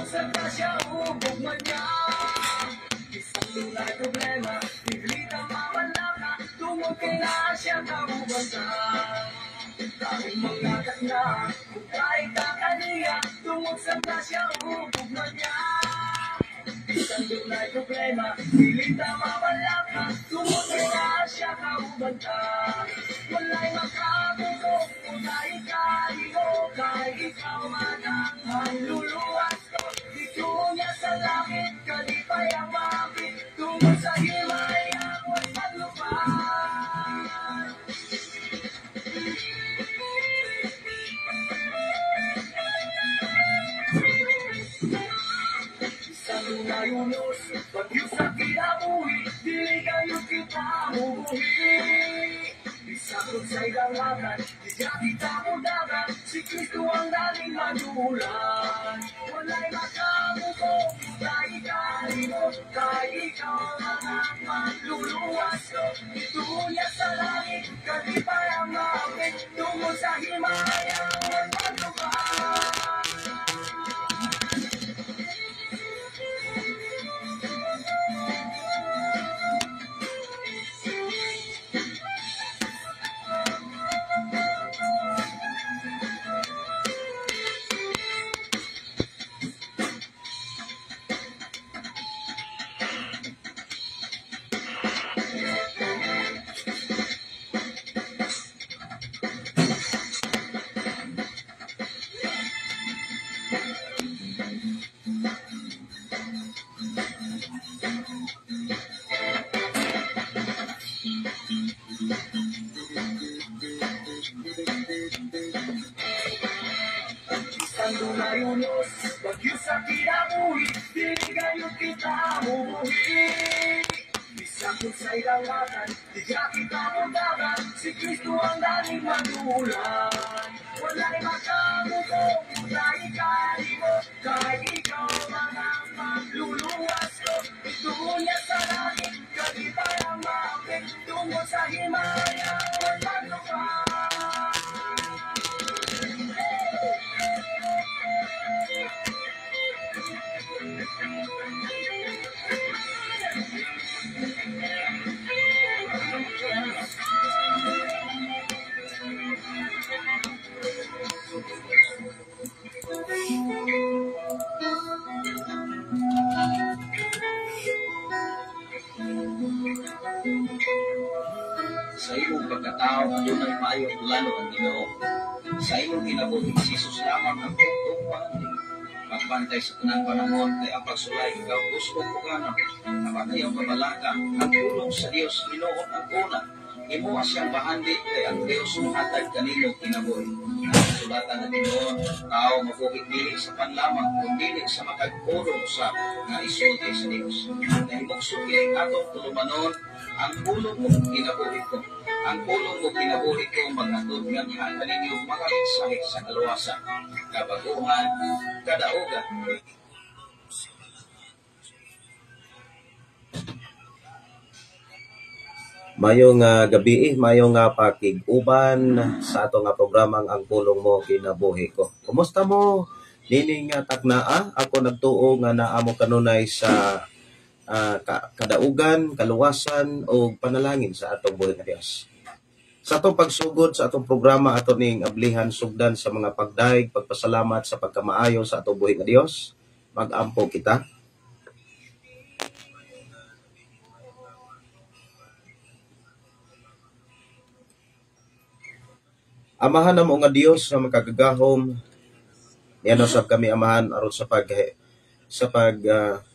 Sa siya ug ugma niya. Bisan dunay problema, dili ta mawala tungod kay naa siya kauban ta. Karong mga kasna, kahit ta kaniya, tungod sa siya ug ugma niya. Bisan dunay problema, dili ta mawala tungod kay naa siya kauban ta. Walay makabuto kung kayo, kay ikaw man ang manluluwas ko. Dito niya sa langit, kalipay ang maapit, tungod sa himay ang paglupan. Sa dunay unos, bagyo sa kinabuhi, dili kayo kita mubuhi. Isakot sa ilangakan, di kita mudagan, si Kristo ang daling manulan. Walay makabuko, kay kalimo, kay ikaw ang manluluwas ko. Dito niya sa langit, kalipay ang maapit, tungod sa himayang paglupan. Bisan dunay unos, bagyo sa kinabuhi, dili kayo kita mubuhi. Bisakot sa ilangakan, di kita mudagan, si Kristo ang daling manulan. Walay makabuko, kay kalimo, kay ikaw man ang manluluwas ko. Dito niya sa langit, kalipay ang maapit, tungod sa himaya, paglupan. Sa imong pagkatao adunay maayong plano ang Ginoo. Sa imong kinabuhi si Jesus lamang ang tugtong bahandi. Magbantay sa tanang panahon kay ang pagsulay ikaw kusog o kanon. Apan ayaw kabalaka ang pulong sa Dios hinuon ang una. Imo siyang bahandi kay ang Dios mohatag kanimo kinabuhi. Ang sulatan ng Ginoo, tao mabuhi dili sa panlamang kun dili sa matag pulong sa nga isulti sa Dios. Nahimugso kini atong tulumanon ang pulong mo kinabuhi ko. Ang pulong mo kinabuhi ko maghatod nganha kaninyo mga mensahe sa kaluwasan, kabaguhan, kadaugan. Mayong gabi, mayong pakig-uban sa ato nga programang Ang Pulong Mo Kinabuhi Ko. Kumusta mo nining taknaa? Ako nagtuo nga naa mo kanunay sa kadaugan, kaluwasan o panalangin sa atong buhi nga Dios. Sa atong pagsugod sa atong programa ato ning ablihan sugdan sa mga pagdaig, pagpasalamat sa pagkamaayo sa atong buhi nga Dios. Mag-ampo kita. Amahan namo nga Dios nga makagagahom, niano sab kami Amahan aron sa pag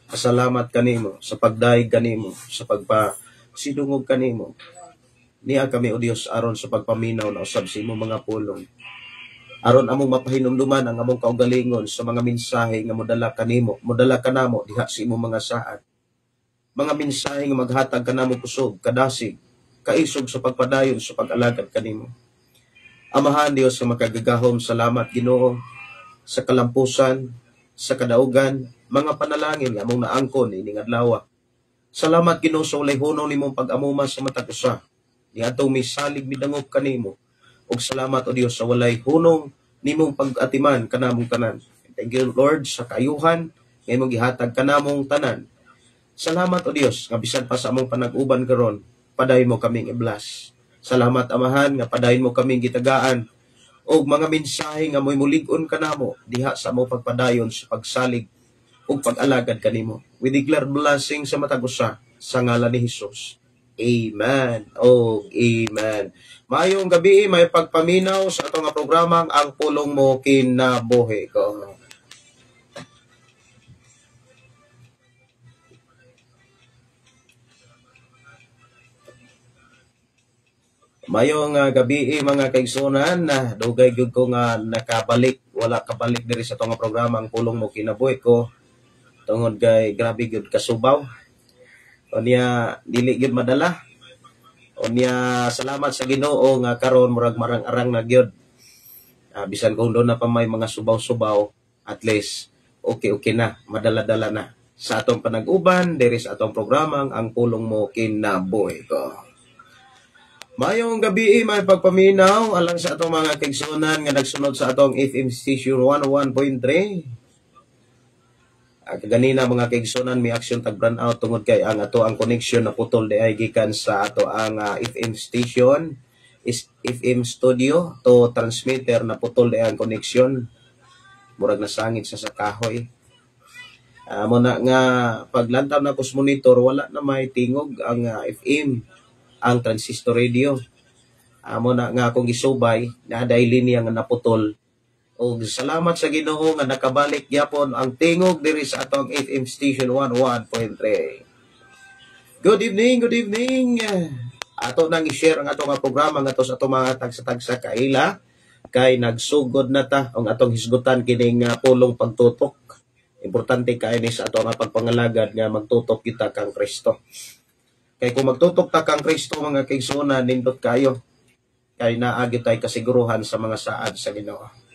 pasalamat kanimo, sa pagdaig kanimo, sa pagpasidungog kanimo. Niya kami o Dios aron sa pagpaminaw na usab sa imong mga pulong. Aron among mapahinumduman ang among kaugalingon sa mga mensahe nga modala kanimo, modala kanamo diha sa imong mga saad. Mga mensahe nga maghatag kanamo kusog, kadasig, kaisog sa pagpadayon sa pag-alagad kanimo. Amahan Dios nga makagagahom, salamat Ginoo sa kalampusan, sa kadaugan, mga panalangin nga among naangkon ining adlaw. Salamat Ginoo sa walay hunong nimong pag-amuma sa matag usa. Niadtong misalig midangop kanimo. Ug salamat o Dios sa walay hunong nimong pag-atiman kanamong tanan. Thank you Lord sa kaayuhan, nga imong gihatag kanamong tanan. Salamat o Dios nga bisan pa sa among panag-uban karon, padayon mo kaming i-bless. Salamat, Amahan, nga padayon mo kaming gitagaan og mga mensahe nga mo'y mulig-on kanamo diha sa among pagpadayon sa pagsalig ug pag-alagad kanimo. We declare blessing sa matag usa sa ngalan ni Hesus. Amen. Oh, amen. Maayong gabi, may pagpaminaw sa atong nga programang Ang Pulong Mo Kinabuhi Ko. Mayong gabi, mga kaigsunan, na dugay gyud ko nga nakabalik, wala kabalik diri sa atong nga programa Ang Pulong Mo Kinabuhi Ko tungod kay grabe gyud kasubaw. Unya dili gyud madala. Unya salamat sa Ginoo nga karon murag marang-arang na gyud. Bisan kung doon na pa may mga subaw-subaw, at least okay na, madala-dala na sa atong panag-uban diri sa atong programang Ang Pulong Mo Kinabuhi Ko. Mayong gabi, may pagpaminaw alang sa atong mga kaigsunan nga nagsunod sa atong FM station 101.3. Kaganina mga kaigsunan, may aksyon tag brand out tungod kay ang ato ang connection na putol di ay gikan sa ato ang FM station is FM studio to transmitter na putol di ang connection, murag nasangit sa kahoy. Mo na nga paglantaw na kus monitor, wala na may tingog ang FM, ang transistor radio. Amo na nga akong gisubay na dahil linya nga naputol. Og salamat sa Ginoo nga nakabalik gyapon ang tingog diri sa atong FM station 101.3. Good evening, good evening. Ato nang i-share ang atong programa ngadto sa atong mga tagsa-tagsa kaila kay nagsugod na ta ang atong hisgutan kining pulong pagtutok. Importante kay ni sa atong pagpangalagad nga magtutok kita kang Kristo. Kay kung magtutok ta kang Kristo mga kaigsuonan, nindot kayo kay naa gyud tay kasiguruhan sa mga saad sa Ginoo.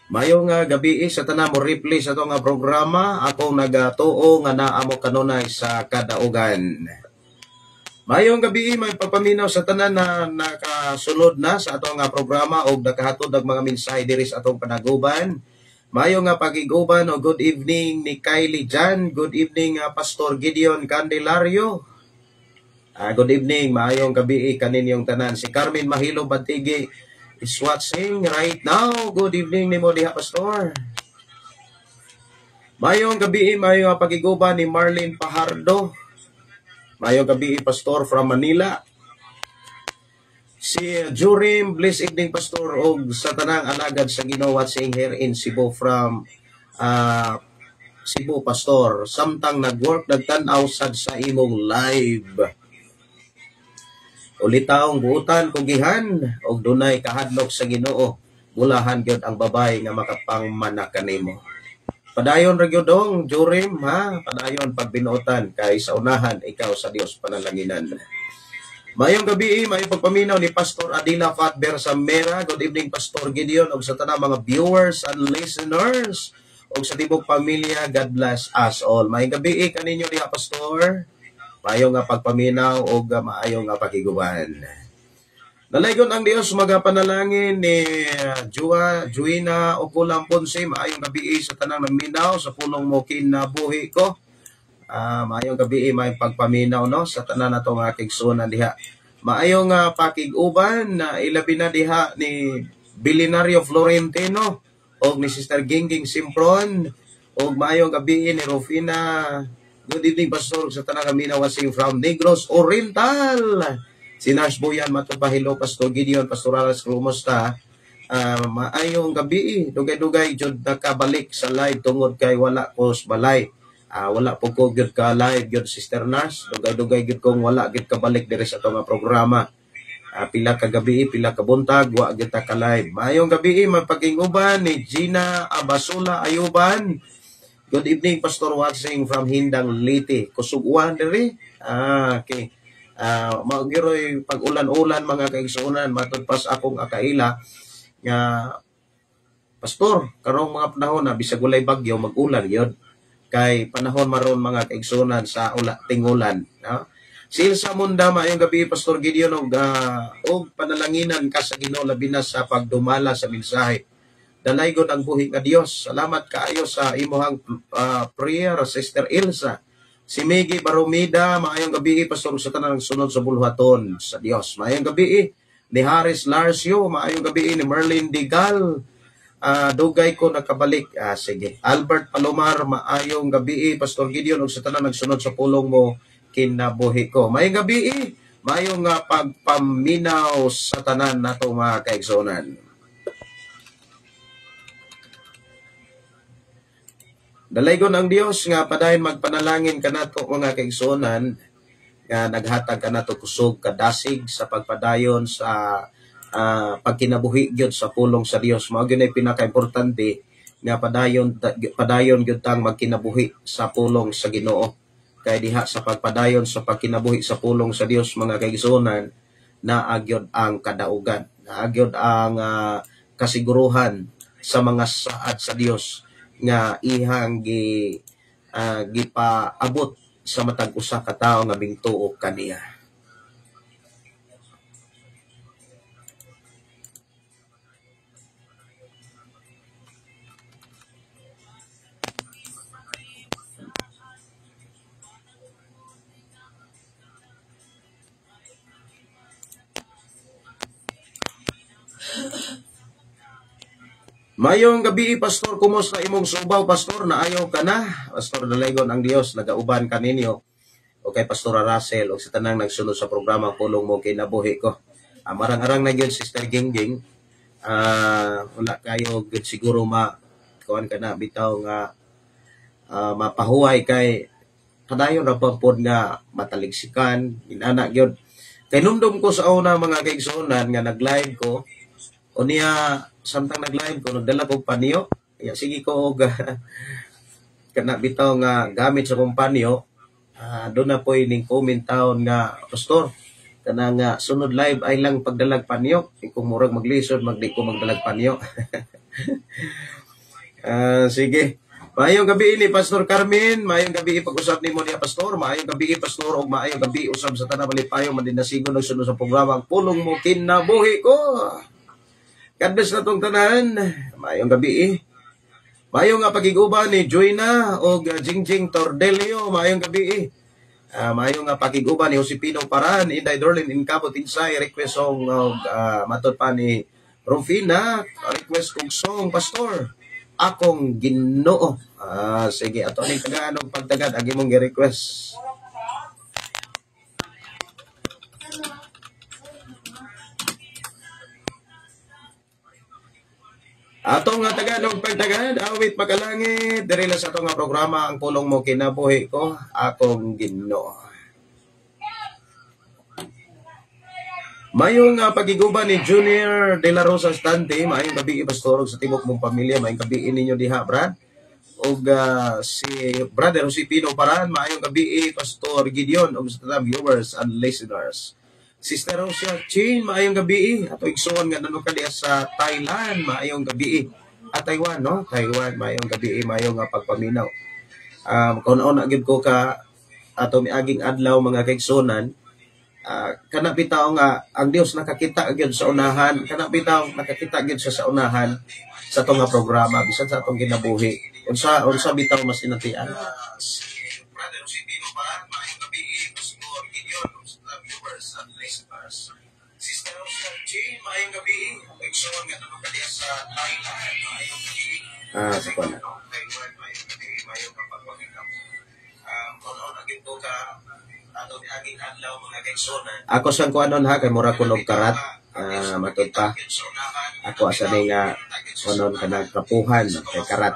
Mayo nga gabi sa tanan mo replay sa atong nga programa, akong nagatuo nga naa mo kanunay sa kadaugan. Mayong gabi, may pagpaminaw sa tanan na nakasulod na sa atong nga programa og nakahatod og mga mensahe diri sa atong panaguban. Mayo nga pagiguban o good evening ni Kylie Jan, good evening Pastor Gideon Candelario. Good evening, maayong gabi kaninyong tanan. Si Carmen Mahilo Batigi is watching right now. Good evening nimo diha, Pastor. Mayong gabi, maayong pagiguban ni Marlene Pajardo. Mayong gabi, Pastor from Manila. Si Jurim, bless evening, Pastor, og sa tanang alagad sa Ginoo watching here in Cebu from Cebu, Pastor. Samtang nag-work, nagtan-aw sad sa imong live. Ulitaong buutan kugihan og dunay kahadlok sa Ginoo, bulahan gyud ang babay nga makapangmana kanimo. Padayon ra gyud dong Jurim, ha, padayon pagbinuotan kay sa unahan ikaw sa Dios panalanginan. Mayong gabi, may pagpaminaw ni Pastor Adila Fatber Samera. Good evening, Pastor Gideon, og sa tanang mga viewers and listeners og sa tibok pamilya, God bless us all. Mayong gabi kaninyo diha, Pastor. Maayo nga pagpaminaw og maayo nga pakiguban. Nalaygon ang Dios magapanalangin ni Juina Okulang Ponce. Maayong gabi sa tanang naminaw sa pulong mo kinabuhi ko. Maayong gabi, may pagpaminaw no sa tanan nato nga kaigsuonan diha. Maayong pakig-uban na ilabi na diha ni Bilinario Florentino og ni Sister Gingging Simpron og maayong gabi ni Rufina. Good evening, Pastor, sa tanang kami na watching from Negros Oriental. Si Nars Boyan Matubahilo, Pastor Gideon, Pastorales, kumusta? Maayong gabi, dugay-dugay jud nakabalik sa live tungod kay wala ko sa balay. Wala po ko gyud ka live gyud, Sister Nars. Dugay-dugay gyud kong wala gyud kabalik diri sa atong programa. Pila ka gabi, pila ka buntag, wa gyud ta ka live. Maayong gabi, mapaging-uban ni Gina Abasula Ayuban. Good evening, Pastor watching from Hindang Leyte. Kusuguan diri. Okay. Mao gyuroy pag ulan-ulan mga kaigsuonan, matud pas akong akaila nga Pastor, karong mga panahon na bisag walay bagyo mag-ulan gyud. Kay panahon maron mga kaigsunan sa tingulan, no? Si Ilsa Munda, maayong gabi Pastor Gideon, og og panalanginan ka sa Ginoo labi na sa pagdumala sa mensahe. Dalaygon ang buhi nga Dios. Salamat kaayo sa imuhang prayer, Sister Ilsa. Si Miggy Baromida, maayong gabi Pastor sa tanang sunod sa bulhaton sa Dios. Maayong gabi ni Harris Larcio, maayong gabi ni Merlin Digal. Dugay ko nakabalik. Sige. Albert Palomar, maayong gabi Pastor Gideon ug sa tanan nagsunod sa pulong mo kinabuhi ko. Maayong gabi, maayong pagpaminaw sa tanan nato mga kaigsuonan. Dalaygon ang Dios nga padayon magpanalangin kanato mga kaigsuonan nga naghatag kanato kusog kadasig sa pagpadayon sa pagkinabuhi gyud sa pulong sa Dios. Mao gyud ay pinakaimportante nga padayon padayon gyud tang magkinabuhi sa pulong sa Ginoo. Kay diha sa pagpadayon sa pagkinabuhi sa pulong sa Dios mga kaigsuonan, naa gyud ang kadaugan, naa gyud ang kasiguruhan sa mga saad sa Dios nga ihang gipaabot sa matag usa ka tawo nga mingtuo kaniya. Mayong gabi, Pastor, kumusta imong subaw, Pastor? Naayaw ka na? Pastor, dalaygon ang Dios, nagauban ka ninyo. Okay, Pastor Russell, og sa tanang nagsunod sa programa, pulong mo kinabuhi ko. Marang-arang na gyud, Sister Gingging. Wala kayo gyud siguro kuan ka na bitaw nga mapahuway kay padayon ra pa pod nga mataligsikan, inana gyud. Kay numdum ko sa una mga kaigsuonan nga nag-live ko, unya samtang nag-live ko nagdala kog panyo. Ya sige ko og kana bitaw nga gamit sa kong panyo. Doon na po'y ning comment taon nga pastor kana nga sunod live ay lang pagdalag panyo. Kung murag maglisod magdi ko magdalag panyo. Sige. Maayong gabi ni Pastor Carmen, maayong gabi pag-usap nimo niya Pastor, maayong gabi Pastor ug maayong gabi usab sa tanang malipayon madinasigon nagsunod sa programa ang pulong mo kinabuhi ko. God bless na tong tanan. Maayong gabi. Maayong nga pagiguban ni Joyna og Jingjing Tordelio, maayong gabi. Maayong nga pakiguban ni Josepino Paran, Inday Dorlin Incabot Insay, request song og matod pa ni Rufina, request kog song Pastor. Akong Ginoo. Sige, ato ning tagaan og pagtagad ang imong gi-request. Ato nga tagaan og pagtagad, awit makalangit, diri lang sa ato nga programa ang pulong mo kinabuhi ko, akong Ginoo. Mayong pagiguban ni Junior De La Rosa Stante, maayong gabi Pastor sa tibok mong pamilya, maayong gabi ninyo diha Brad. Og si Brother Josepino Paran, maayong gabi Pastor Gideon og sa tanang viewers and listeners. Sister Rosa Chin, maayong gabi ato igsoon nga nano ka diha sa Thailand, maayong gabi. At Taiwan, no? Taiwan, maayong gabi, maayong pagpaminaw. Kauna-una gyud ko ka ato miaging adlaw mga kaigsuonan. Kana bitaw nga ang Dios nakakita gyud sa unahan, kana bitaw nakakita gyud siya sa unahan sa atong nga programa bisan sa atong kinabuhi. Unsa unsa bitaw mas sinatian? Sa kuan. Ako sang kuanon ha kay mura kunog karat, matud pa. Ako asa ni nga kuanon kanang kapuhan kay karat.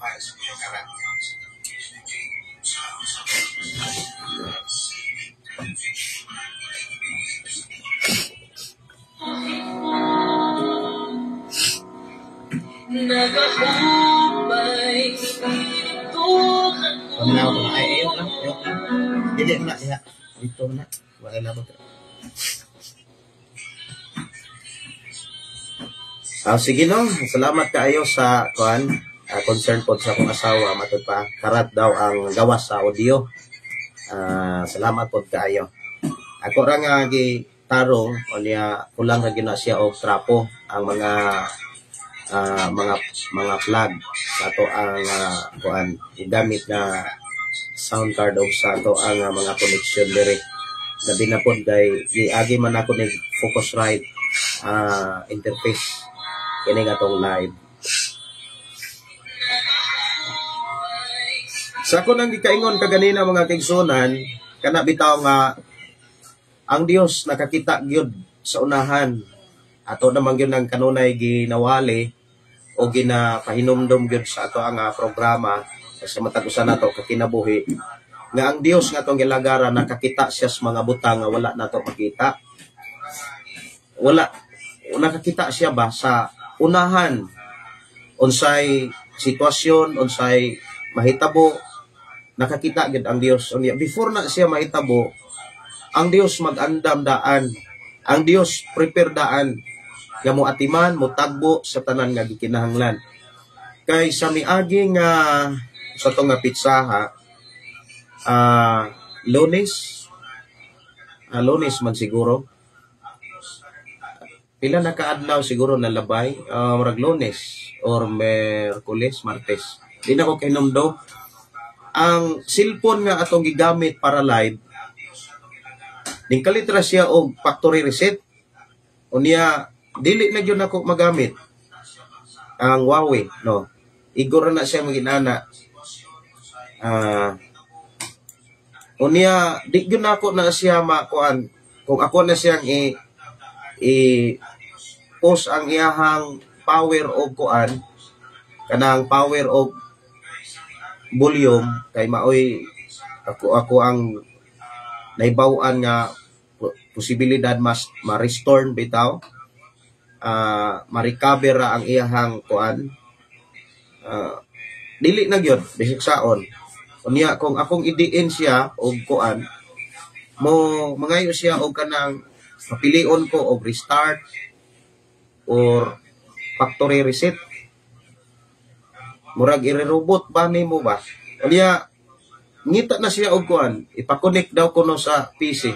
Paminaw ko na. Ay, ayaw na. Ayaw na. Dili na diha. Dito na. Wala na ba? Ah, sige no. Salamat kaayo sa kuan, concern po sa akong asawa matud pa karat daw ang gawas sa audio. Salamat pod kaayo. Ako ra nga gitarong unya kulang ra gyud na siya og trapo ang mga plug sa ato ang kuan gamit na sound card og sa ato ang mga connection diri. Labi na pod kay giagi man ako ni Focusrite interface kini nga atong live. Sa ako nang gikaingon kaganina mga kaigsunan, kana bitaw nga ang Dios nakakita gyud sa unahan. Ato naman gyud ang kanunay ginawali o ginapahinumdom gyud sa ato ang programa sa matag usa nato kakinabuhi nga ang Dios nga atong gilagaran nakakita siya sa mga butang nga wala nato makita. Wala nakakita siya ba sa unahan unsay sitwasyon, unsay mahitabo, nakakita gyud ang Dios. Unya before na siya mahitabo, ang Dios mag-andam daan. Ang Dios prepare daan nga moatiman, motagbo sa tanan nga gikinahanglan. Kay sa miagi nga sa to nga pitsaha, Lunes, Lunes man siguro. Pila na kaadlaw siguro nalabay, murag Lunes or Merkules, Martes. Di na ko kahinumdom. Ang cellphone nga atong gigamit para live, ningkalit ra siya og factory reset. Unya dili na gyud nako magamit ang Huawei, no. Igor na siya maginana. Unya di gyud nako na siya makuan kung ako na siyang i post ang iyahang power og kuan kanang power og volume kay maoy ako ang naibaw-an nga posibilidad mas ma-restore bitaw, ma-recover ra ang iyahang kuan, dili na gyud bisag saon. Unya kung akong idiin siya og kuan mo mangayo siya og kanang mapilion ko og restart or factory reset, murag i-robot ba nimo ba. Unya ngita na siya og kuan, ipa-connect daw kuno sa PC.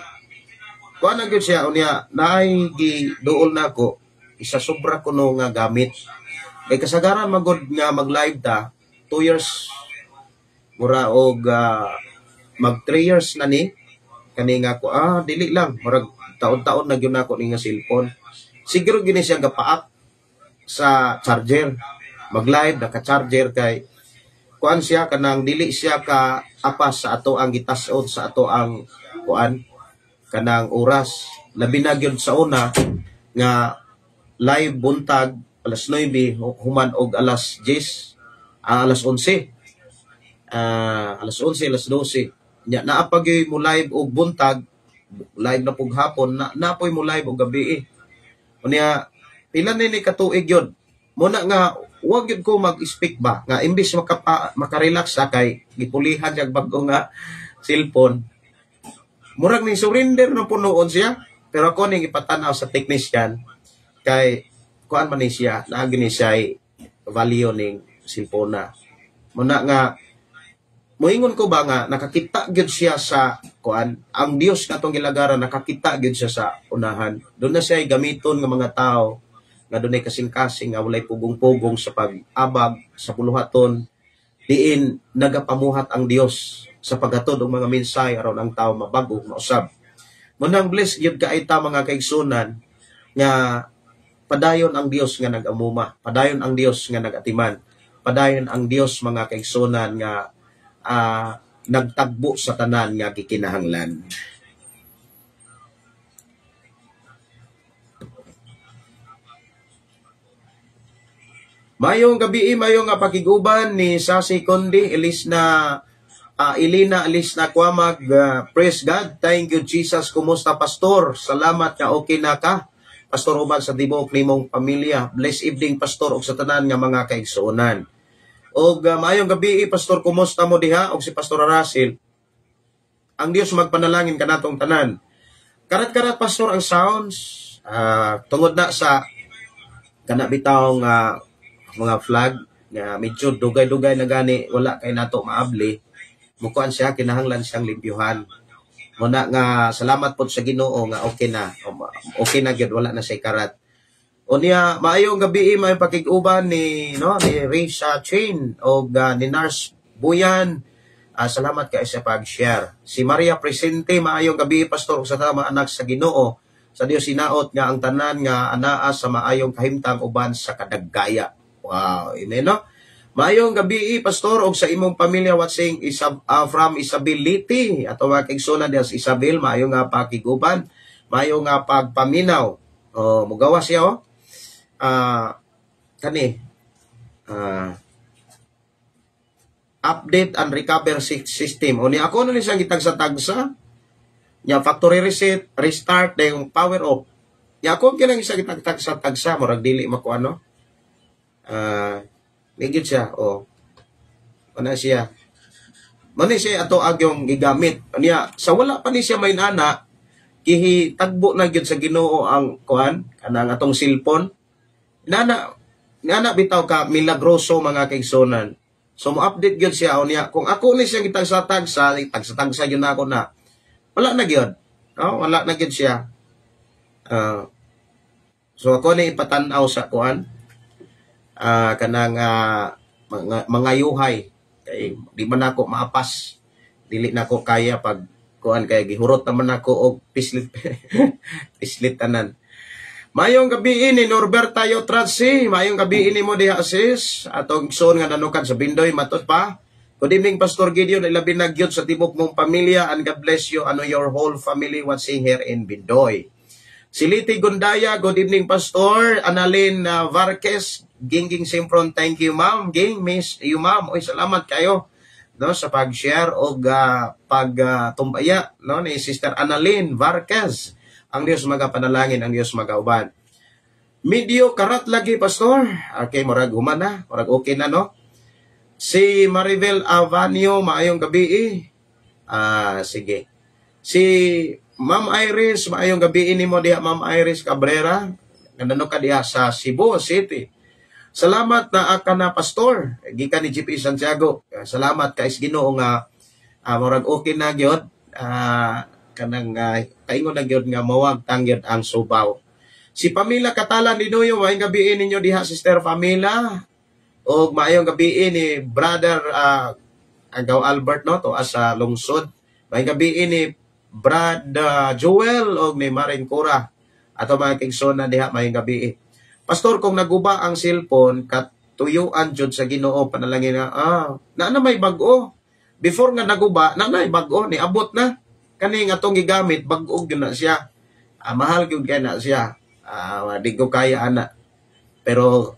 Kuan na gyud siya. Unya naay giduol nako isa sobra kuno nga gamit kay kasagaran magod nga mag-live ta 2 years mura og mag 3 years na ni kani nga ko, dili lang, murag taon-taon na gyud nako ni nga cellphone. Siguro gini siya gapaak sa charger, mag-live naka-charger kay kuan siya kanang dili siya ka apas sa ato ang gitas-on sa ato ang kuan kanang oras. Labi na gyud sa una nga live buntag alas 9 human og alas 10, alas 11, alas 11, alas 12. Nya naa pa gyud mo live og buntag, live na pug hapon, na napoy mo live og gabi. Unya pila ni katuig yun. Muna nga wag gyud ko mag-speak ba nga imbis makarelax sa kay gipulihan siya bag-o nga cellphone. Murag ning surrender na punoon siya, pero ako ning ipatan-aw sa technician kay kuan man ni siya, naa gyud ni siya value ning cellphone na. Muna nga moingon ko ba nga nakakita gyud siya sa kuan, ang Dios nga atong gilagaran nakakita gyud siya sa unahan. Doon na siya gamiton nga mga tao nga dunay kasing-kasing nga walay pugong-pugong sa pag-abag sa buluhaton, diin nagapamuhat ang Dios sa paghatod og mga mensahe aron ang tao mabag-o mausab. Munang bless gyud kay ta mga kaigsunan nga padayon ang Dios nga nag-amuma, padayon ang Dios nga nag-atiman, padayon ang Dios mga kaigsunan nga nagtagbo sa tanan nga gikinahanglan. Mayong gabi, mayong nga pakiguban ni Sasi Kondi, Elis na Elena Elis na Kwamag, praise God. Thank you, Jesus. Kumusta, Pastor? Salamat nga okay na ka, Pastor, uban sa tibuok nimong pamilya. Bless evening, Pastor, ug sa tanan nga mga kaigsuonan. Og maayong gabi, Pastor, kumusta mo diha og si Pastor Russell? Ang Dios magpanalangin kanatong tanan. Karat-karat, Pastor, ang sounds tungod na sa kana bitaw nga mga flag nga medyo dugay-dugay na gani wala kay nato maabli, mukuan siya, kinahanglan siyang limpyuhan muna. Nga salamat pod sa Ginoo nga okay na, okay na gyud, wala na siya karat. Unya, maayong gabi, may pakig-uban ni, no, ni Risa Chain og ni Nars Buyan. Salamat kay sa pag-share. Si Maria Presente, maayong gabi, Pastor, ug sa tama anak sa Ginoo. Sa Dios hinaot nga ang tanan nga anaa sa maayong kahimtang uban sa kadaggaya. Wow, amen, no? Maayong gabi, Pastor, og sa imong pamilya watching isa, from Isabel Liti. Ato mga kaigsuonan diha sa Isabel, maayong nga pakiguban, maayong nga pagpaminaw. Oh, mugawa siya, oh. Kani update and recover system. O ni ako na ni siyang gitagsa-tagsa. Nya factory reset, restart, dayon power off. Nya ako kinang isa gitagsa-tagsa, murag dili mako ano. Nigit siya, o. Ano siya? Mani siya ato agyong gigamit. Niya, sa wala pa ni siya may nana, gitagbo na gyud sa Ginoo ang kuan kanang atong cellphone. Nana nana bitaw ka milagroso, mga kaigsuonan. So mo-update gyud siya unya kung ako ni siya gitagsa-tagsa, tagsa-tagsa gyud na ako na. Wala na gyud. No, wala na gyud siya. So ako ni ipatan-aw sa kuan kanang mga yuhay kay di man ako maapas, dili na ako kaya pag kuan kay gihurot naman ako og pislit pislit tanan. Mayong gabi ni Norberta Yotratsi, mayong gabi ni mo diha, sis, atong igsoon nga nanukad sa Bindoy matud pa. Good evening, Pastor Gideon, ilabi na gyud sa tibok mong pamilya and God bless you ano your whole family watching here in Bindoy. Siliti Gundaya, good evening, Pastor. Annalyn Varquez, Gingging Simpron, thank you, ma'am. Ging, miss you, ma'am. Oy, salamat kayo, no, sa pag-share og pagtumbaya, no, ni Sister Annalyn Varquez. Ang Dios magapanalangin, ang Dios magauban. Medyo karat lagi, Pastor. Okay, murag human na, murag okay na, no. Si Maribel Avanio, maayong gabi eh. Ah, sige. Si Ma'am Iris, maayong gabi nimo diha, Ma'am Iris Cabrera. Nandano ka diha sa Cebu City. Salamat na aka na, Pastor. Gikan ni GP Santiago. Salamat kay sa Ginoo nga murag okay na gyud. Kanang kaingon na gyud nga mawagtang gyud ang subaw. Si Pamela Catalan Dinuyo, maayong gabi ninyo diha, Sister Pamela. Og maayong gabi ni Brother Agaw Albert, no, to sa lungsod. Maayong gabi ni Brad Joel og ni Marin Cora. Ato mga kaigsoon na diha, maayong gabi. Pastor, kung naguba ang cellphone, katuyuan jud sa Ginoo, panalangin na, na na may bag-o. Before nga naguba, na na may bag-o, niabot na. Kani nga atong gigamit, bag-o gyud na siya. Mahal gyud kay na siya. Di ko kaya ana. Pero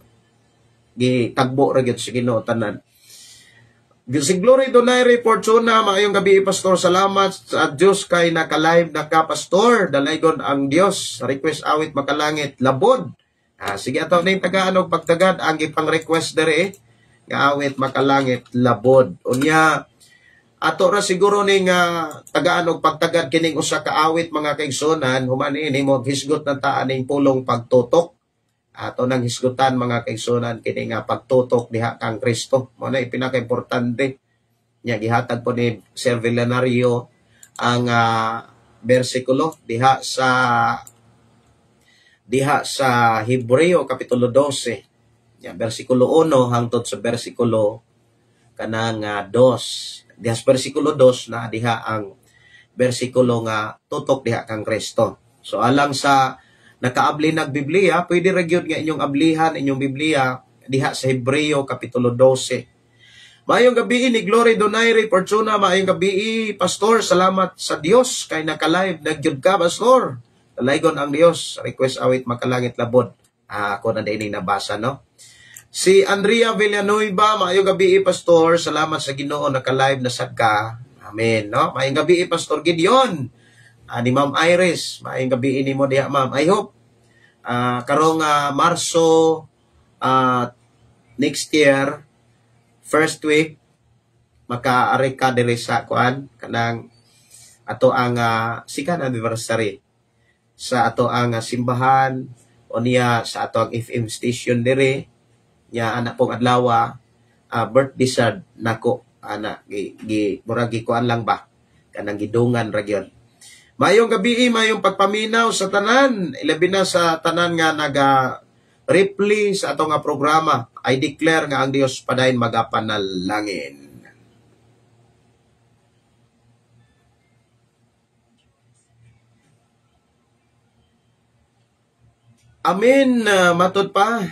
gitagbo ra gyud sa Ginoo tanan. Si Glory Donaire Fortuna, maayong gabi, Pastor. Salamat sa Diyos kay naka-live na ka, Pastor. Dalaygon ang Diyos. Request awit makalangit labod. Sige, ato ning tagaan og pagtagad ang ipang request dere eh, nga awit makalangit labod. Unya ato ra siguro ning tagaan og pagtagad kining usa ka awit, mga kaigsuonan, human ini mo hisgot na ta aning pulong pagtutok. Ato nang hisgutan, mga kaigsuonan, kini nga pagtutok diha kang Kristo. Mao na pinaka-importante. Nya gihatag po ni Sir Villanario ang bersikulo diha sa Hebreo kapitulo 12. Ya, bersikulo 1 hangtod sa bersikulo kanang 2. Diha sa bersikulo 2 na diha ang bersikulo nga tutok diha kang Kristo. So alang sa nakaabli nag Biblia, pwede ra gyud nga inyong ablihan inyong Biblia diha sa Hebreo kapitulo 12. Maayong gabi ni Glory Donaire Fortuna, maayong gabi, Pastor, salamat sa Dios kay naka-live na gyud ka, Pastor. Dalaygon ang Dios, request awit makalangit labod. Ako na din nabasa, no. Si Andrea Villanueva, maayong gabi, Pastor. Salamat sa Ginoo, naka-live na sad ka. Amen, no? Maayong gabi, Pastor Gideon. Ni Ma'am Iris, maayong gabi nimo diha, Ma'am. I hope karong Marso next year, first week, makaari ka diri sa kuan kanang ato ang second anniversary sa ato ang simbahan o niya sa ato ang FM station diri nya ana pong adlaw, birthday sad nako ana, gi, gi murag gikuan lang ba, kanang gidungan ra gyud. Maayong gabi, maayong pagpaminaw sa tanan, ilabi na sa tanan nga naga reply sa ato nga programa. I declare nga ang Dios padayon magapanalangin. Amen, matod pa.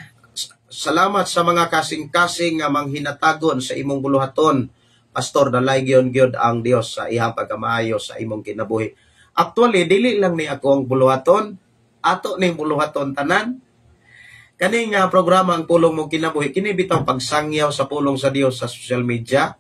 Salamat sa mga kasing-kasing nga manghinatagon sa imong buluhaton. Pastor, dalay gyud gyud ang Dios sa iyang pagkamaayo sa imong kinabuhi. Actually, dili lang ni ako ang buluhaton, ato ning buluhaton tanan. Kaning programa ang Pulong Mo Kinabuhi, kini bitaw pagsangyaw sa pulong sa Dios sa social media.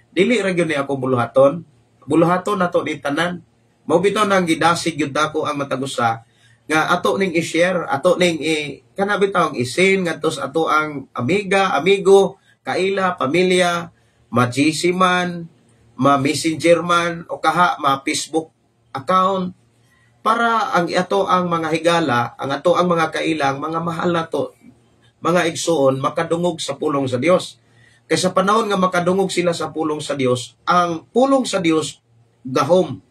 Dili ra gyud ni ako buluhaton. Buluhaton nato ni tanan. Mao bitaw nang gidasig gyud nako ang matag usa nga ato ning i-share, ato ning i kana bitaw ang isin ngadto sa ato ang amiga, amigo, kaila, pamilya, ma-GC man, ma-Messenger man o kaha ma-Facebook account, para ang ato ang mga higala, ang ato ang mga kailang, mga mahal nato, mga igsuon, makadungog sa pulong sa Dios. Kay sa panahon nga makadungog sila sa pulong sa Dios, ang pulong sa Dios gahom.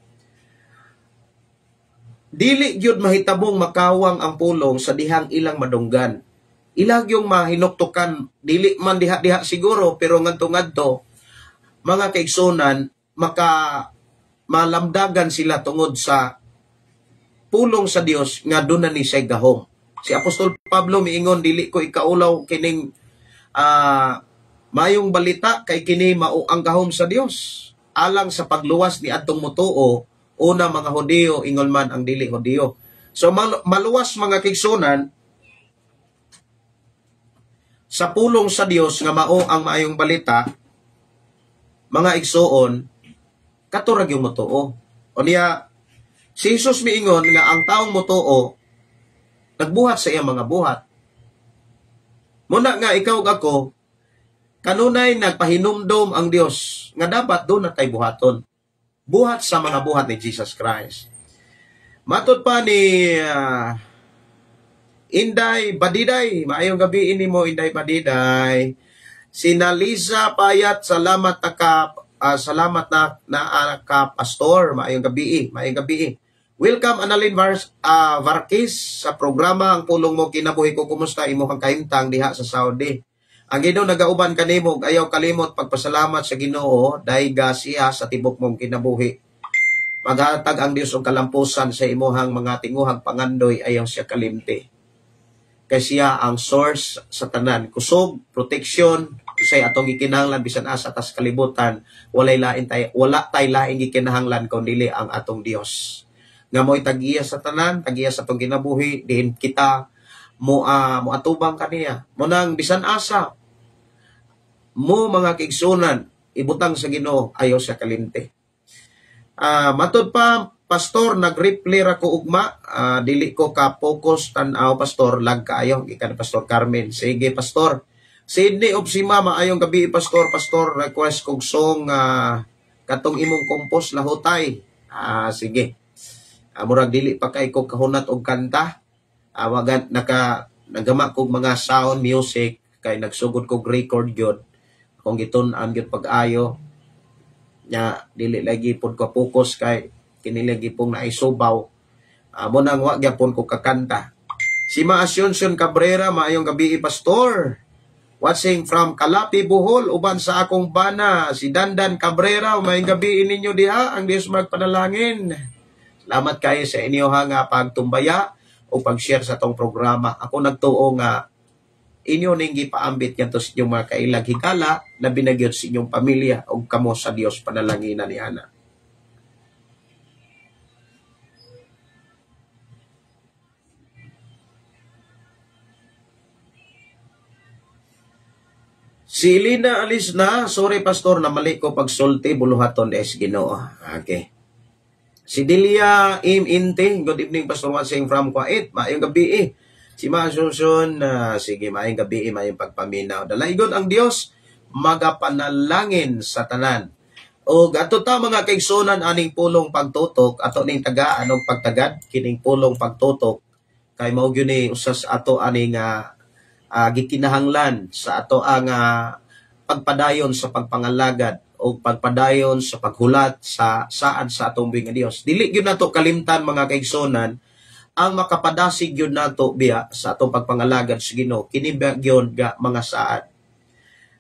Dili gyud mahitabong makawang ang pulong sa dihang ilang madunggan. Ilang yung mahinuktukan, dili man diha-diha siguro, pero ngadto-ngadto, mga kaigsunan, maka malamdagan sila tungod sa pulong sa Dios nga doon na ni siya gahom. Si Apostol Pablo miingon, dili ko ikaulaw kining mayong balita kay kini mao ang gahom sa Dios alang sa pagluwas ni adtong motuo, una mga Hudiyo, ingon man ang dili Hudiyo. So maluwas mga kaigsunan sa pulong sa Dios nga mao ang maayong balita, mga igsuon, kato ra gyud motuo. O niya, si Jesus miingon nga ang taong motuo nagbuhat sa iyang mga buhat. Muna nga ikaw ug ako, kanunay nagpahinumdom ang Dios nga dapat doon na tay buhaton. Buhat sa mga buhat ni Jesus Christ. Matod pa ni Inday Badiday, maayong gabi ini mo Inday Badiday. Si Nalisa Payat, salamat na ka, salamat na na ka pastor, maayong gabi, maayong gabi. Welcome Annalyn Varquez sa programa Ang Pulong Mo Kinabuhi Ko. Kumusta imong kahimtang diha sa Saudi? Ang Ginoo nagauban kanimo, ayaw kalimot pagpasalamat sa Ginoo dayga siya sa tibok mong kinabuhi. Maghatag ang Dios og kalampusan sa imuhang mga tinguhang pangandoy, ayaw siya kalimti. Kay siya ang source sa tanan, kusog, protection, usay atong gikinahanglan bisan asa tas kalibutan, walay lain tay, wala tay laing gikinahanglan kun dili ang atong Dios. Nga mo'y tagiya sa tanan, tagiya sa atong kinabuhi, diin kita mo moatubang kaniya. Munang bisan asa mo mga kaigsunan, ibutang sa Ginoo, ayaw siya kalimti. Matod pa, pastor, nag-reply ra ko ugma, dili ko ka-focus tan-aw, pastor, lag kaayo, gikan Pastor Carmen. Sige, pastor. Sydney Obsima, maayong gabi, pastor. Pastor, request kog song katong imong compose lahutay. Sige. Murag dili pa kay ko kahunat og kanta. Wagan naka nagama kog mga sound music kay nagsugod kog record gyud. Akong gitun-an gyud pag-ayo nya dili lagi pod ko focus kay kini lagi pong naisubaw. Mo nang wa gyapon ko kakanta. Si Ma Asuncion Cabrera, maayong gabi, pastor. Watching from Calapi, Bohol, uban sa akong bana, si Dandan Cabrera, maayong gabi ninyo diha, ang Dios magpanalangin. Salamat kayo sa inyo nga pagtumbaya o pag-share sa tong programa. Ako nagtuo nga inyo ning gipaambit ngadto sa inyong mga kailag higala, labi na gyud sa inyong pamilya ug kamo sa Dios panalanginan ni ana. Si Elena alis na. "Sorry, Pastor, na mali ko pagsulti, buluhaton es Ginoo." Okay. Si Delia M. Inte, "Good evening, Pastor, watching from Kuwait." Maayong gabi eh. Si Ma Asuncion, sige, maayong gabi eh, maayong pagpaminaw. Dalaygon ang Dios, magapanalangin sa tanan. O ato ta, mga kaigsunan, aning pulong pagtutok, ato ning tagaan og pagtagad kining pulong pagtutok kay mao gyud ni usas ato aning gikinahanglan sa ato ang pagpadayon sa pagpangalagad o pagpadayon sa paghulat sa saad sa atong buhi nga Dios. Dili gyud nato kalimtan, mga kaigsunan, ang makapadasig gyud nato biya sa atong pagpangalagad sa Ginoo, kini ba gyud ga mga saad.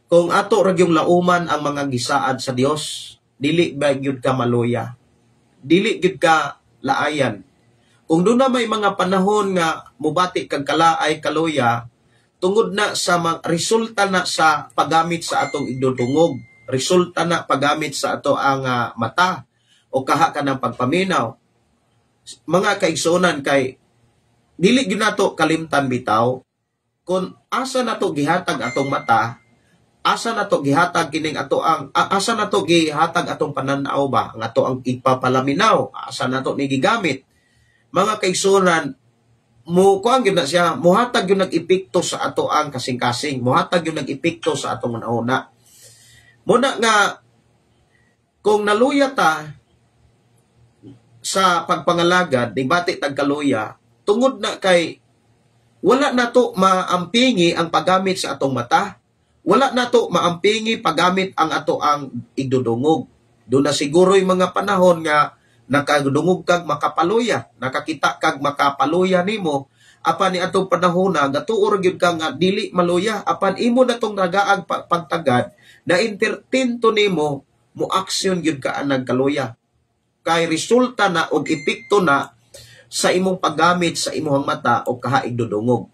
Kung ato ra gyung lauman ang mga gisaad sa Dios, dili ba gyud ka maluya? Dili gyud ka laayan. Kung doon na may mga panahon nga mubati kag kalaay, kaluya, tungod na sa mga resulta na sa paggamit sa atong igdudungog, resulta na paggamit sa ato ang mata o kaha ka ng pagpaminaw. Mga kaigsuonan, kay dili gyud nato kalimtan bitaw kung asa nato gihatag atong mata, asa nato gihatag kining ato ang asa nato gihatag atong pananaw ba, ang ato ang igpapalaminaw, asa nato ni gigamit. Mga kaigsuonan, mo kuan gyud na siya, muhatag gyud nag-epekto sa ato ang kasing-kasing, muhatag gyud nag-epekto sa atong una. Muna nga kung naluya ta sa pagpangalagad, nibati tag kaluya, tungod na kay wala nato maampingi ang paggamit sa atong mata, wala nato maampingi paggamit ang ato ang igdudungog. Doon na siguro yung mga panahon nga nakadungog kag makapaluya, nakakita kag makapaluya nimo, apan ni atong panahon na gatuo ra gyud ka nga dili maluya, apan imo na tong nagaag pagtagad na entertain to nimo, mo aksyon gyud ka anag kaluya. Kay resulta na og epekto na sa imong paggamit sa imong mata o kahaig dudungog.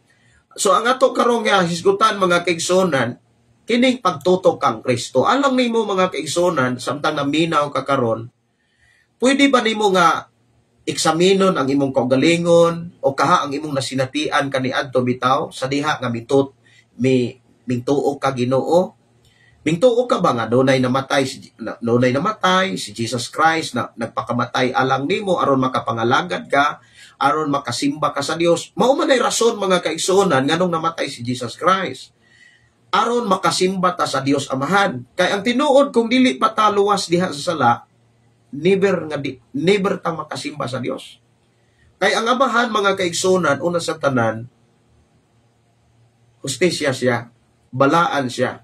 So ang ato karon nga hisgutan, mga kaigsuonan, kining pagtutok kang Kristo. Alang nimo, mga kaigsuonan, samtang naminaw ka karon, pwede ba nimo nga eksaminon ang imong kaugalingon o kaha ang imong nasinatian kaniadto bitaw sa diha nga mitot mi mingtuo ka Ginoo? Mingtuo ka ba nga dunay namatay si Jesus Christ na nagpakamatay alang nimo aron makapangalagad ka, aron makasimba ka sa Dios? Mao man ay rason, mga kaigsuonan, nganong namatay si Jesus Christ, aron makasimba ta sa Dios Amahan. Kay ang tinuod, kung dili pa ta luwas diha sa sala, never nga di, never tang makasimba sa Dios. Kay ang Amahan, mga kaigsuonan, una sa tanan, hustisya siya, balaan siya.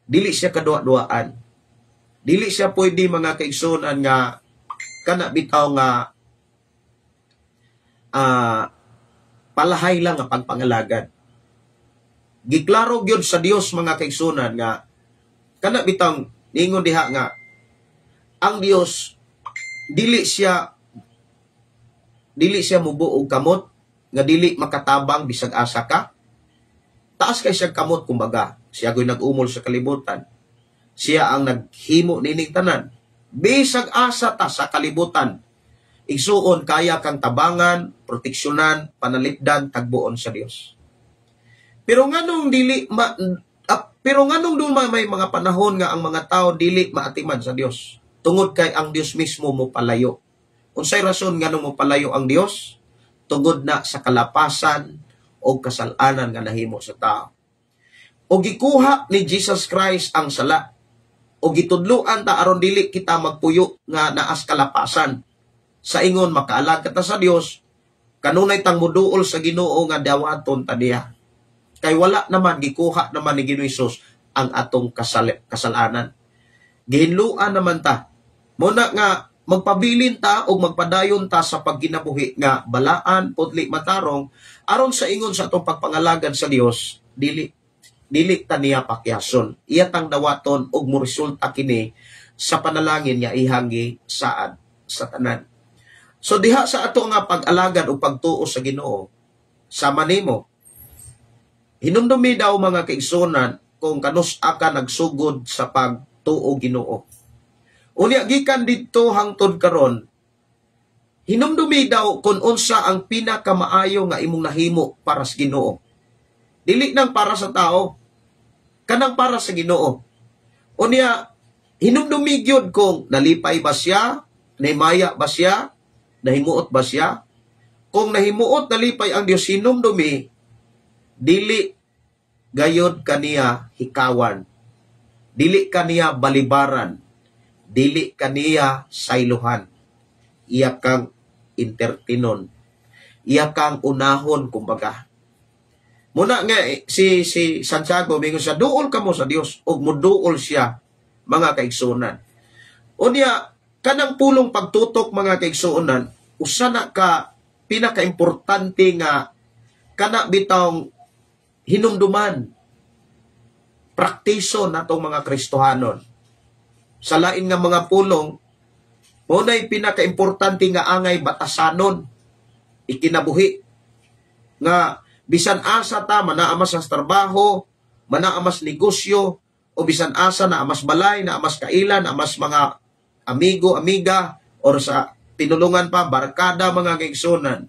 Dili siya kadua-duaan. Dili siya pwede, mga kaigsuonan, nga kana bitaw nga palahay lang ang pagpangalagad. Giklaro gyud sa Dios, mga kaigsuonan, nga kana bitang ningon diha nga ang Dios dili siya mubuo og kamot nga dili makatabang bisag asa ka. Taas kay siya kamot kumbaga. Siya goy nag-umol sa kalibutan. Siya ang naghimo nining tanan. Bisag asa ta sa kalibutan, igsuon, kaya kang tabangan, proteksyonan, panalipdan, tagbuon sa Dios. Pero nganong duma may mga panahon nga ang mga tao dili maatiman sa Dios? Tungod kay ang Dios mismo mo palayo. Unsay rason nganong mo palayo ang Dios? Tungod na sa kalapasan o kasalanan nga nahimo sa tao. O gikuha ni Jesus Christ ang sala. O gitudluan ta aron dili kita magpuyo nga naas kalapasan. Sa ingon makaalagad ta sa Dios, kanunay tang muduol sa Ginoo nga dawaton ta niya. Kay wala naman, gikuha naman ni Ginoo Hesus ang atong kasalanan. Gihinluan naman ta. Muna nga magpabilin ta o magpadayon ta sa pagginabuhi nga balaan, putli, matarong, aron sa ingon sa atong pagpangalagad sa Dios, dili dili ta niya pakyason. Iya tang dawaton og moresulta kini sa panalangin nga ihang gisaad sa tanan. So diha sa ato nga pag-alagad o pagtuo sa Ginoo, sama nimo, hinumdumi daw, mga kaigsuonan, kung kanus-a ka nagsugod sa pagtuo Ginoo. Unya gikan didto hangtod karon, hinumdumi daw kung unsa ang pinakamaayo nga imong nahimo para sa Ginoo. Dili nang para sa tao. Kanang para sa Ginoo. Unya hinumdumi gyud kung nalipay ba siya, nahimaya ba siya, nahimuot ba siya. Kung nahimuot, nalipay ang Dios, hinumdumi dili gayod kaniya hikawan. Dili kaniya balibaran. Dili kaniya saylohan. Iya kang entertainon. Iya kang unahon kumbaga. Muna nga si si Santiago mingon siya, "Duol kamo sa Dios ug muduol siya," mga kaigsuonan. Unya kanang pulong pagtutok, mga kaigsuonan, usa na ka pinakaimportante nga kana bitawng hinumduman, praktiso natong mga Kristohanon. Sa lain nga mga pulong, mao na'y pinakaimportante nga angay batasanon, ikinabuhi nga bisan asa ta, manaa mas sa trabaho, manaa mas negosyo, o bisan asa na mas balay, na mas kailan, na mas mga amigo, amiga, or sa tinulungan pa, barkada, mga kaigsuonan.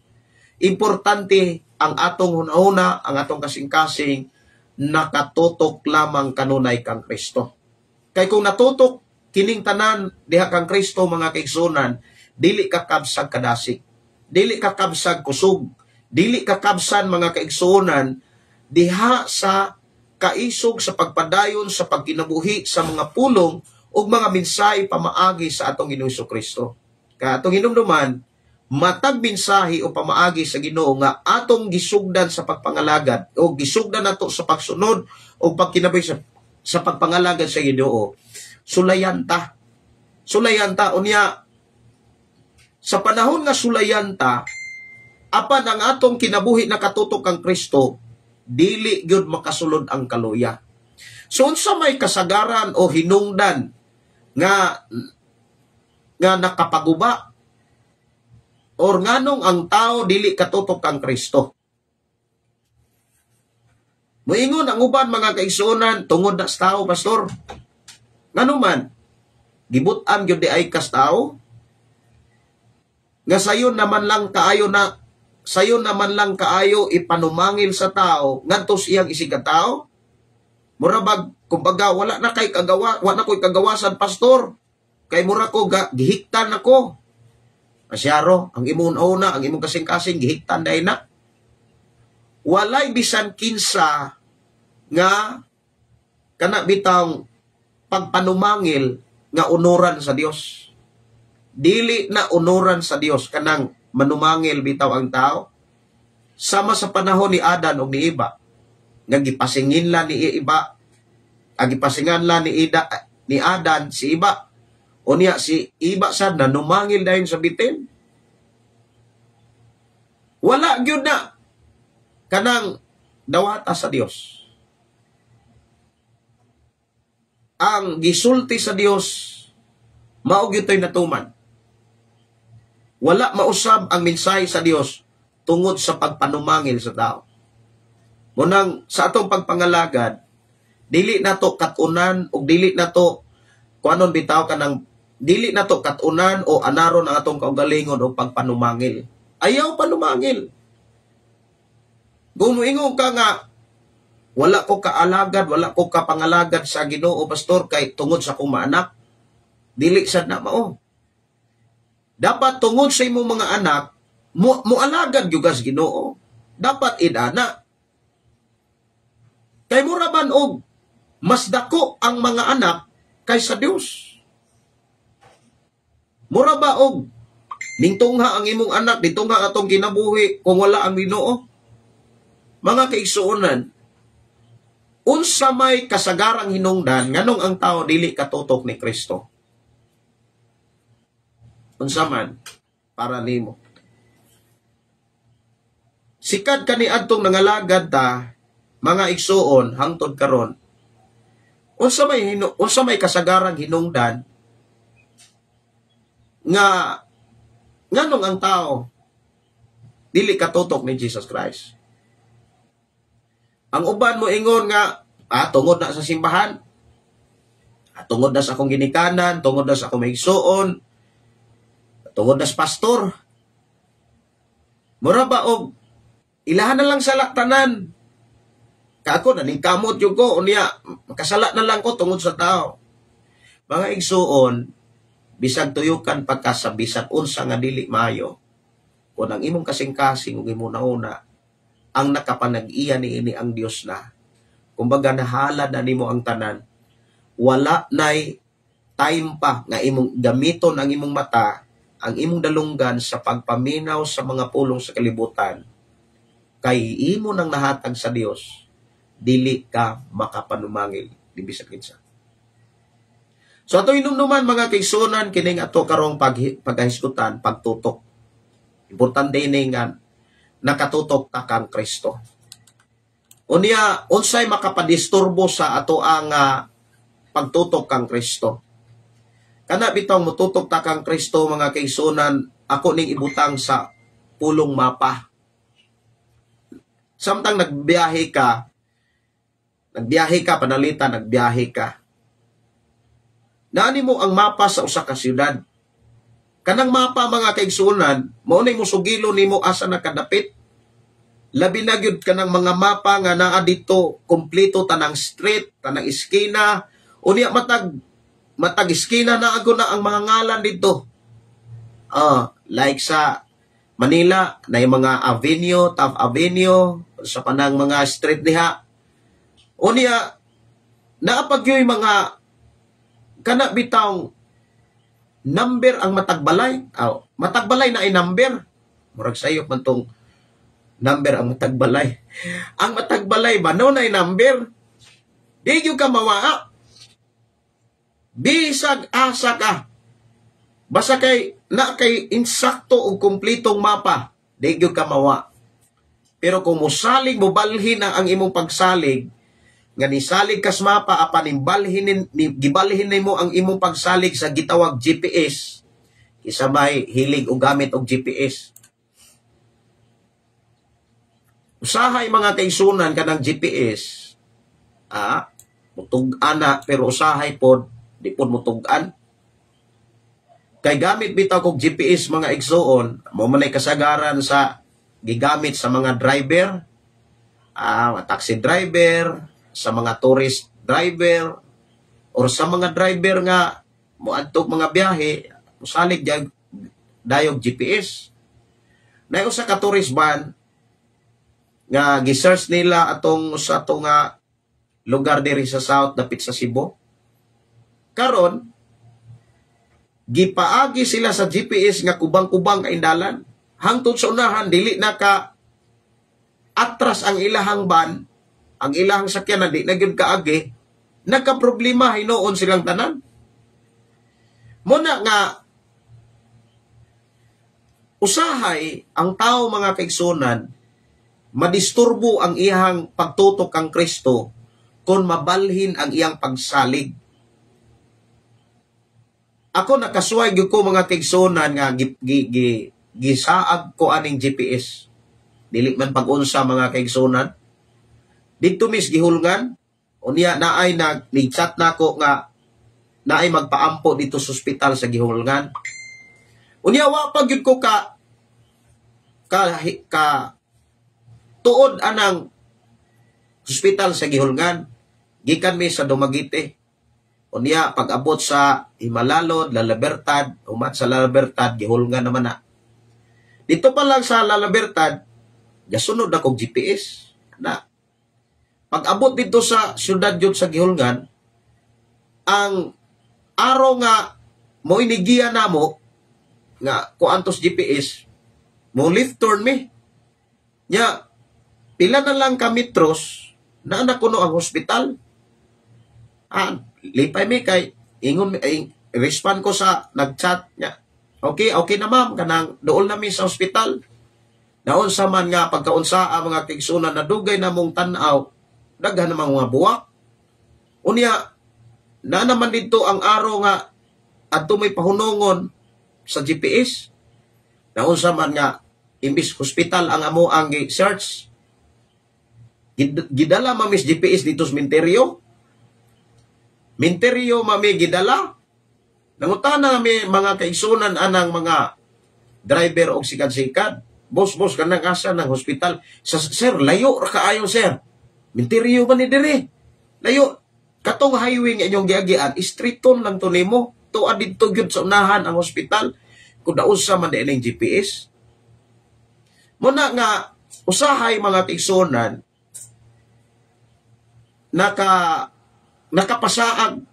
Importante ang atong hunahuna, ang atong kasing-kasing, nakatutok lamang kanunay kang Kristo. Kay kung natutok kining tanan diha kang Kristo, mga kaigsuonan, dili ka kabsag kadasig. Dili ka kabsag kusog. Dili ka kabsan, mga kaigsuonan, diha sa kaisog sa pagpadayon sa pagkinabuhi sa mga pulong ug mga mensahe pamaagi sa atong Ginoong Kristo. Kaya atong hinumduman, matag mensahe o pamaagi sa Ginoo nga atong gisugdan sa pagpangalagad o gisugdan nato sa pagsunod o pagkinabuhi sa pagpangalagad sa Ginoo, sulayan ta. Sulayan ta. Unya sa panahon nga sulayan ta, apan ang atong kinabuhi nakatutok kang Kristo, dili gyud makasulod ang kaluya. So unsa may kasagaran o hinungdan nga nga nakapaguba or nganong ang tao dili katutok kang Kristo? Moingon ang uban, mga kaigsuonan, "Tungod na sa tao, pastor." Ngano man, gibut-an gyud diay kas tao nga sayon naman lang kaayo na sayon naman lang kaayo ipanumangil sa tao ngadto sa iyang isig tao. Mura bag kumbaga wala na kay kagawa, wala na koy kagawasan, pastor, kay mura ko ga, gihiktan ako. Asyaro, ang imong una, ang imong kasing-kasing gihiktan dahil na. Walay bisan kinsa nga kana bitang pagpanumangil nga unuran sa Dios. Dili na unuran sa Dios kanang manumangil bitaw ang tao. Sama sa panahon ni Adan ug ni Iba nga gipasingin la ni Iba, ang gipasingan la ni Ida ni Adan si Iba. Unya si Iba sad na numangil dayon sa bitin. Wala gyud na kanang dawata sa Dios. Ang gisulti sa Dios mao gyud to'y natuman. Wala mausab ang mensahe sa Dios tungod sa pagpanumangil sa tao. Munang sa atong pagpangalagad, dili nato katunan ug dili nato kuanon bitaw kanang dili nato katunan o anaron ang atong kaugalingon o pagpanumangil. Ayaw panumangil. Kung moingon ka nga wala ko kaalagad, wala ko kapangalagad sa Ginoo, pastor, kay tungod sa akong maanak, dili sad na mao. Dapat tungod sa imong mga anak, mo moalagad gyud sa Ginoo. Dapat idana. Kay mura man og mas dako ang mga anak kaysa Dios. Mura ba og ningtungha ang imong anak, ningtungha atong kinabuhi kung wala ang Ginoo? Mga kaigsuonan, unsa may kasagarang hinungdan nganong ang tao dili katutok ni Kristo? Unsa man para nimo? Sikad kaniadtong nangalagad ta, mga igsuon, hangtod karon. Unsa may kasagarang hinungdan nga nganong ang tao dili katutok ni Jesus Christ? Ang uban mo ingon nga tungod na sa simbahan, tungod na sa akong ginikanan, tungod na sa akong maigsuon, tungod na sa pastor. Mura ba og ilahan na lang sa tanan. Kako naningkamot jud ko, unya makasala na lang ko tungod sa tao. Mga igsuon, bisag tuyukan pa ka sa bisan unsa nga dili maayo, kung ang imong kasing-kasing ug imong nauna, ang nakapanag-iya niini ang Dios na. Kumbaga nahalad na nimo ang tanan. Wala nay time pa nga imong gamiton ang imong mata, ang imong dalunggan sa pagpaminaw sa mga pulong sa kalibutan. Kay imo nang nahatag sa Dios, dili ka makapanumangil di bisag kinsa. So ato hinumduman, mga kaigsuonan, kining ato karong paghahisgutan, pagtutok. Importante ini nga nakatutok ta kang Kristo. Unya, unsay makapadisturbo sa ato ang pagtutok kang Kristo? Kana bitong mututok ta kang Kristo, mga kaigsuonan, ako ning ibutang sa pulong mapa. Samtang nagbiyahe ka, panalitan, nagbiyahe ka. Naani mo ang mapa sa usa ka syudad. Kanang mapa, mga kaigsuonan, mao nay musugilo nimo asa nakadapit. Labi na gyud kanang mga mapa nga naa dito kompleto tanang street, tanang iskina, unya matag matag iskina na ako na ang mga ngalan dito. Like sa Manila, na yung mga avenue, Taft Avenue, sa panang mga street diha. Unya, naapag yung mga kana bitaw number ang matagbalay. Aw, matagbalay na ay number. Murag sayop man tong number ang matagbalay. Ang matagbalay ba no na ay number? Di gyud ka mawaa. Bisag asa ka. Basta kay na kay insakto og kumpletong mapa, di gyud ka mawa. Pero kung mosalig, mobalhin ang imong pagsalig, nga nisalig kas mapa apan imbalhin ni gibalhin nimo ang imong pagsalig sa gitawag GPS, isa may hilig og gamit og GPS. Usahay, mga kaigsuonan, kanang GPS, mutug-an na, pero usahay pod di pod mutug-an. Kay gamit bitaw kog GPS, mga igsuon, mo man ay kasagaran sa gigamit sa mga driver, taxi driver, sa mga tourist driver, or sa mga driver nga moadtog mga biyahe, mosalig dayog GPS. Na usa ka tourist van nga gi-search nila atong sa atong nga lugar diri sa south dapit sa Cebu. Karon gipaagi sila sa GPS nga kubang-kubang kaindalan. Hangtod sa unahan dili na ka atras ang ilahang van, ang ilahang sakyanan di na gyud kaagi, nagka-problema hinuon silang tanan. Muna nga usahay ang tao, mga kaigsuonan, madisturbo ang iyang pagtutok kang Kristo kung mabalhin ang iyang pagsalig. Ako nakasuway gyud ko, mga kaigsuonan, nga gi, gi, gi, gisaag ko aning GPS. Dili man pag-unsa, mga kaigsuonan. Didto mis gihulngan, unya naay nag chat nako nga naay magpaampo dito sa ospital sa gihulngan. Unya wa pa gyud ko ka tuod anang ospital sa gihulngan. Gikan mi sa Dumaguete. Unya pag abot sa Jimalalud, La Libertad, umat sa La Libertad, gihulngan naman na. Dito pa lang sa La Libertad, gasunod ako GPS. Na. Pag abot dito sa syudad yun sa gihulngan, ang araw nga mo inigiya namo nga kuantos GPS, mo left turn mi. Nya, pila na lang ka metros, na na kuno ang hospital. Lipay mi kay ingon ay, respond ko sa nag-chat niya. Okay, okay na ma'am, kanang dool na mi sa ospital. Naunsa man nga pagkaunsa ang mga kaigsuonan na dugay na mong tan-aw, daghan namang mga buwak. Unya, na naman dito ang araw nga adto may pahunongon sa GPS. Naunsa man nga imbis hospital ang amo ang search, gidala mamis GPS dito sa minteryo. Minteryo mami gidala. Nangutana mi, mga kaigsuonan, anang mga driver og sikad-sikad. "Boss, boss, kanang asa ng hospital?" "Sa, sir, layo ra kaayo, sir." Minteryo ba ni dire? Layo, katong highway nga inyong giagian, streeton lang to nimo. Tuad didto gyud sa unahan ang hospital. Kung nausa man di ning GPS. Muna nga, usahay mga tigsunan, nakapasaag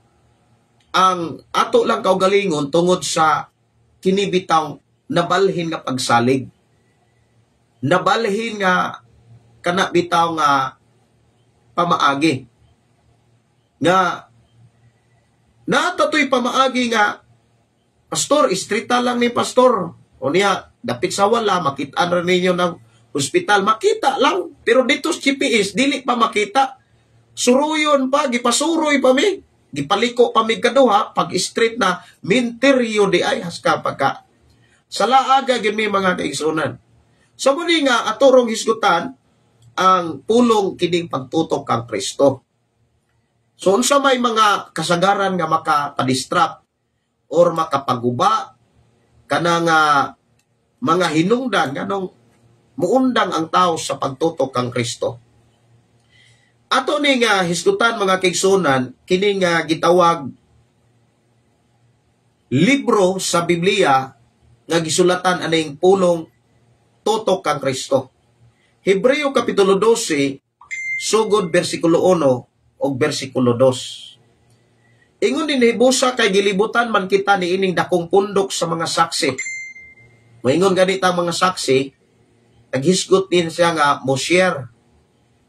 ang ato lang kaugalingon tungod sa kinibitaw nabalhin nga pagsalig. Nabalhin nga kana bitaw nga pamaagi. Nga naatatoy pamaagi nga pastor, istrita lang ni pastor. O niya, dapit sa wala, makita ra ninyo ng hospital. Makita lang. Pero dito sa GPS, dili pa makita. Suruyon pa, gipasuroy pa mi. Gipaliko pa mi kaduha, pag street na, minteryo di ay, haska pagka. Sa laaga, gyud mi mga kaigsunan. So muli nga, atorong hisgutan, ang pulong kining pagtutok kang Kristo. So unsa may mga kasagaran nga makapadistract or makapaguba kana nga mga hinungdan nganong muundang ang tao sa pagtutok kang Kristo. Ato ni nga hisgutan mga kaigsunan kini nga gitawag libro sa Biblia nga gisulatan aning pulong tutok kang Kristo. Hebreo Kapitulo 12, sugod versikulo 1 og versikulo 2. Ingon din hibusa kay gilibutan man kita ni ining dakong pundok sa mga saksi. Moingon ganita ang mga saksi, naghisgot din siya nga mo share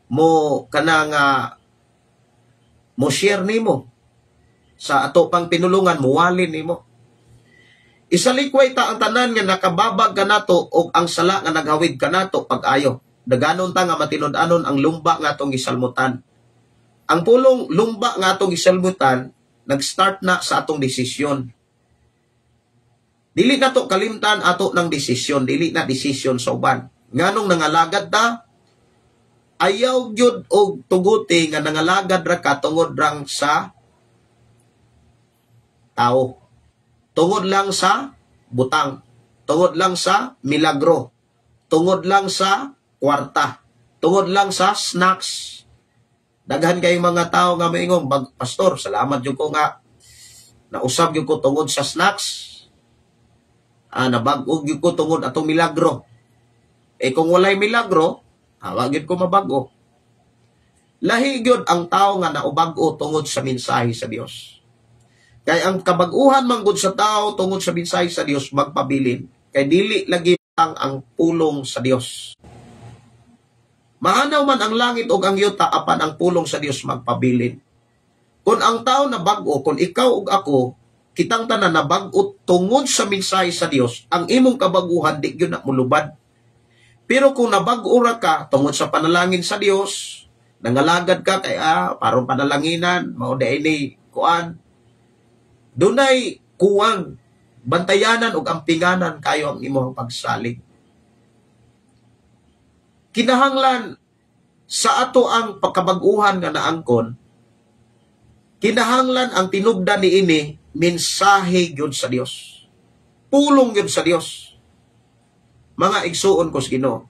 mo kana nga mo share nimo sa ato pang pinulungan, muwalin nimo. Isalikway ta ang tanan nga nakababag kanato og ang sala nga naghawid kanato pag-ayo. Daganon ta nga matinud-anon ang lumba nga atong gisalmutan. Ang pulong lumba nga atong gisalmutan nag-start na sa atong desisyon. Dili na to kalimtan ato ng desisyon, dili na desisyon sa uban. Nganong nangalagad ta, ayaw gyud og tuguti nga nangalagad ra ka tungod rang sa tao. Tungod lang sa butang, tungod lang sa milagro, tungod lang sa kwarta, tungod lang sa snacks. Daghan kayong mga tao nga moingon, "Pastor, salamat jud ko nga nausab gyud ko tungod sa snacks. Nabag-o gyud ko tungod atong milagro." Eh kung walay milagro, wa gyud ko mabag-o. Lahi gyud ang tao nga naubag-o tungod sa mensahe sa Dios. Kay ang kabag-uhan manggod sa tao tungod sa mensahe sa Dios magpabilin. Kay dili lagi ang pulong sa Dios. Maanaw man ang langit ug ang yuta apan ang pulong sa Dios magpabilin. Kung ang tao na bag-o, kung ikaw ug ako, kitang tanan na bag-o tungod sa mensahe sa Dios, ang imong kabaguhan di gyud na mulubad. Pero kung nabag-o ra ka tungod sa panalangin sa Dios, nangalagad ka kay parang panalanginan, mao di ini kuan. Dunay kuwang bantayanan ug ampinganan kayo ang imong pagsalig. Kinahanglan sa ato ang pagkabag-uhan nga naangkon, kinahanglan ang tinubdan niini mensahe gyud sa Dios. Pulong gyud sa Dios. Mga igsuon ko sa Ginoo.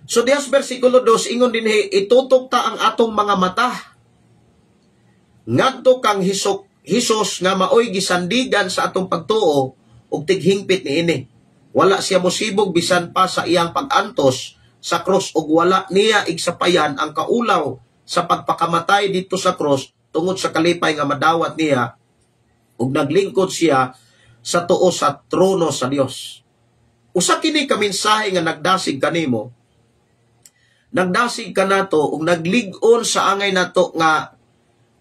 So diyas versikulo 2 ingon dinhi, itutok ta ang atong mga mata ngadto kang Hesus nga maoy gisandigan sa atong pagtuo ug tighingpit niini. Wala siya mosibog bisan pa sa iyang pag-antos sa krus ug wala niya igsapayan ang kaulaw sa pagpakamatay dito sa krus tungod sa kalipay nga madawat niya ug naglingkod siya sa tuo sa trono sa Dios. Usa kini ka mensahe nga nagdasig kanimo, nagdasig kanato ug naglig-on sa angay nato nga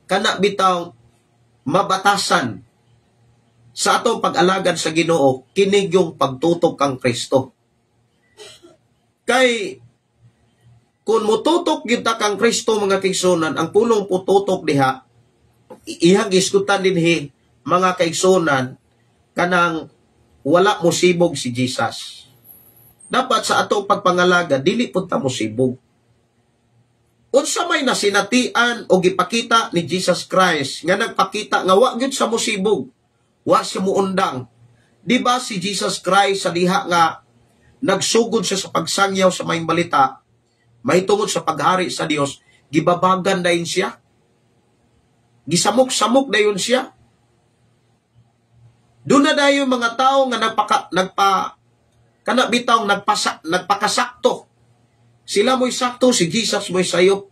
kana bitaw mabatasan sa atong pag-alagad sa Ginoo, kini yung pagtutok kang Kristo. Kay kung mututok gyud ta kang Kristo mga kaigsunan, ang pulong pututok diha iyang gisgutan dinhi mga kaigsunan kanang wala mosibog si Jesus. Dapat sa atong pagpangalaga dili pud ta mosibog. Unsa may nasinatian o gipakita ni Jesus Christ nga nagpakita nga wa gyud sa mosibog, wa siya muundang. Di ba si Jesus Christ sa diha nga nagsugod siya sa pagsangyaw sa maayong balita, Mahitungod sa paghari sa Dios, gibabagan dayon siya. Gisamok-samok dayon siya. Doon na dayon mga tao nga nagpaka nagpa kana bitaw nagpasa nagpakasakto. Sila mo'y sakto, si Jesus mo'y sayop.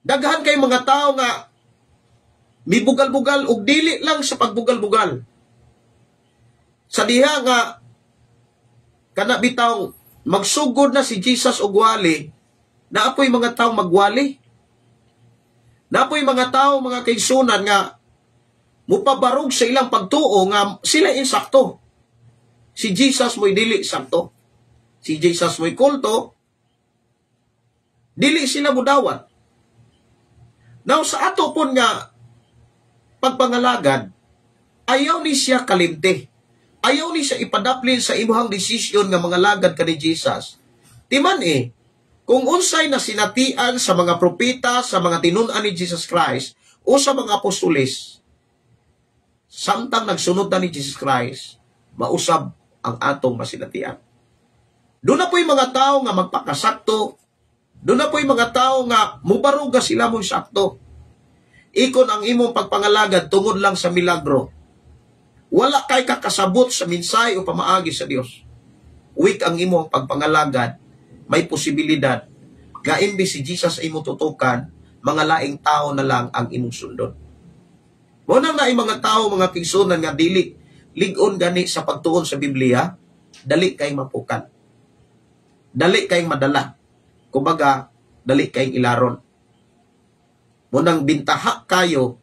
Daghan kay mga tao nga mibugal-bugal og dili lang sa pagbugal-bugal. Sa diha nga kana bitaw magsugod na si Jesus og wali, naapoy mga tao magwali. Naapoy mga tao, mga kaigsunan, nga mupabarog sa ilang pagtuo nga sila insakto. Si Jesus mo'y dili sakto. Si Jesus mo'y kulto. Dili sila budawat. Now sa ato pon nga pagpangalagad, ayaw ni siya kalimte. Ayaw ni siya ipadaplin sa imuhang desisyon nga mga lagad ka ni Jesus. Timan eh, kung unsay na sinatian sa mga propeta, sa mga tinun-an ni Jesus Christ, o sa mga apostoles, samtang nagsunod na ni Jesus Christ, mausab ang atong masinatian. Doon na po'y mga tao nga magpakasakto, doon na po'y mga tao nga mubaruga sila mo'y sakto. Ikon ang imong pagpangalagad tungod lang sa milagro. Wala kay kakasabot sa minsay o pamaagi sa Dios. Weak ang imong pagpangalagad, may posibilidad nga imbes si Jesus ay imong tutukan, mga laing tao na lang ang imong sundon. Mao nang naay mga tao, mga kaigsunan, nga dili lig-on gani sa pagtuon sa Biblia, dali kay mapukan. Dali kay madala. Kumbaga, dali kay ilaron. Mao nang bintaha kayo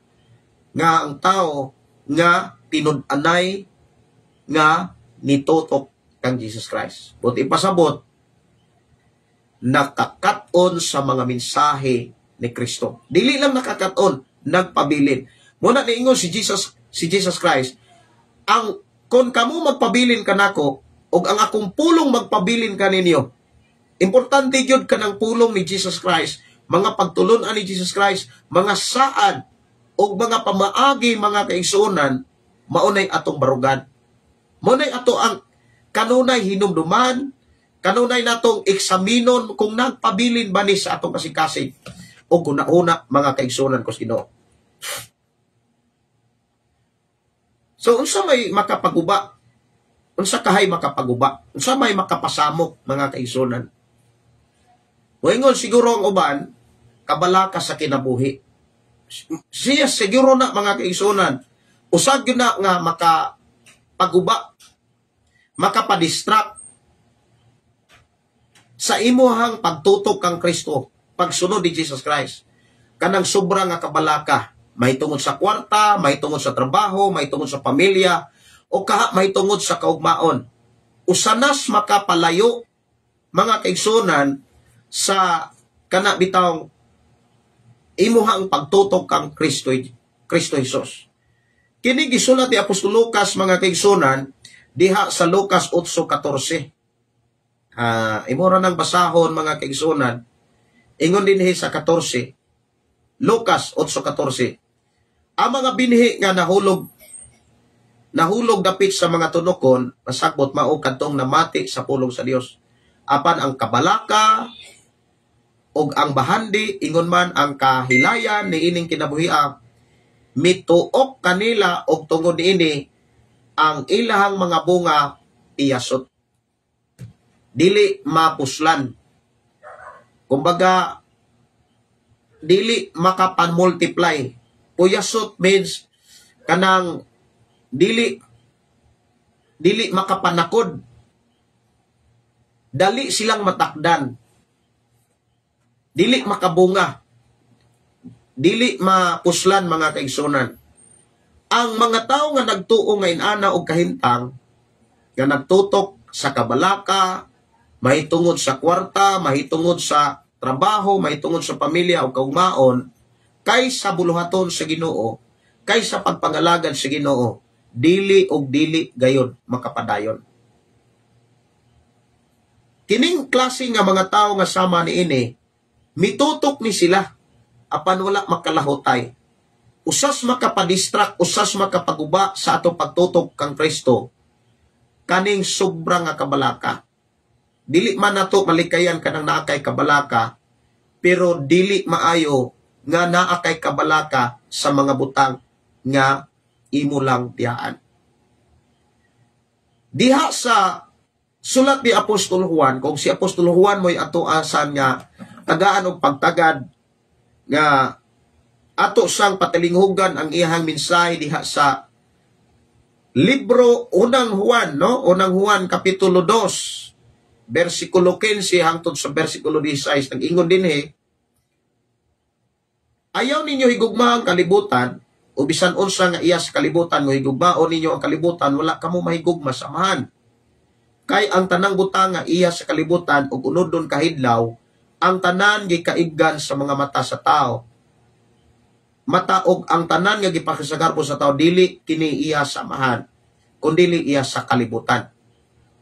nga ang tao nga tinud-anay nga nitutok kang Jesus Christ. But ipasabot, nakakaton sa mga mensahe ni Kristo. Dili lang nakakaton, nagpabilin. Muna niingon si Jesus Christ, ang kon kamo magpabilin kanako ug ang akong pulong magpabilin kaninyo. Importante gyud kanang pulong ni Jesus Christ, mga pagtulun-an ni Jesus Christ, mga saad ug mga pamaagi, mga kaigsuonan, maunay atong barugan. Maunay ato ang kanunay hinumduman, kanunay natong eksaminon kung nagpabilin ba ni sa atong kasing-kasing o una-una, mga kaigsuonan ko sa Ginoo. So unsa may makapaguba? Unsa kahay makapaguba? Unsa may makapasamok, mga kaigsuonan? Moingon siguro ang uban, kabalaka sa kinabuhi. Siya siguro na, mga kaigsuonan, usag yun na nga makapaguba, makapadistract sa imuhang pagtutok kang Kristo, pagsunod ni Jesus Christ. Kanang sobra nga kabalaka, may tungod sa kwarta, may tungod sa trabaho, may tungod sa pamilya, o kaha may tungod sa kaugmaon. Usanas makapalayo, mga kaigsunan, sa kana bitawng imuhang pagtutok kang Kristo Jesus. Kini gisulat ni Apostol Lucas, mga kaigsunan, diha sa Lucas 8:14. Imo ra nang basahon, mga kaigsunan. Ingon dinhi sa 14. Lucas 8:14. Ang mga binhi nga nahulog nahulog dapit sa mga tunokon, masakbot mao kadtong namati sa pulong sa Dios. Apan ang kabalaka ug ang bahandi, ingon man ang kahilayan niining kinabuhia, mituok kanila og tungod niini ang ilahang mga bunga iyasot. Dili mapuslan. Kumbaga, dili makapan-multiply. Puyasot means kanang dili dili makapanakod. Dali silang matakdan. Dili makabunga. Dili mapuslan, mga kaigsunan. Ang mga tao nga nagtuo nga inana og kahimtang, nga nagtutok sa kabalaka, mahitungod sa kwarta, mahitungod sa trabaho, mahitungod sa pamilya o kaugmaon, kay sa buluhaton sa Ginoo, kay sa pagpangalagad sa Ginoo, dili og dili gayon makapadayon. Kining klase nga mga tao nga sama niini, mitutok ni sila apan wala makalahutay. Usas makapadistract, usas makapaguba sa atong pagtutok kang Kristo, kaning sobra nga kabalaka. Dili man nato malikayan kanang naa kay kabalaka, pero dili maayo nga naa kay kabalaka sa mga butang nga imo lang tiyaan. Diha sa sulat ni Apostol Juan, kung si Apostol Juan mo'y ato asan nga tagaan og pagtagad nga ato sang patalinghugan ang iyahang mensahe diha sa libro Unang Juan, no? Unang Juan kapitulo 2, versikulo 15 hangtod sa versikulo 16, nag-ingon dinhi, "Ayaw ninyo higugma ang kalibutan o bisan unsa nga iya sa kalibutan. Mo higugmaon ninyo ang kalibutan, wala kamo mahigugma sa Amahan. Kay ang tanang butang nga iya sa kalibutan ug unodon kahidlaw, ang tanan gikaibgan sa mga mata sa tao. Mata og ang tanan nga gipakisagarbo sa tao, dili kini iya sa Amahan, kundili iya sa kalibutan.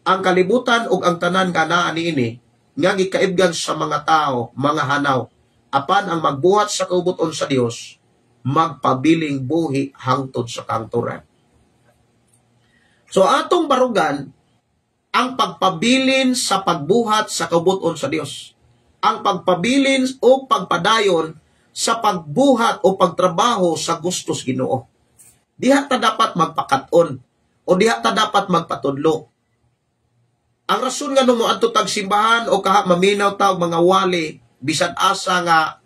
Ang kalibutan ug ang tanan nga naa niini nga gikaibgan sa mga tao, mga hanaw. Apan ang magbuhat sa kaubuton sa Dios magpabiling buhi hangtod sa kahangturan." So atong barugan ang pagpabilin sa pagbuhat sa kaubuton sa Dios. Ang pagpabilin o pagpadayon sa pagbuhat o pagtrabaho sa gustos Ginoo. Diha ta dapat magpakat-on o diha ta dapat magpatudlo. Ang rason nga mo adto tag simbahan o kaha maminaw ta og mga wali bisan asa nga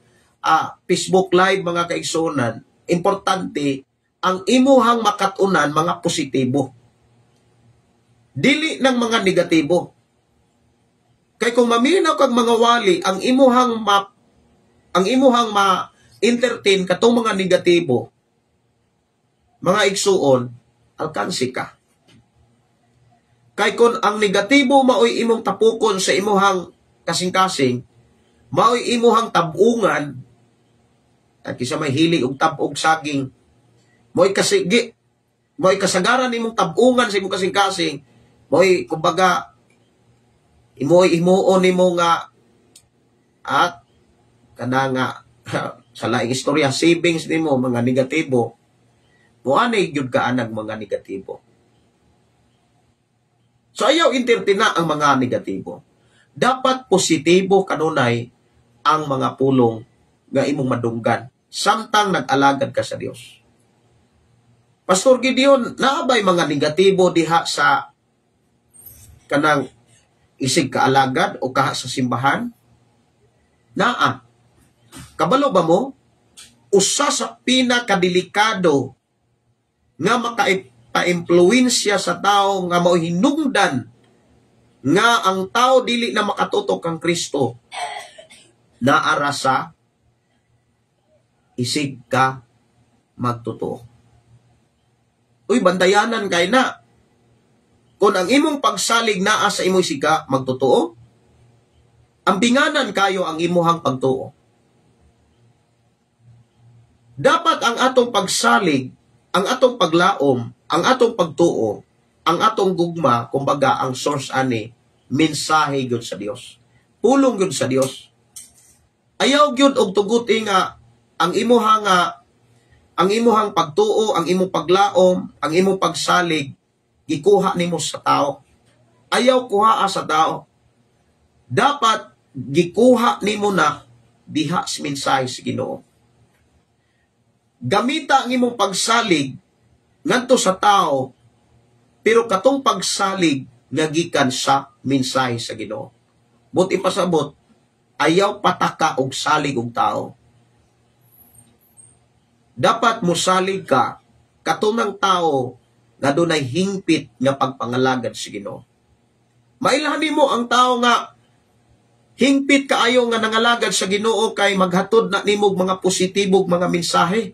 Facebook Live, mga kaigsuonan, importante ang imuhang makatunan mga positibo. Dili ng mga negatibo. Kay kung maminaw kag mga wali, ang imuhang ma-entertain katong mga negatibo, mga igsuon, alkansi ka. Kay kung ang negatibo maoy imong tapukon sa imuhang kasing-kasing, maoy imuhang tabungan, at kisa may hili og tab-og saging, mo'y kasagaran imong tabungan sa imong kasing-kasing, mo'y kumbaga imoy himuon nimo nga at kana nga sa laing istorya, savings nimo mga negatibo, moanay gyud ka anag mga negatibo. So ayaw entertain na ang mga negatibo. Dapat positibo kanunay ang mga pulong nga imong madunggan samtang nag-alagad ka sa Dios. "Pastor Gideon, naa bay mga negatibo diha sa kanang isig kaalagad o kaha sa simbahan?" Naa. Kabalo ba mo? Usa sa pinakadelikado nga makaimpluwensya sa tao nga mao hinungdan nga ang tao dili na makatutok kang Kristo, naara sa isig ka magtotoo. Uy, bantayanan kay na. Kung ang imong pagsalig naa sa imong isig ka magtotoo, ampinganan kayo ang imuhang pagtuo. Dapat ang atong pagsalig, ang atong paglaom, ang atong pagtuo, ang atong gugma, kumbaga ang source ani, mensahe gyud sa Dios. Pulong gyud sa Dios. Ayaw gyud og tuguti nga ang imuhang pagtuo, ang imong paglaom, ang imong pagsalig gikuha nimo sa tao. Ayaw kuhaa sa tao. Dapat gikuha nimo na diha sa mensahe sa Ginoo. Gamita ang imong pagsalig ngadto sa tao, pero katong pagsalig nga gikan sa mensahe sa Ginoo. But ipasabot, ayaw pataka og salig og tao. Dapat musalig ka katunang tao nga dunay hingpit nga pagpangalagad sa Ginoo. Mailhan nimo ang tao nga hingpit kaayo nga nangalagad sa Ginoo kay maghatod na nimo og mga positibog mga mensahe.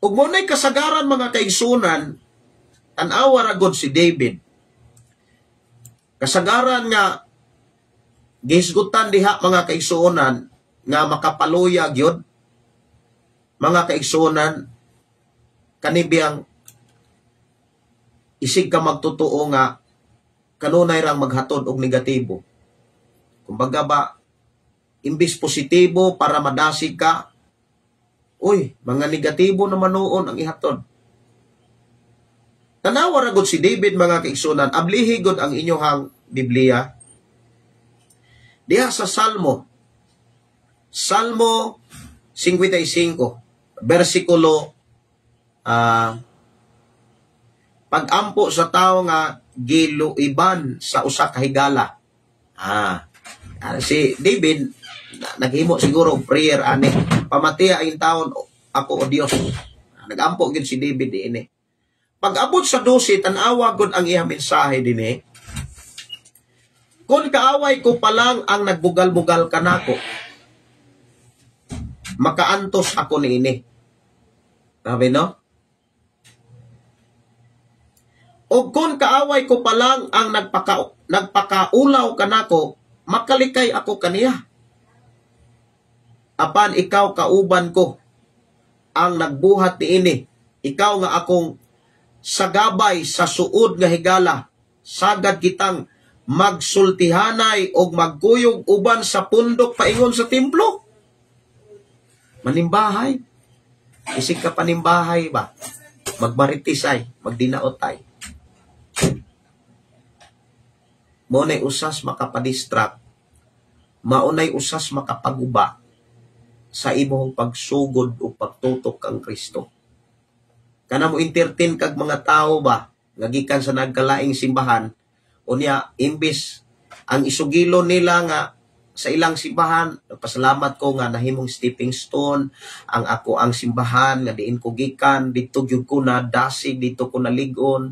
Ug mo na'y kasagaran, mga kaigsunan, tan-awa ra gud si David. Kasagaran nga gihisgutan diha, mga kaigsuonan, nga makapaluya gyud, mga kaigsuonan, kanibiyang isig ka magtotoo nga kanunay rang maghatod og negatibo. Kumbaga ba, imbis positibo para madasig ka, uy, mga negatibo naman noon ang ihatod. Tanawa ra gud si David, mga kaigsunan, ablihi gud ang inyohang Biblia. Diha sa Salmo, Salmo 55, versikulo pag-ampo sa tao nga giluiban sa usa ka higala. Si David naghimo siguro og prayer ani, "Pamatiya ang taon ako, o Dios." Nagampo gyud si David diini. Pag-abot sa 12, tan-awa gud ang iyang mensahe dinhi. "Kung kaaway ko pa lang ang nagbugal-bugal kanako, makaantos ako niini." Sabi, no? "O kung kaaway ko pa lang ang nagpakaulaw kanako, makalikay ako kaniya. Apan ikaw, kauban ko, ang nagbuhat niini. Ikaw nga akong sagabay sa suod nga higala, sagad kitang magsultihanay og magkuyog uban sa pundok paingon sa templo." Manimbahay. Isig ka panimbahay ba? Magmaritisay, magdinaotay. Maunay usas makapadistract, maunay usas makapaguba sa imong pagsugod o pagtutok kang Kristo. Kana mo entertain kag mga tao ba nga gikan sa nagkalaing simbahan, unya imbis ang isugilo nila nga sa ilang simbahan, "Pasalamat ko nga nahimong stepping stone ang ako ang simbahan nga diin ko gikan, didto gyud ko na dasig, didto ko nalig-on."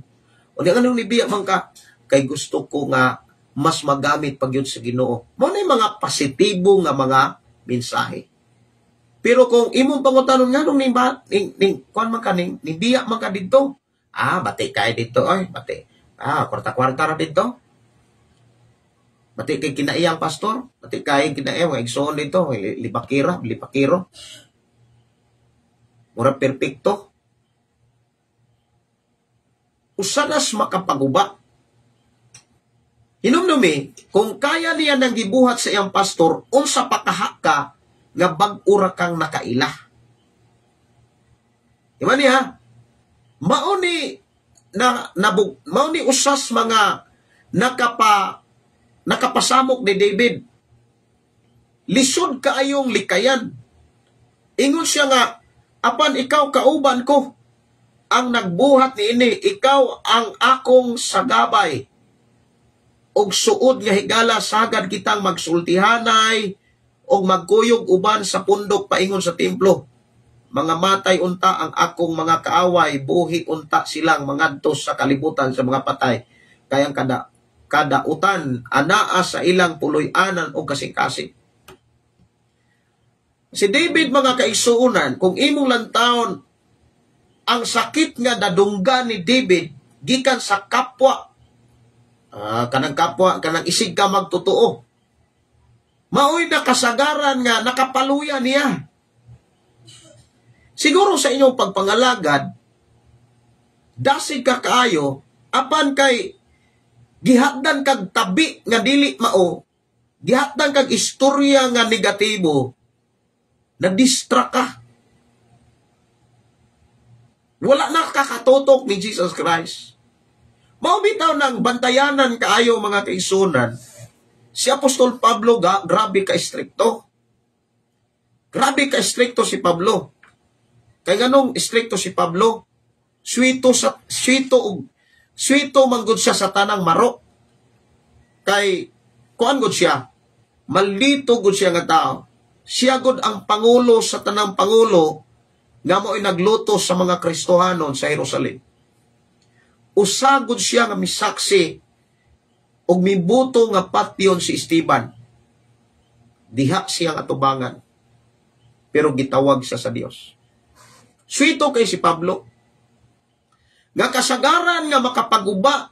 Unya nganong nibiya man ka? "Kay gusto ko nga mas magamit pag yun sa Ginoo." Mao na yung mga positibo nga mga mensahe. Pero kung imong pangutanon, "Nganong ning ba ning, ning kuan man ka, ning biya man ka didto?" "Ah, bati kay didto oy, bati. Ah, kwarta-kwarta ra didto. Bati kay kinaiyang pastor, bati kay kinaiyang mga igsoon didto, libakira, libakiro. Mura perpekto." Usa nas makapaguba. Hinumdumi, kung kaya niya nang gibuhat sa iyang pastor, unsa pa kaha ka nga bag-o ra kang nakaila? Di ba niya? Mao ni na nabug, mao ni usas mga nakapasamok ni David. Lisod kaayong likayan. Ingon siya nga, "Apan ikaw, kauban ko, ang nagbuhat niini, ikaw ang akong sagabay og suod nga higala, sagad kitang magsultihanay og magkuyog uban sa pundok paingon sa templo. Mga matay unta ang akong mga kaaway, buhi unta silang mangadto sa kalibutan sa mga patay. Kay ang kadautan anaa sa ilang puloy-anan og kasing-kasing." Si David, mga kaigsuonan, kung imong lantawon ang sakit nga nadunggan ni David gikan sa kapwa, kanang kapwa, kanang isig ka magtotoo, maoy nakasagaran nga nakapaluya niya. Siguro sa inyong pagpangalagad, dasig ka kaayo, apan kay gihatdan kag tabi nga dili mao, gihatdan kag istorya nga negatibo, na-distract ka. Wala na kakatutok ni Jesus Christ. Mao bitaw nang bantayanan kaayo, mga kaigsuonan, si Apostol Pablo ga, grabe ka estrikto. Grabe ka estrikto si Pablo. Kay ganong estrikto si Pablo, swito og swito manggod siya sa tanang maro. Kay kuan gud siya, malito gud siya nga tao. Siya gud ang pangulo sa tanang pangulo nga mo'y nagluto sa mga Kristohanon sa Jerusalem. Usa gud siya nga misaksi og mibuto nga patyon si Esteban. Diha siyang atubangan. Pero gitawag siya sa Dios. Swito kay si Pablo. Nga kasagaran nga makapaguba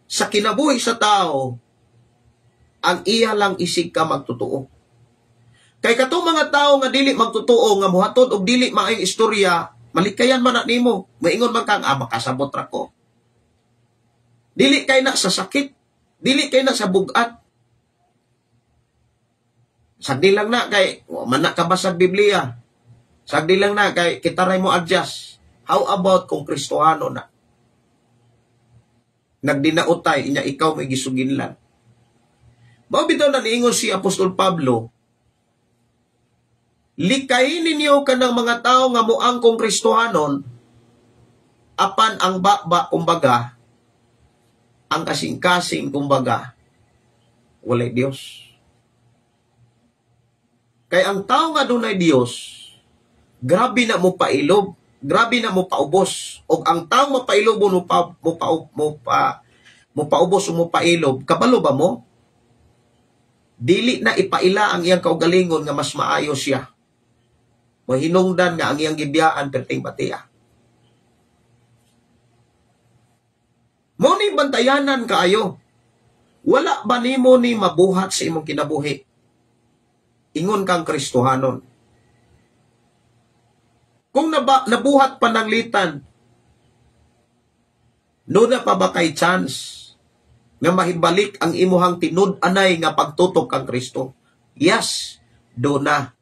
sa kinabuhi sa tao, ang iya lang isig ka magtotoo. Kay katong mga tao nga dili magtotoo, nga muhatod og dili maayong istorya, malikayan man na nimo. Maingon man kang, "Ah, makasabot ra ko." Dili kay na sa sakit, dili kay na sa bugat. Sagdi lang na kay wa man na kabasag Biblia. Sagdi lang na kay kita ray mo adjust. How about kung Kristohano na? Nagdinautay inya ikaw may gisuginlan. Mao bitaw na niingon si Apostol Pablo, likayin ninyo kanang mga tao nga moangkong Kristohanon, apan ang baba kumbaga, ang kasing-kasing kumbaga, walay Dios. Kay ang tao nga dunay Dios, grabe na mo pailob, grabe na mo paubos. Og ang tao mapailobon mo paubos o mo pailob, kabalo ba mo? Dili na ipaila ang iyang kaugalingon nga mas maayo siya. Mahinungdan nga ang iyang gibiyaan perting batia. Mo ni bantayanan kaayo. Wala ba nimo ni mabuhat sa imong kinabuhi? Ingon kang Kristohanon. Kung nabuhat pa ng litan, nuna pa ba kay chance nga mahibalik ang imuhang tinud-anay nga pagtutok kang Kristo? Yes, do na.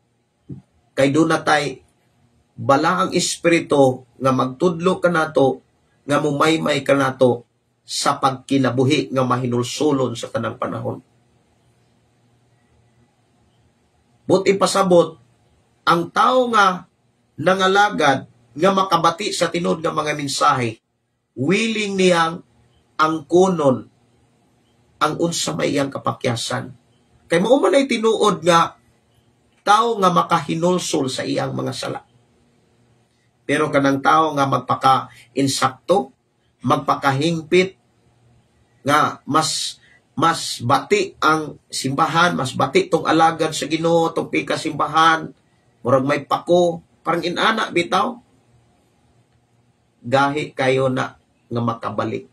Kay do na tay bala ang espiritu nga magtudlo kanato, nga mumaymay kanato sa pagkinabuhi nga mahinulsulon sa tanang panahon. But ipasabot, ang tao nga nangalagad nga makabati sa tinud nga mga mensahe, willing niyang angkonon ang unsa may iyang kapakyasan. Kay mao man ay tinuod nga tao nga makahinulsol sa iyang mga sala. Pero kanang tao nga magpaka-insakto, magpakahingpit, nga mas bati ang simbahan, mas bati tong alagad sa Ginoo, tong pika simbahan, murag may pako, parang inana bitaw, gahi kayo na nga makabalik.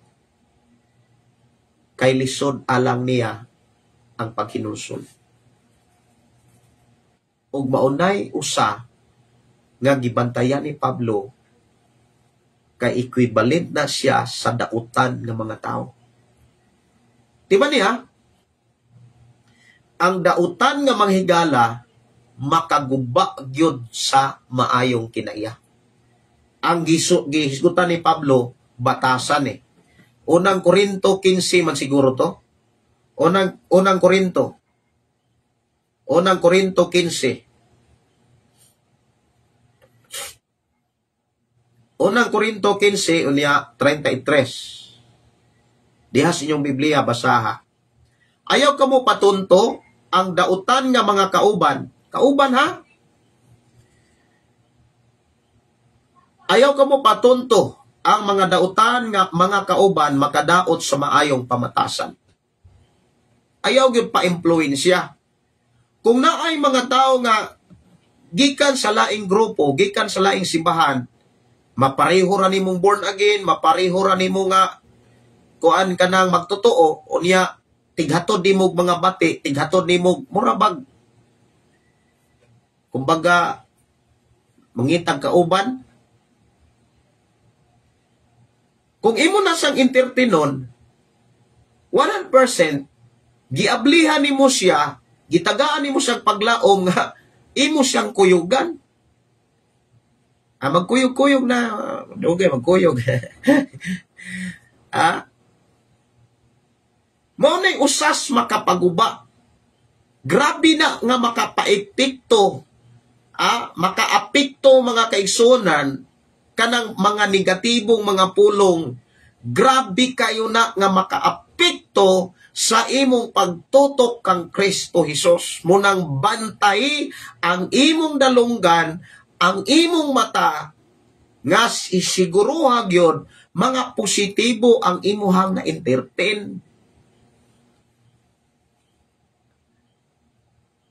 Kay lisod alang niya ang paghinulsol. Ug maunay usa nga gibantayan ni Pablo kay equivalent na siya sa dautan ng mga tao. Di ba niya? Ang dautan nga manghigala makaguba gyud sa maayong kinaiya. Ang gihisgutan ni Pablo batasan eh. Unang Korinto 15 man siguro to. Unang Korinto. Unang Korinto 15. Unang Korinto 15 unya 33. Diha sa inyong Biblia basaha. Ayaw kamo patunto ang dautan nga mga kauban. Kauban ha? Ayaw kamo patunto ang mga dautan nga mga kauban makadaot sa maayong pamatasan. Ayaw gyud pa-impluwensya. Kung naay mga tao nga gikan sa laing grupo, gikan sa laing simbahan, mapareho ra nimong born again, mapareho ra nimo nga kuan ka nang magtotoo, unya tighatod nimo mga bati, tighatod nimo mura bag kumbaga mangitag kauban. Kung imo na siyang entertainon, 100% giablihan nimo siya, gitagaan nimo siyang paglaom nga imo siyang kuyugan. Ah, magkuyog-kuyog na, dugay magkuyog. Ah, mao nay usas makapaguba. Grabe na nga makapaepekto, makaapekto mga kaigsunan kanang mga negatibong mga pulong. Grabe kayo na nga makaapekto sa imong pagtutok kang Kristo Hesus. Munang bantay ang imong dalunggan, ang imong mata, nga isiguruha gyud mga positibo ang imuhang na-entertain.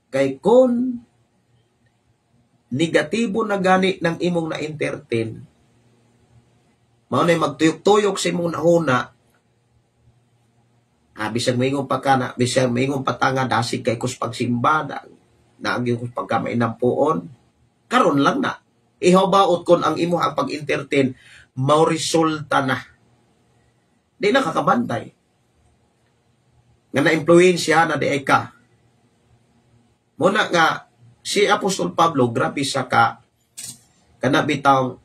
Kay kon negatibo na gani ng imong na-entertain, mao nay magtuyok-tuyok sa imong nahuna. Bisag moingon pa ka na, bisag moingon pa ta nga dasig kay kus pagsimba, naagi kus pagka mainampuon. Karon lang na. Ihaw-baot kon ang imong ang pag-entertain, mao resulta na. Di na kakabantay. Nga na-impluwensya na di ay ka. Muna nga, si Apostol Pablo, grabe sa ka, kana bitawng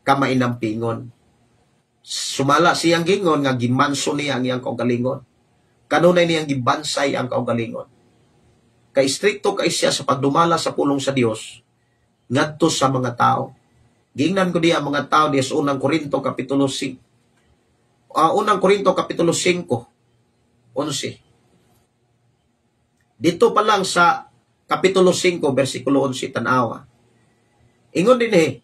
kamainampingon. Sumala siyang gingon nga gimanso niya ang iyang kaugalingon. Kanunay niyang gibansay ang kaugalingon. Kay strikto kay siya sa pagdumala sa pulong sa Dios ngadto sa mga tao. Giingnan ko diya ang mga tao diya sa unang Korinto kapitulo 5. Unang Korinto kapitulo 5, 11. Dito pa lang sa kapitulo 5 bersikulo 11 tan-awa. Ingon dinhi,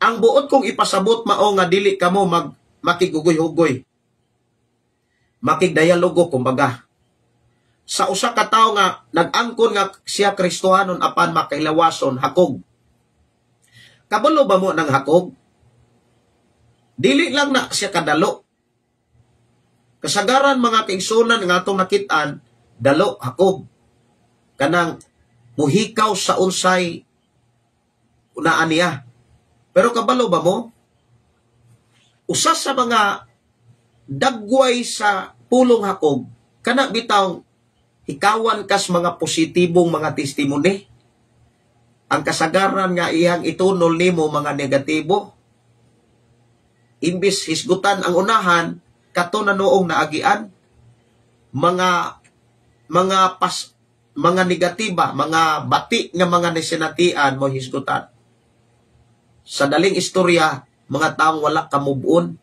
ang buot kong ipasabot mao nga dili kamo makigugoy-hugoy. Makigdialogo kumbaga. Sa usa ka tawo nga nag-angkon nga siya Kristohanon apan makailawason hakog. Kabalo ba mo ng hakog? Dili lang na siya kadalo. Kasagaran mga kaigsunan nga atong nakit-an, dalo hakog. Kanang muhikaw sa unsay unaan niya. Pero kabalo ba mo? Usa sa mga dagway sa pulong hakog, kana bitaw hikawan kas mga positibong mga testimony. Ang kasagaran nga iyang itunol nimo mga negatibo. Imbis hisgutan ang unahan, kato na noong naagian, mga negatiba, mga bati nga mga nisinatian mo hisgutan. Sa daling istorya, mga taong wala kamubon.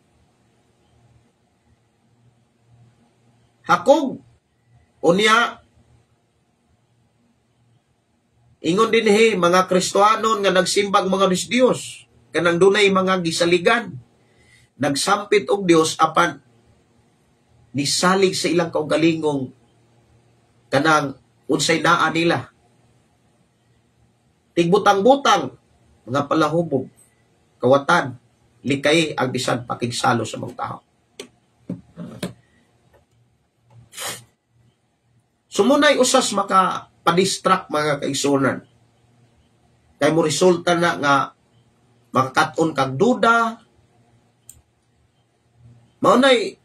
Hakog, unya, ingon dinhi mga Kristohanon nga nagsimbag mga ni Dios, kanang dunay mga gisaligan, nagsampit og Dios apan nisalig sa ilang kaugalingong kanang unsay naa nila. Tigbutang-butang, mga palahubog, kawatan, likay ang bisan pakigsalo sa mga tao. Sumunay usas makapadistract mga kaigsunan. Kay mo resulta na nga makakat-on kag duda. Maunay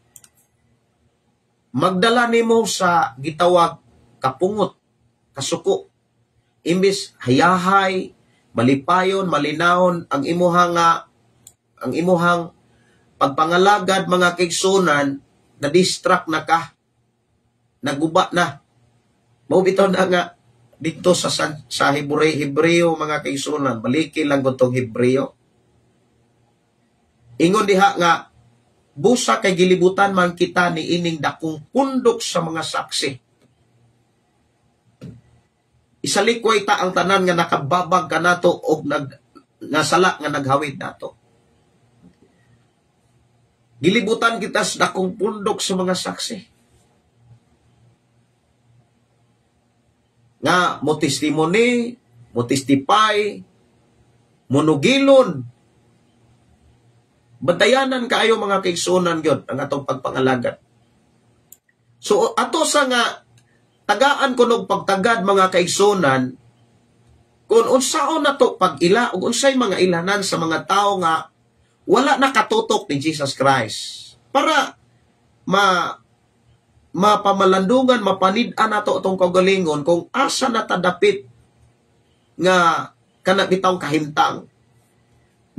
magdala nimo sa gitawag kapungot, kasuko. Imbis hayahay, malipayon, malinawon ang imuhang ang imuhang pagpangalagad mga kaigsunan, na distract na ka, naguba na. Mao bitaw na nga dito sa sa Hebreo mga kaigsunan, baliki lang gud tong Hebreo. Ingon diha nga busa kay gilibutan man kita ni ining dakong pundok sa mga saksi. Isalikway ta ang tanan nga nakababag kanato og nga sala nga naghawid nato. Gilibutan kita sa dakong pundok sa mga saksi. Nga mo testimony, mo testify, monugilon. Bantayanan kaayo mga kaigsuonan gyud ang atong pagpangalagad. So ato sa nga tagaan kunog pagtagad mga kaigsuonan kung unsaon nato pag-ila ug unsay mga ilanan sa mga tawo nga wala nakatutok ni Jesus Christ para mapamalandungan, mapanid-an nato atong kaugalingon kung asa na ta dapit nga kana bitawng kahimtang.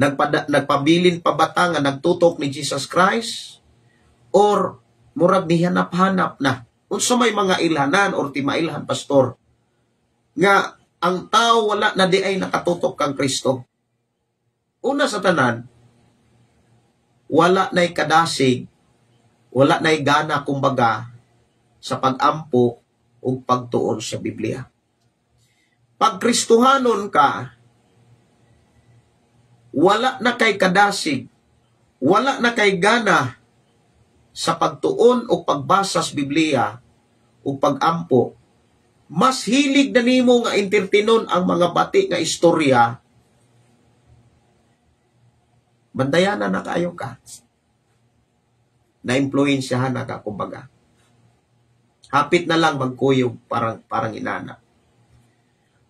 Nagpabilin pa ba ta nga nagtutok ni Jesus Christ or murag nihanap-hanap na? Unsa may mga ilhanan or timailhan, pastor, nga ang tao wala na di ay nakatutok kang Kristo? Una sa tanan, wala na'y kadasig, wala na'y gana kumbaga sa pag-ampo o pagtuon sa Biblia. Pag Kristohanon ka, wala na kay kadasig, wala na kay gana sa pagtuon o pagbasa sa Biblia o pag-ampo. Mas hilig na nimo nga entertainon ang mga bati nga istorya, bantayanan na kaayo ka. Na-influensyahan na ka, kumbaga. Hapit na lang magkuyog, parang inana.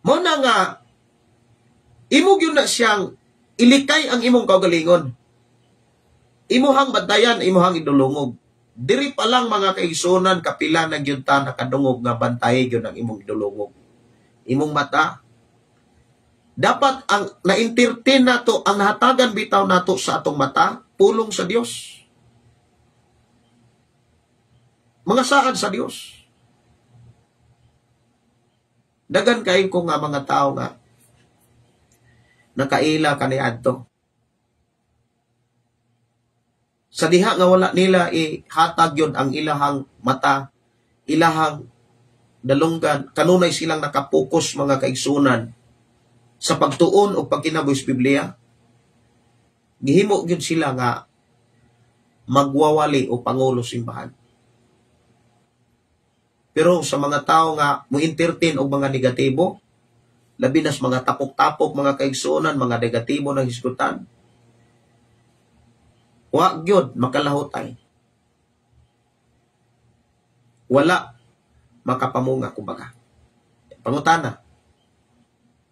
Mo na nga, imo gyud na siyang ilikay ang imong kaugalingon. Imuhang bantayan, imuhang idulungog. Diri pa lang mga kaigsunan, kapila na gyud ta nakadungog nga bantay gyud ang imong idulungog. Imong mata. Dapat ang na-entertain nato, ang hatagan bitaw nato sa atong mata, pulong sa Dios. Mga saad sa Dios. Dagan kay ko nga mga tao nga nakaila kaniadto. Sa diha nga wala nila ihatag yun ang ilahang mata, ilahang dalunggan, kanunay silang nakapokus mga kaigsunan sa pagtuon o pagkinabuhi sa Biblia. Gihimo gyud sila nga magwawali o pangulo simbahan. Pero sa mga tao nga mo-entertain og mga negatibo, labi nas mga tapok-tapok, mga kaigsunan, mga negatibo ng hisgutan, wa gyud makalahutay. Wala makapamunga kumbaga. Pangutana,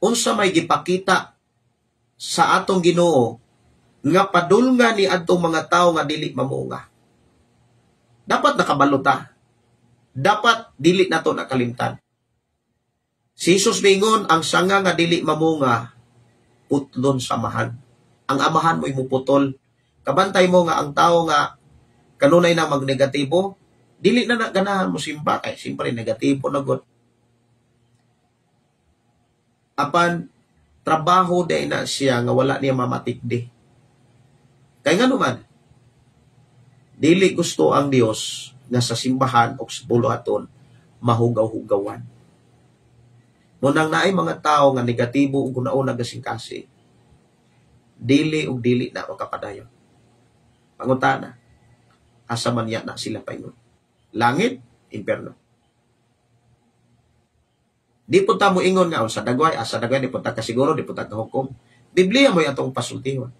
unsa may gipakita sa atong Ginoo nga padulngan ni adtong mga tawo nga dili mamunga? Dapat nakabalo ta. Dapat dili nato nakalimtan. Si Jesus mingon, ang sanga nga dili mamunga putlon sa amahan. Ang amahan mo'y muputol. Kabantay mo nga ang tao nga kanunay na magnegatibo, dili na ganahan mo simba kay siyempre negatibo na gud. Apan trabaho day na siya nga wala niya mamatikdi. Kay ngano man, dili gusto ang Dios nga sa simbahan o sa buluhaton mahugaw-hugawan. Munang naay mga tao nga negatibo ug una-una gasingkasi, dili ug dili na makapadayon. Pangutana, asa man niya na sila paingon? Langit, impyerno. Di po ta mo ingon nga sa dagway, asa dagway, di po ta kasiguro, di po ta kahukom. Biblia mo'y atong pasultihon.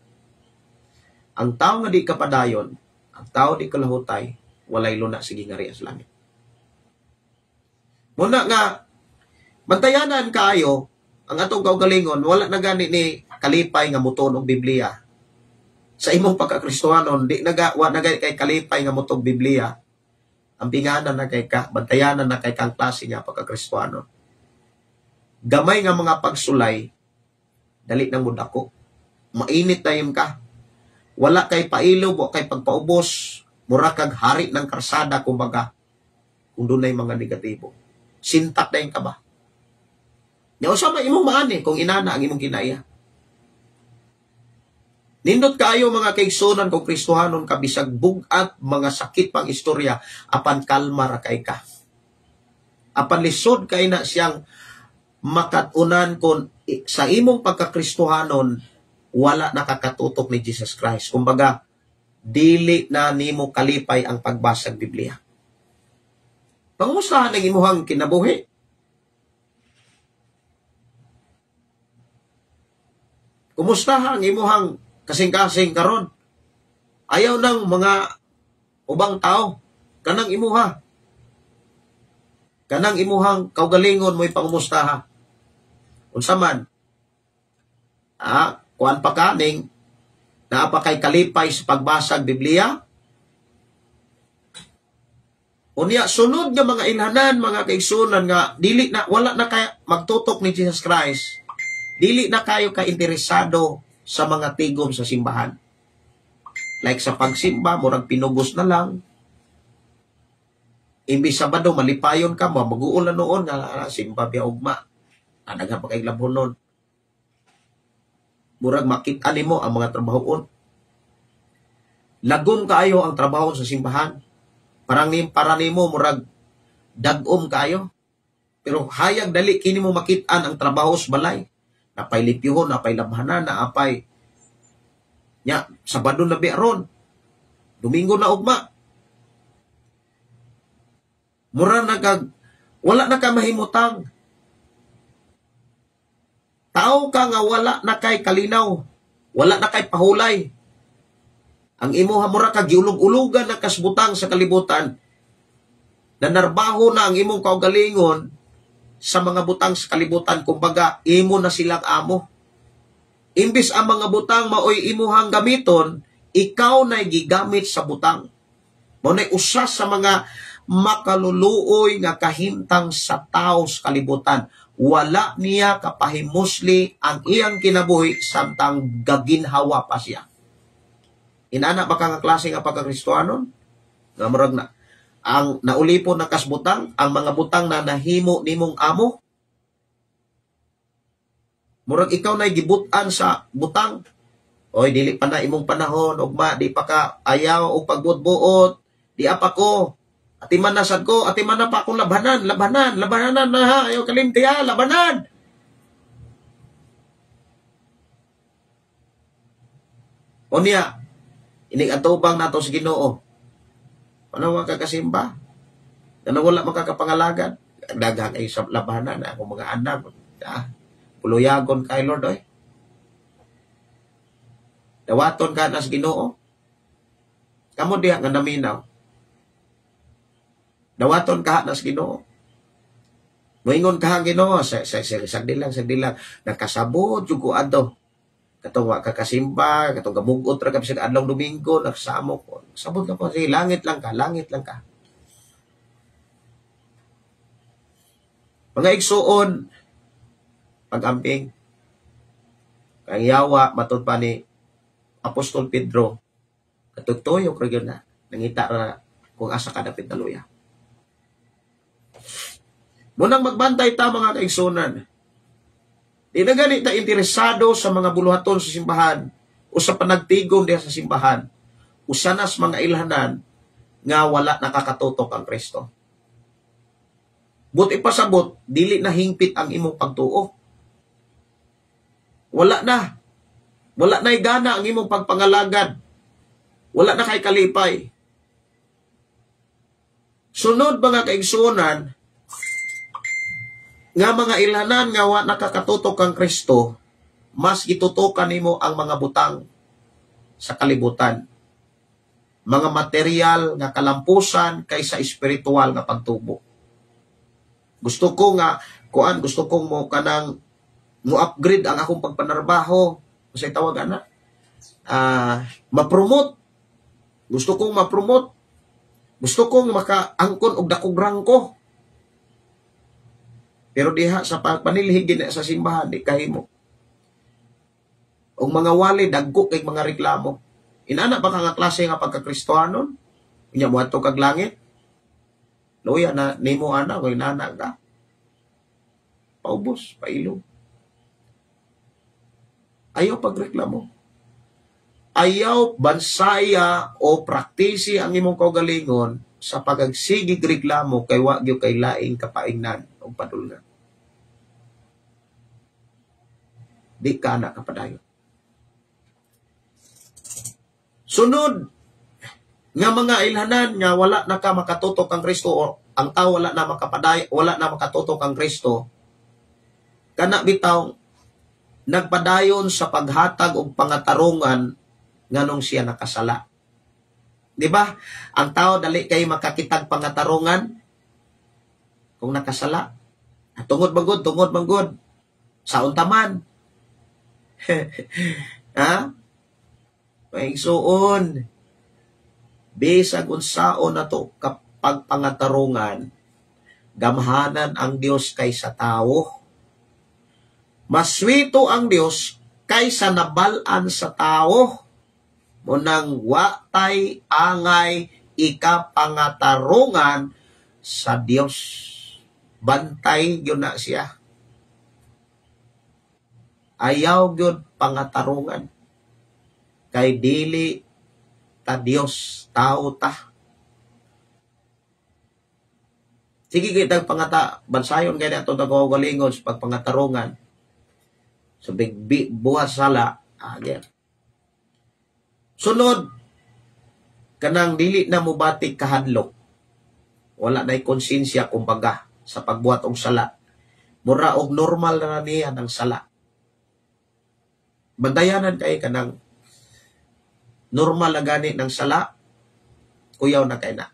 Ang tao nga di kapadayon, ang tao di kalahutay, walay luna sige nga sa langit. Muna nga, bantayanan kaayo, ang atong kaugalingon, wala na gani ni kalipay nga mutuon og Biblia. Sa imong pagkakristohanon, di naga, wa na gani kay kalipay nga mutuon og Biblia. Ang pinganan na kay ka, bantayanan na kay kang klase nga pagkakristohanon. Gamay nga mga pagsulay, dali nang mudako. Mainit na yun ka. Wala kay pailob, wa kay pagpaubos, mura kag hari ng karsada, kumbaga, kung dunay mga negatibo. Sintak na yun ka ba? Nya usa man imong maani kung inana ang imong kinaiya. Nindot kaayo mga kaigsunan kung Kristohanon ka bisag bug-at mga sakit pang istorya apan kalma ra kay ka. Apan lisod kay na siyang makat-unan kon sa imong pagkakristohanon wala nakakatutok ni Jesus Christ. Kumbaga, dili na nimo kalipay ang pagbasa og Biblia. Pangumustahan ang imuhang kinabuhi? Kumusta ang imuhang kasing-kasing karon? Ayaw ng mga ubang tao, kanang imuha. Kanang imuhang kaugalingon mo'y pangumustaha. Unsa man, kuan pa kaning naa pa kay kalipay sa pagbasa og Biblia? Unya sunod nga mga ilhanan, mga kaigsunan nga dili na wala na kay magtutok ni Jesus Christ. Dili na kayo ka interesado sa mga tigom sa simbahan. Like sa pagsimba, murag pinugos na lang. Imbis Sabado, malipayon ka, maguulan noon, nga simba biya ugma. Daghan pa kay labhon noon. Murag makita nimo ang mga trabahoon. Lagom kaayo ang trabaho sa simbahan. Parang para nimo murag dag-om kaayo. Pero hayag dali kini mo makit-an ang trabaho sa balay. Napay lipyuhon, napay labhanan, naapay nya Sabado na biaron. Domingo na ugma. Mura na kag wala na ka mahimutang. Tao ka nga wala na kay kalinaw, wala na kay pahulay. Ang imuha mura ka giulog-ulugan na kasbutang sa kalibutan. Nanarbaho na ang imong kaugalingon sa mga butang sa kalibutan, kumbaga imo na silang amo. Imbis ang mga butang maoy imuhang gamiton, ikaw na gigamit sa butang. Mao nay usa sa mga makaluluoy nga kahimtang sa tao sa kalibutan. Wala niya kapahimusli ang iyang kinabuhi samtang gaginhawa pa siya. Inana ba ka nga klase nga pagkakristohanon? Nga murag na Ang naulipon na kasbutang, ang mga butang na nahimo nimong amo. Murag ikaw na gibutan sa butang. Oy, dili pa na imong panahon, ugma, di pa ka ayaw og pagbuot-buot, di apa ko. Atiman na sad ko, atiman na pa akong labanan, labanan, labanan na ha, ayaw kalimti ha, labanan. Unya, inig atubang nato sa Ginoo. Ano ka kasimba? Ano wala makakapangalagan? Daghang ay sa labanan na akong mga anak. Ah, puluyagon kay Lord oy. Dawaton ka na sa Ginoo. Kamo diha nga naminaw. Dawaton ka na sa Ginoo. Moingon ka ang Ginoo sa sagdi lang. Nakasabot jud ko adto. Katong wa ka kasimba, katong gabugot ra ka bisag adlaw Domingo, nagsamok ko. Sabot ka po, sige, langit lang ka, langit lang ka. Mga igsuon, pag-amping, ang yawa, matud pa ni Apostol Pedro, katugtuyok ra gyud na, nangita ra kung asa ka dapit na luya. Munang magbantay ta mga kaigsuonan. Di na gani ta interesado sa mga buluhaton sa simbahan o sa panagtigom diha sa simbahan. Usa nas mga ilhanan nga wala nakakatutok ang Kristo. But ipasabot, dili na hingpit ang imong pagtuo. Wala na. Wala na'y gana ang imong pagpangalagad. Wala na kay kalipay. Sunod mga kaigsuonan, nga mga ilhanan nga wa nakakatutok ang Kristo, mas gitutukan nimo ang mga butang sa kalibutan. Mga material nga kalampusan kaysa espiritual nga pagtubo. Gusto ko nga kuan, gusto kong mo kanang mo upgrade ang akong pagpanarbaho, unsay tawag ana? Ma-promote. Gusto kong ma-promote. Gusto kong makaangkon og dakong rangko. Pero diha sa panilhig gina sa simbahan di kahimo. Og mga wali dagko kay mga reklamo. Inana ba ka nga klase nga pagkakristohanon? Unya moadto kag langit? Luya na nimo ana kay nana ka. Paubos, pailog. Ayaw pagreklamo. Ayaw bansaya o praktisi ang imong kaugalingon sa pagagsigig reklamo kay wa gyud kay laing kapaingnan o padulngan. Di ka na kapadayon. Sunod nga mga ilhanan nga wala na ka makatutok ang Kristo o ang tao wala na makapaday, wala na makatutok ang Kristo, kana bitaw nagpadayon sa paghatag og pangatarungan nganong siya nakasala. Di ba? Ang tao dali kay makakitag pangatarungan kung nakasala. Tungod manggod, tungod manggod. Sa untaman. Ha? Maigsuon. Bisag unsaon na to kapag pangatarungan, gamhanan ang Dios kaysa tao. Maswito ang Dios kaysa nabal-an sa tao. Munang watay angay ikapangatarungan sa Dios. Bantay yun na siya. Ayaw yun pangatarungan. Kay dili ta Dios, tao ta. Sige kitang pangata, bansayon kay ato nagkaugalingon sa pagpangatarungan. Sa big buhat sala, again. Sunod, kanang dili na mubatik kahadlok. Wala na'y konsensya kumbaga sa pagbuhat og sala. Mura og normal na niya ng sala. Bandayanan kay kanang normal na gani ng sala, kuyaw na kay na.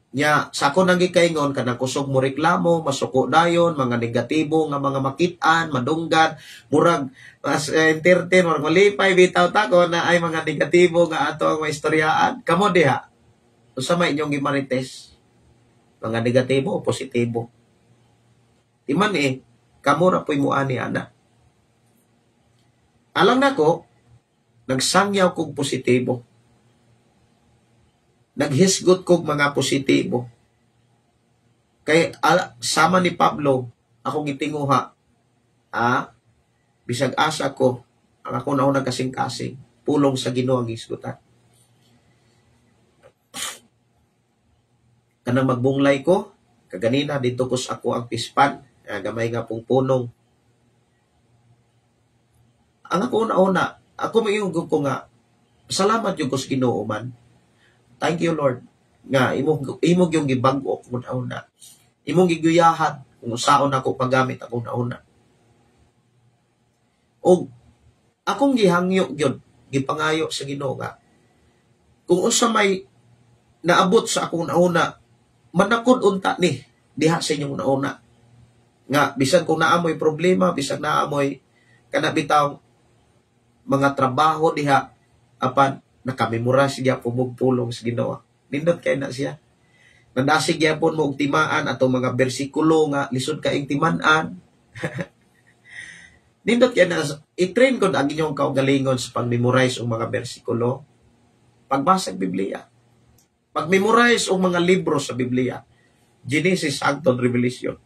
Nya, sa ako nang gikaingon, kanang kusog mo reklamo, masuko dayon, mga negatibo nga mga makitaan, madunggan, murag mas entertain, murag malipay, bitaw ta ko na ay mga negatibo nga ato ang maistoryaan. Kamo diha, unsa may inyong gimarites? Mga negatibo o positibo? Di man kamo ra po'y muani ana. Alam nako, nagsangyaw kog positibo. Naghisgot kog mga positibo. Kay sama ni Pablo, akong gitinguha, bisag asa ko, ang ako nauna kasing-kasing, pulong sa Ginoo ang hisgutan. Kanang magbunglay ko, kaganina dito ko sa ako ang pispan, gamay nga pong punong. Ang ako una-una, ako mayunggo ko nga, salamat yung ko sa Ginoo man. Thank you, Lord, nga imong yung gibag-o kung una-una. Imong giguyahan kung usaon ako paggamit akong nauna. Og akong gihangyo gyud, gipangayo sa Ginoo nga kung unsa may naabot sa akong nauna, manakod unta ni diha sa inyong nauna. Nga bisan kung naamoy problema, bisan naamoy kana bitaw mga trabaho diha, apan nakamemorize siya pumugpulong sa Ginoo. Nindot kay na siya. Nadasig gyapon mo og timaan atong mga bersikulo nga lisod kaing timan-an. Nindot kay na i-train kon ang inyong kaugalingon sa pag-memorize og mga bersikulo, pagbasa og Biblia, pag-memorize og mga libro sa Biblia, Genesis hangtod Revelation.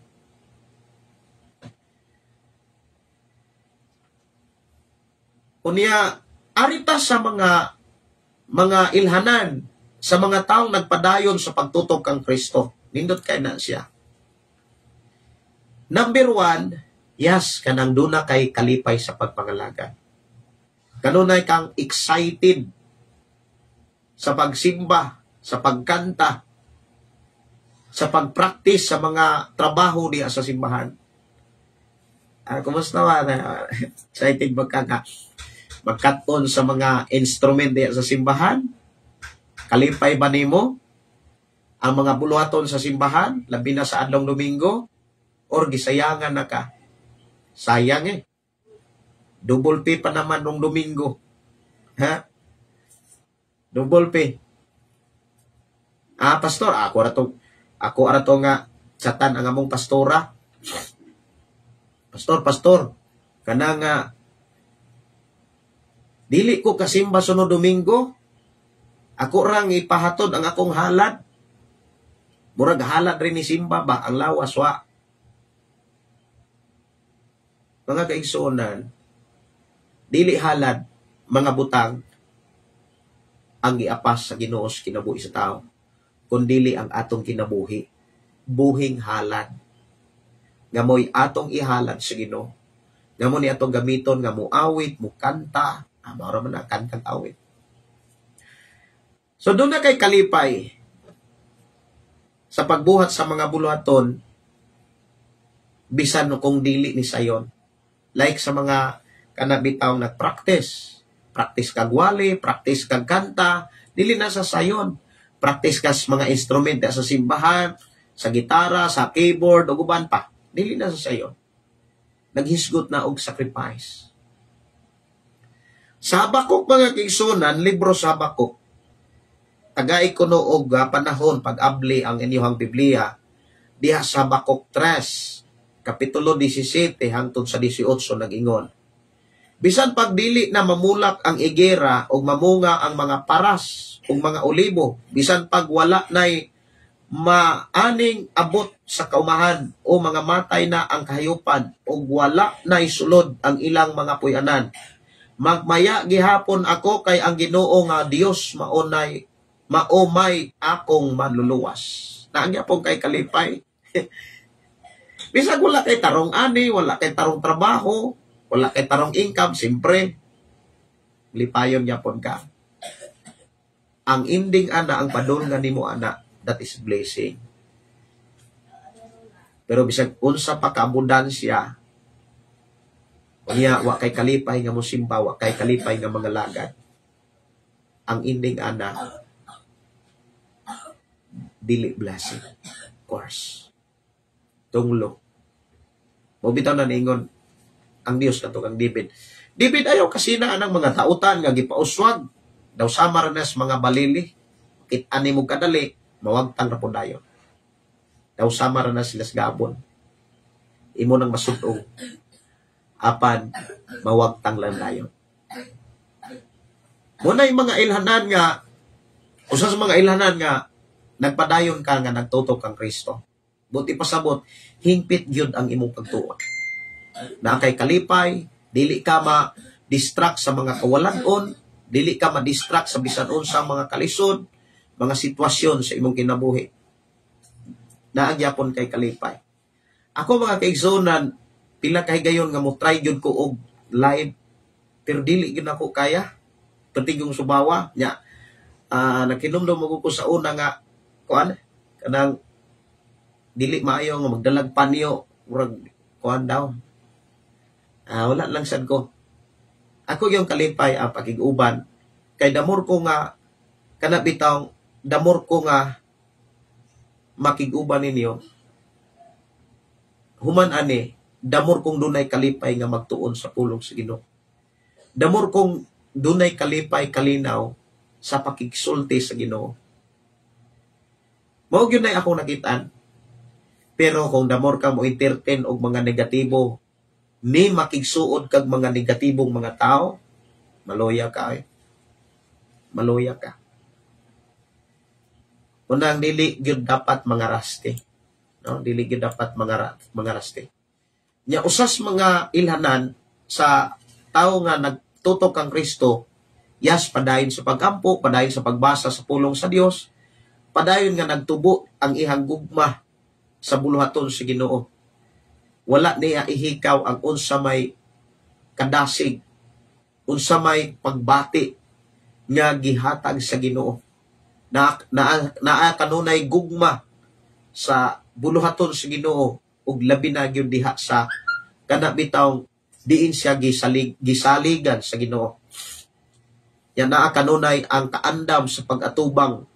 Unya arita sa mga ilhanan sa mga taong nagpadayon sa pagtutok kang Kristo. Nindot kay na siya. Number 1, yes, kanang duna kay kalipay sa pagpangalaga. Kanunay kang excited sa pagsimba, sa pagkanta, sa pagpractice sa mga trabaho diha sa simbahan. Kumusta ba? Excited ba ka nga magkat-on sa mga instrument diha sa simbahan? Kalipay ba nimo ang mga buluhaton sa simbahan, labi na sa adlong Domingo, or gisayangan na ka? Sayang eh. Double pay pa naman nung Domingo. Ha? Double pay. Pastor, ako ra to nga satan ang among pastora. Pastor, kana nga dili ko kasimba sunod Domingo. Ako rang ipahatod ang akong halad. Murag halad rin ni simba ba ang lawas wa. Mga kaigsuonan, dili halad mga butang ang giapas sa Ginoo sa kinabuhi sa tao, kundili ang atong kinabuhi, buhing halad. Nga mo'y atong ihalad sa Ginoo. Nga mo ni atong gamiton nga muawit, mukanta, mao ra man na kantang awit. So doon na kay kalipay sa pagbuhat sa mga buluhaton bisan kung dili ni sayon. Like sa mga kanabitaw nagpractice, practice kag wali, practice kag kanta, dili na sa sayon. Practice kas mga instrumento sa simbahan, sa gitara, sa keyboard ug uban pa. Dili na sa sayon. Naghisgot na og sacrifice. Sa Habakuk mga kaigsuonan, libro sa Habakuk. Tagay kuno og panahon pag-abli ang inyong Biblia diha sa Habakuk 3 kapitulo 17 hangtod sa 18 nag-ingon. Bisan pagdili na mamulak ang igera og mamunga ang mga paras ug mga olibo, bisan pag wala nay maaning abot sa kaumahan o mga matay na ang kahayupan ug wala nay sulod ang ilang mga puy-anan. Magmaya gihapon ako kay ang Ginoo nga Dios maunay maumay akong manluluwas. Naangyapon kay kalipay. Bisag wala kay tarong ani, wala kay tarong trabaho, wala kay tarong income, siyempre, lipayon yapon ka. Ang ending ana, ang padulngan nimo ana, that is blessing. Pero bisag unsa pa kaabundansya, unya wa kay kalipay nga mosimba, wa kay kalipay nga mga lagad. Ang ending ana, dili blessing. Of course. Tunglo. Mobitaw na niingon ang Dios kato kang David. David ayaw kasina anang mga tautan nga gipauswag. Daw sama ra nas mga balili. Kit-ani mo kadali, mawagtang ra pud dayon. Daw sama ra na sila sa gabon. Imo nang masud-ong. Apan mawagtang lang dayon. Muna'y mga ilhanan nga Usa sa mga ilhanan nga nagpadayon ka nga nagtutok kang Kristo. Buti pasabot, hingpit gyud ang imong pagtuo. Naa kay kalipay, dili ka ma-distract sa mga kawalan-on, dili ka ma-distract sa bisan unsang mga kalisod, mga sitwasyon sa imong kinabuhi. Naa gyapon kay kalipay. Ako, mga kaigsuonan, pila ka higayon nga mo try gyud ko og live pero dili gyud ako kaya. Pertigong subawa nya, nakinumdum mo ko sa una nga kuan, kanang dili maayo nga magdalag panyo, murag kuan daw. Wala lang sad ko. Ako yung kalipay ang pakig-uban kay damor ko nga kana bitaw, damor ko nga makig-uban ninyo. Human ani, damor kong dunay kalipay nga magtuon sa pulong sa Ginoo. Damor kong dunay kalipay, kalinaw sa pakigsulti sa Ginoo. Mao gyud nay akong nakitaan. Pero kung damor ka mo entertain og mga negatibo, ni makigsuod kag mga negatibong mga tao, maloya ka ay. Maloya ka. Unang dili gyud dapat mga raste. No, dili gyud dapat mga raste. Nya usas mga ilhanan sa tawo nga nagtutok kang Kristo, yas, padayon sa pagampo, padayon sa pagbasa sa pulong sa Dios, padayon nga nagtubo ang ihang gugma sa buluhaton sa Ginoo. Wala niya ihikaw ang unsa may kadasig, unsa may pagbati nga gihatag sa Ginoo. Na na naa kanunay gugma sa buluhaton sa Ginoo ug labi na gyud diha sa kana bitaw diin siya gisaligan sa Ginoo. Yan, naa kanunay ang kaandam sa pag-atubang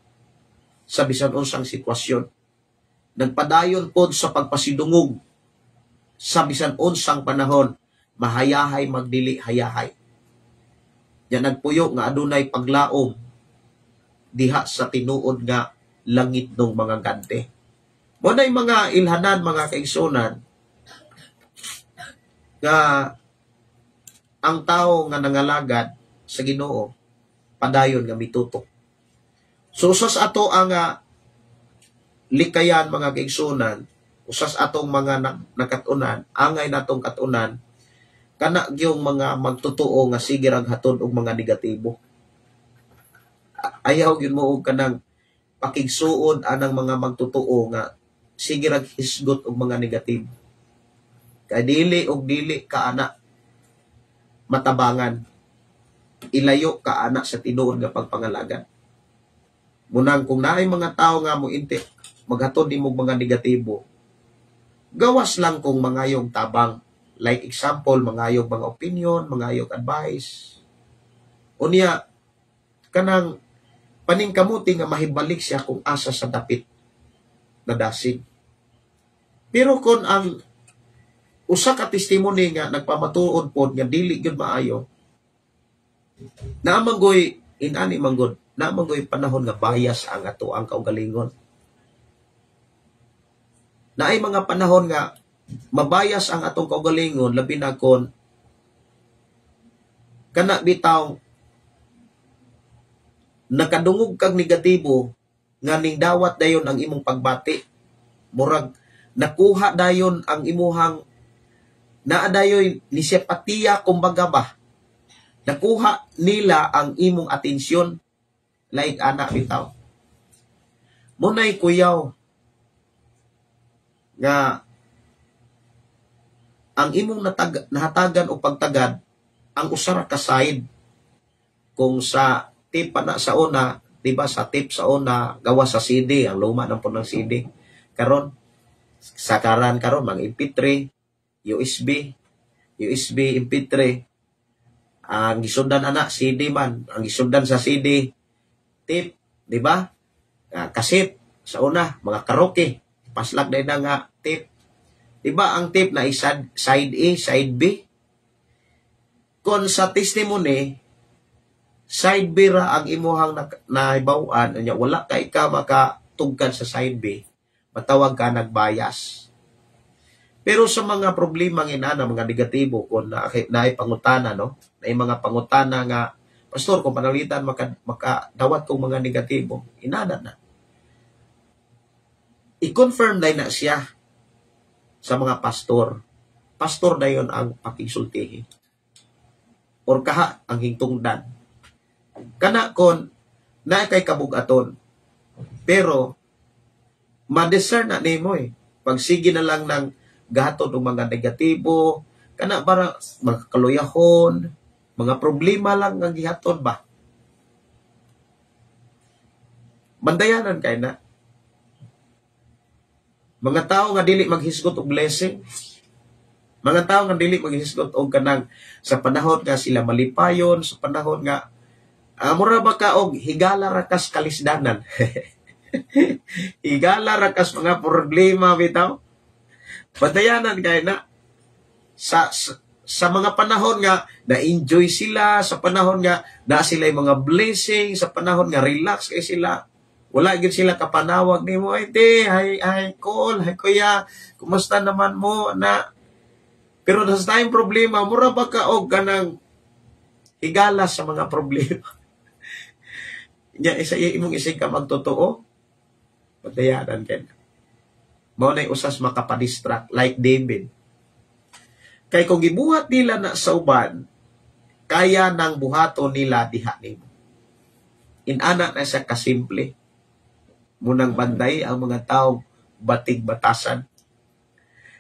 sa bisan unsang sitwasyon. Nagpadayon pod sa pagpasidungog sa bisan unsang panahon, mahayahay magdili hayahay. Yan, nagpuyo nga adunay paglaom diha sa tinuod nga langit ng mga gante. Mo nay mga ilhanan, mga kaigsunan, nga ang tao nga nangalagad sa Ginoo padayon nga mitutok. So usas ato ang likayan, mga kaigsunan, usas atong mga nakatunan, angay natong katunan, kana gyung mga magtotoo nga sige rag hatod og mga negatibo. Ayaw gyud mo og kanang pakigsuod anang mga magtotoo nga sige rag hisgot og mga negatibo. Kay dili og dili ka ana matabangan. Ilayo ka ana sa tinuod nga pagpangalagad. Munang kung naay mga tao nga mo inti maghatod nimo mga negatibo, gawas lang kung mangayog tabang. Like example, mangayog mga opinion, mangayog advice. Unya, kanang paningkamuti nga mahibalik siya kung asa sa dapit na dasig. Pero kung ang usa ka testimony nga nagpamatuod pod nga dili gyud maayo, naa man goy inani man gud, naa man goy panahon nga bias ang ato ang kaugalingon. Naay mga panahon nga mabayas ang atong kaugalingon, labi na kon kana bitaw nakadungog kag negatibo nga ning dawat dayon ang imong pagbati, murag nakuha dayon ang imuhang naa dayoy ni sempatiya kumbaga ba, nakuha nila ang imong atensyon, like ana bitaw. Munay kuyaw nga ang imong nahatagan o pagtagad ang usa ra ka side. Kung sa tape pa na sa una, di ba, sa tape sa una, gawa sa CD, ang luma ng po ng CD. Karon sa karan karon mga MP3, USB, USB MP3. Ang gisundan ana CD man, ang gisundan sa CD tape, di ba? Kaset sa una, mga karaoke, paslag na nga tape. Di ba ang tape na isa side A, side B? Kung sa testimony, side B ra ang imuhang nahibaw-an, unya wala kay ka makatugkan sa side B, matawag ka nagbayas. Pero sa mga problema nga inana, mga negatibo, kung naay pangutana, no? Naay mga pangutana nga Pastor, kung panalitan makadawat kong mga negatibo, inana na. I-confirm na siya sa mga pastor. Pastor dayon ang pakigsultihi. Or kaha ang hingtungdan. Kana kon na kay kabugaton. Pero ma-discern na nimo eh. Pag sige na lang ng gahatod og mga negatibo, kana para mga kaluyahon, mga problema lang ang gihatod ba? Bandayanan kay na. Mga tao nga dili maghisgot og blessing, mga tao nga dili maghisgot og kanang sa panahon nga sila malipayon, sa panahon nga mura ba ka og higala ra kas kalisdanan. Higala ra kas mga problema bitaw. Bandayanan kay na sa mga panahon nga na-enjoy sila, sa panahon nga na sila mga blessing, sa panahon nga relax kay sila. Wala gyud sila kapanawag nimo, ay te, hay hay call, hay kuya, kumusta naman mo na? Pero sa tayong problema, mura ba ka og kanang higala sa mga problema? Nya isa imong isig ka magtotoo, patayanan kay na. Mao nay usas makapadistract like David. Kay kung gibuhat nila na sa uban, kaya nang buhaton nila diha nimo. Inana na siya kasimple. Munang banday ang mga tao batig batasan.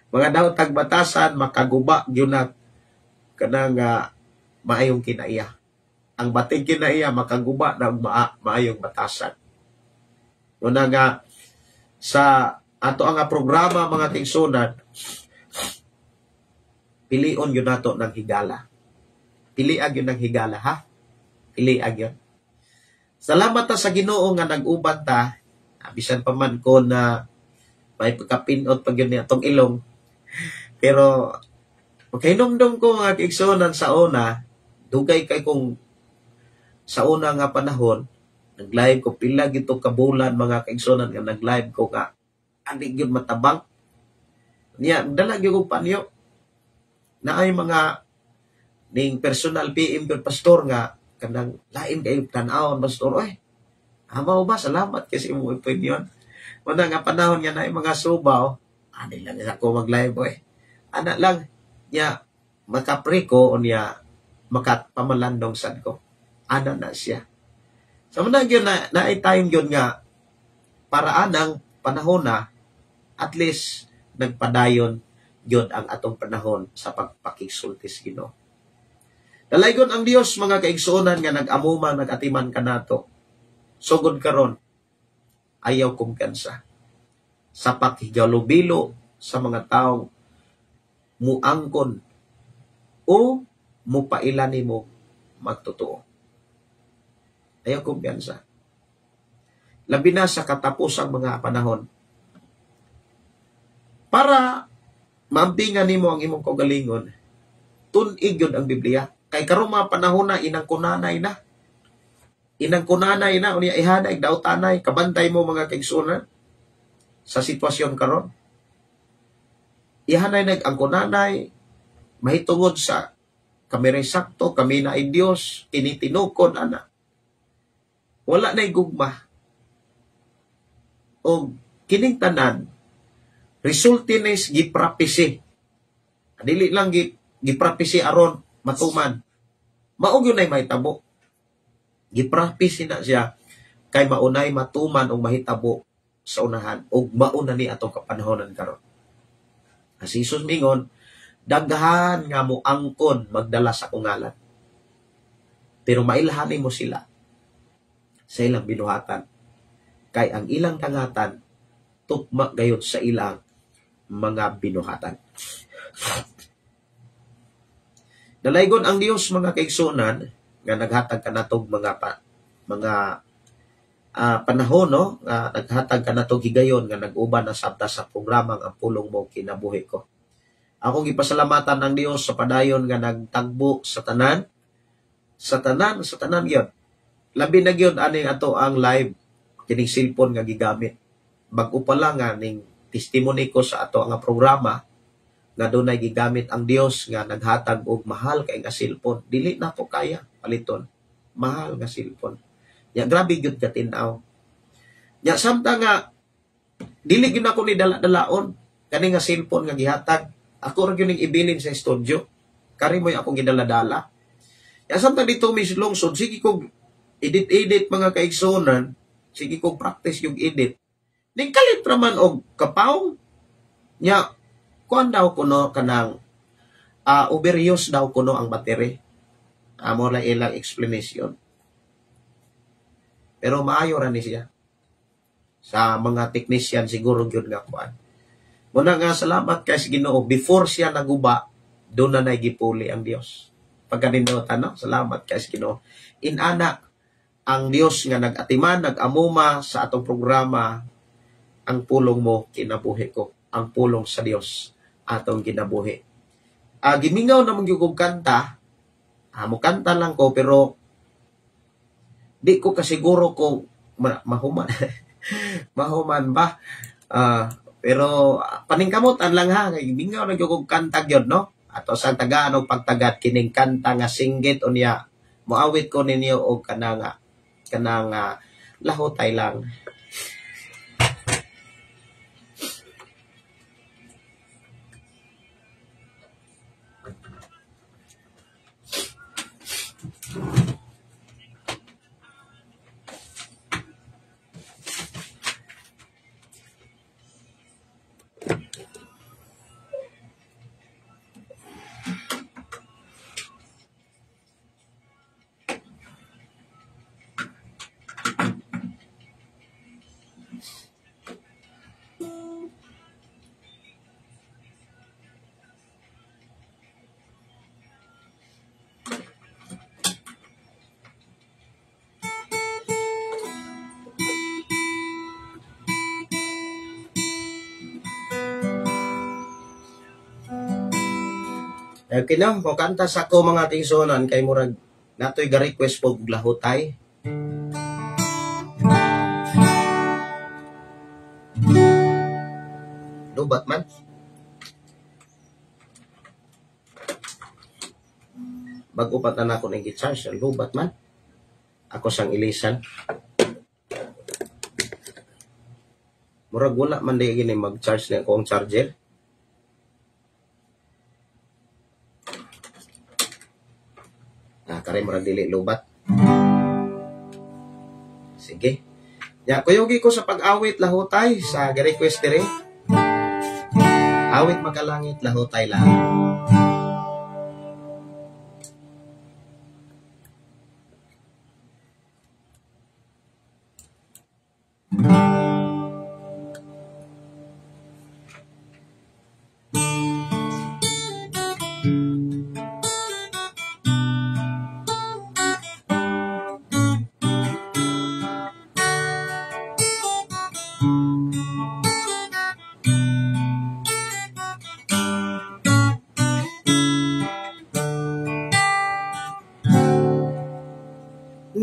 Mga daw tagbatasan makaguba gyud na kanang maayong kinaiya. Ang batig kinaiya makaguba na maayong batasan. Muna nga sa ato ang programa mga tingsunan, pilion gyud nato ng higala. Piliag gyud ng higala, ha? Piliag gyud. Salamat ta sa Ginoo nga nag-uban ta, bisan pa man ko na may pagkapinot pag yun atong ilong. Pero makahinumdum ko mga kaigsuonan sa una, dugay kay kung sa una nga panahon, nag-live ko pila gito ka bulan mga kaigsuonan nga nag-live ko nga ani gyud matabang. Niya dala gyud kog panyo. Naay mga ning personal PM gyud pastor nga kanang lain kayo tan-awon pastor oy. Amaw ba salamat kasi imong opinion. Una nga panahon nga naay mga subaw, ani lang ako mag-live oy. Ana lang nya makapre ko unya makapamalandong sad ko. Ana na siya. So muna gyud na naay time gyud nga para anang panahon na at least nagpadayon gyud ang atong panahon sa pagpakigsulti sa Ginoo. Dalaygon ang Dios mga kaigsuonan nga nag-amumang nag-atiman kanato. Sugod karon ayaw kumpiyansa sa pakhigalubilo sa mga taong muangkon o mupaila nimo magtotoo. Ayaw kumpiyansa. Labi na sa katapusang mga panahon. Para maambingan nimo ang imong kaugalingon, tun-ig yun ang Biblia. Kay karong mga panahon na inang kunanay na. Inang kunanay na, unya ihanay, dautanay, kabantay mo mga kaigsuonan sa sitwasyon karon. Ihanay nag ang kunanay, mahitungod sa kami rin sakto, kami na ay Diyos, kinitinukod, ana. Wala na'y gugma. O kining tanan, resulti nis giprapisi. Dili lang giprapisi aron matuman. Mao gyud nay mahitabo. Giprapisi na siya kay maunay matuman og mahitabo sa unahan og mauna ni atong kapanahonan karon. As Jesus mingon, daghan nga moangkon magdala sa akong ngalan. Pero mailhan mo sila sa ilang binuhatan. Kay ang ilang kangatan tukma gayud sa ilang mga binuhatan. Dalaygon ang Dios mga kaigsuonan nga naghatag kanatog mga panahon, no, nga naghatag kanatog higayon nga nag-uban na sabta sa programang Ang Pulong Mo Kinabuhi Ko. Akong gipasalamatan ang Dios sa padayon nga nagtagbo sa tanan, sa tanan, sa tanan gyud. Labi na gyud aning ato ang live kining cellphone nga gigamit. Bag-o pa lang nga ning testimony ko sa ato nga programa nga dunay gigamit ang Dios nga naghatag og mahal kay nga cellphone. Dili na ko kaya paliton. Mahal nga cellphone. Ya grabe gyud ka tin-aw. Ya samtang nga dili gyud ako ni dala-dalaon kani nga cellphone nga gihatag. Ako ra gyud ning ibilin sa studio. Kari mo'y akong gidala-dala. Ya samtang dito mi sa lungsod, sige kog edit-edit mga kaigsunan, sige kog practice yung edit. Ning kalit ra man og kapaw. Nya kuan daw kuno kanang overuse daw kuno ang battery. Amo ra ilang explanation. Pero maayo ra ni siya. Sa mga technician siguro gyud nga kuan. Muna nga salamat kay sa Ginoo before siya naguba, doon na nagipuli ang Dios. Pagkanindutan, no? Salamat kay sa Ginoo. Inana ang Dios nga nag-atiman, nag-amuma sa atong programa, ang pulong mo kinabuhi ko, ang pulong sa Dios atong kinabuhi. Gimingaw na mong yugog kanta, mo kanta lang ko pero di ko kasiguro kung mahuman. Mahuman ba? Pero paningkamutan lang ha, kay gimingaw na gyud kanta gyud, no? Ato sa tagaan og pagtagat kining kanta nga singgit unya moawit ko ninyo og kanang lahutay lang. Okay na, kung kanta sa ko mga tingsonan kay murag natoy ga-request po lahutay. Lubat man. Bago pa tan ako ning gi-charge, lubat man. Ako sang ilisan. Murag wala man di gini mag-charge na akong charger. Kare murag dili lubat. Sige. Ya, kuyugi ko sa pag-awit lahutay sa request dire. Awit makalangit lahutay lang.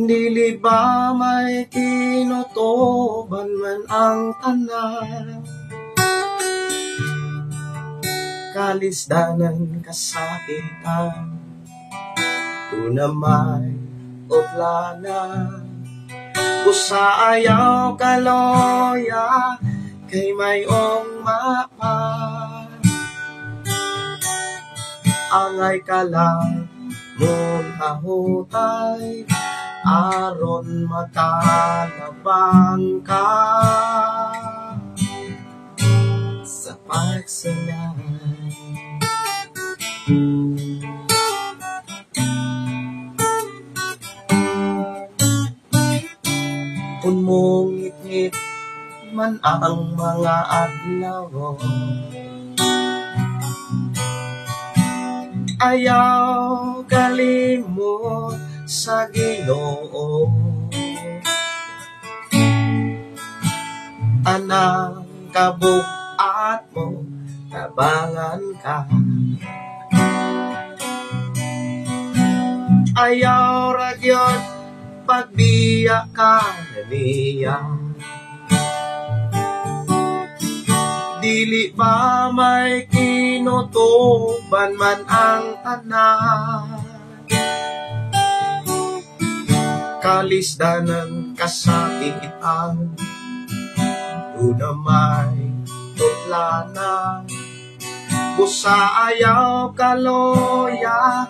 Dili ba may kinutuban man ang tanan, kalisdanan kasakitan, tuna may uplanan, usa ayaw kaloya kay mayong mapa, angay kalang mong ahutay aron makalabang ka sa pagsanay. Kung mongit-ngit man ang mga adlaw, ayaw kalimot sa Ginoo. Tanang kabugat mo, tabangan ka. Ayaw ra gyud pagbiya ka niya. Dili ba may kinutuban man ang tanan, Kalisdanan kasakitan, duna may putlana. Busa ayaw kaloya,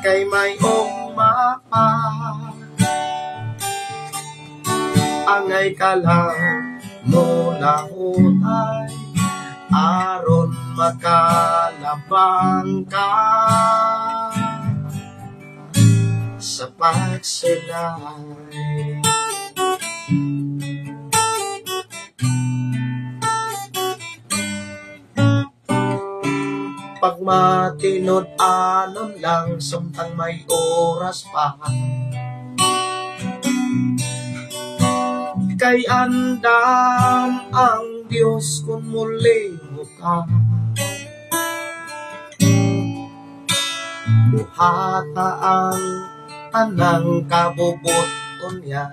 kay may ugma pa. Angay ka lang molahutay, aron makalabang ka sa pagsulay. Pagmatinud-anon lang samtang may oras pa, kay andam ang Dios kung mulihok ka. Buhata ang tanang kabubuton niya,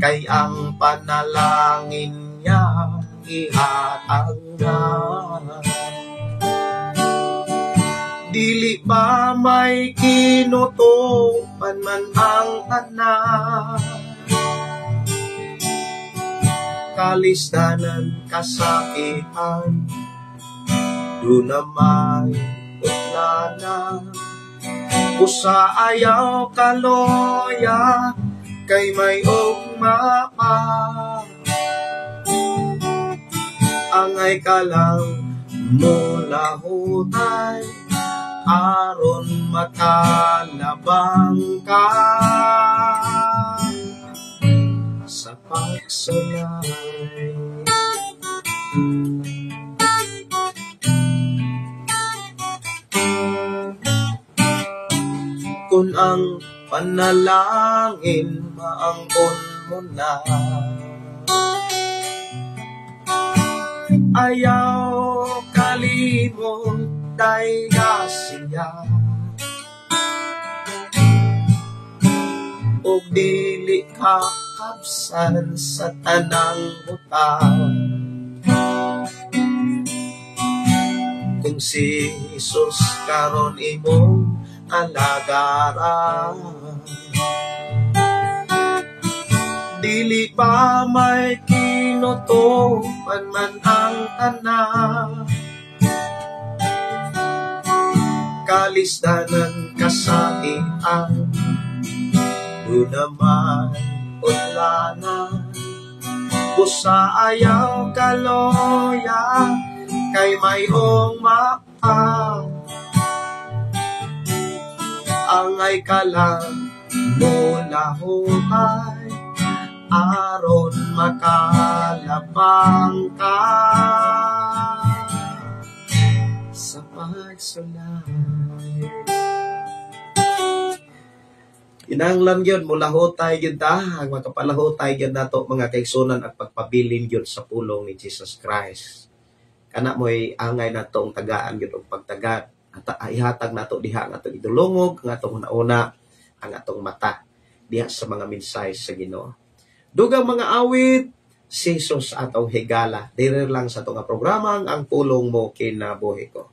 kay ang panalangin niya ihatag na. Dili ba may kinutupan man ang tanan, kalisdanan kasakitan, duna may putlana. Busa ayaw kaloya, kay may ugma pa. Angay ka lang molahutay, aron makalabang ka sa pagsulay. Kung ang panalangin maangkon mo na, ayaw kalimot tay siya, og dili ka kabsan sa tanang butang. Kung si Jesus karon imong alagaran, dili ba may kinutupan man ang tanan, kalisdanan kasakitan, duna may putlana. Busa ayaw kaloya, kay may ugma pa. Angay ka lang molahutay, aron makalabang ka sa pagsulay. Kinahanglan gyud molahutay gyud ta, ang makapalahutay gyud nato mga kaigsunan at pagpabilin gyud sa pulong ni Jesus Christ. Kana mo'y angay nato ang tagaan gyud og pagtagad. At ihatag nato diha ang atong idulongog, ang atong una-una, ang atong mata diha sa mga mensahe sa Ginoo. Dugang mga awit, si Jesus atong higala. Diri lang sa atong programa ang Pulong Mo Kinabuhi Ko.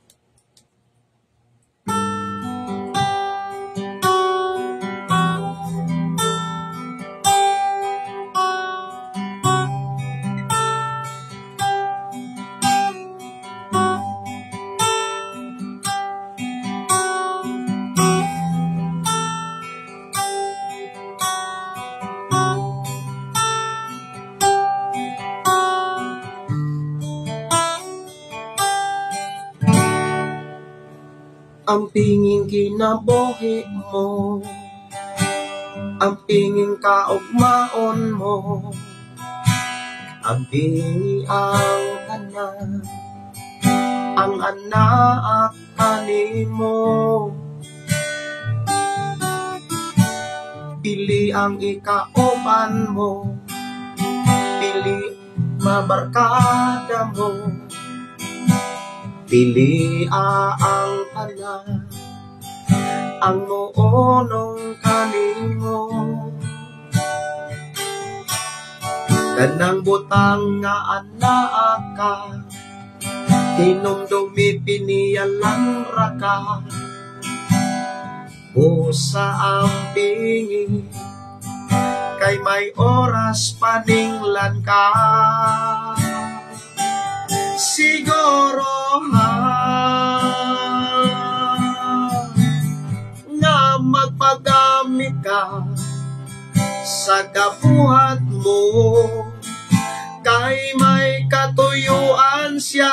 Ang pinging kinabuhi mo, ang pinging kaugmaon mo, ang pingi ang tanan, ang anak kanimo. Pili ang ikauban mo, pili mabarkada mo, pili ang tanan, ang muonong kanimo. Kanang butang nga anaa ka, hinumdumi piniyalang ra ka. Busa ang bingi, kay may oras paninglan ka. Siguro ha, nga magpagamit ka sa kabuhat mo, kay may katuyuan siya.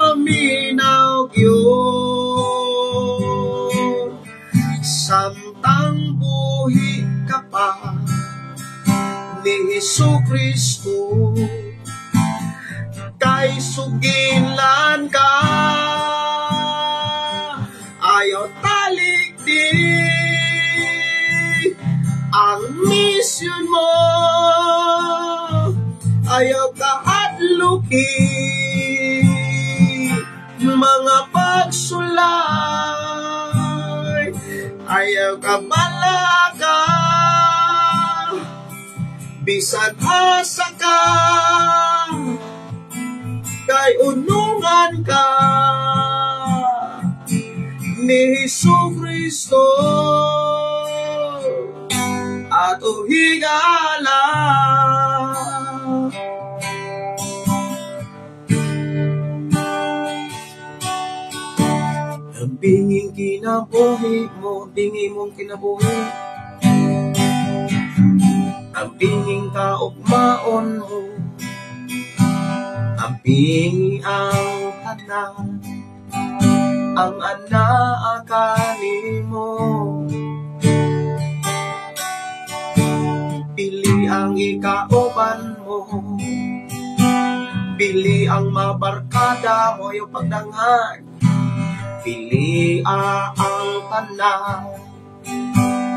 Paminaw gyud samtang buhi ka pa ni Hesus Kristo, kay sugilan ka. Ayaw talikdi ang misyon mo, ayaw kaadluki mga pagsulay, ayaw ka malaka bisan asa ka, kay unungan ka ni Hesus Kristo at higala. Ang binging kinabuhi mo, bingi mong kinabuhi, ang binging kaugmaon mo, ang bingi ang tanan, ang anaa kanimo. Pili ang ikauban mo, pili ang mabarkada mo, yung pagdanghag. Pili ang tanan,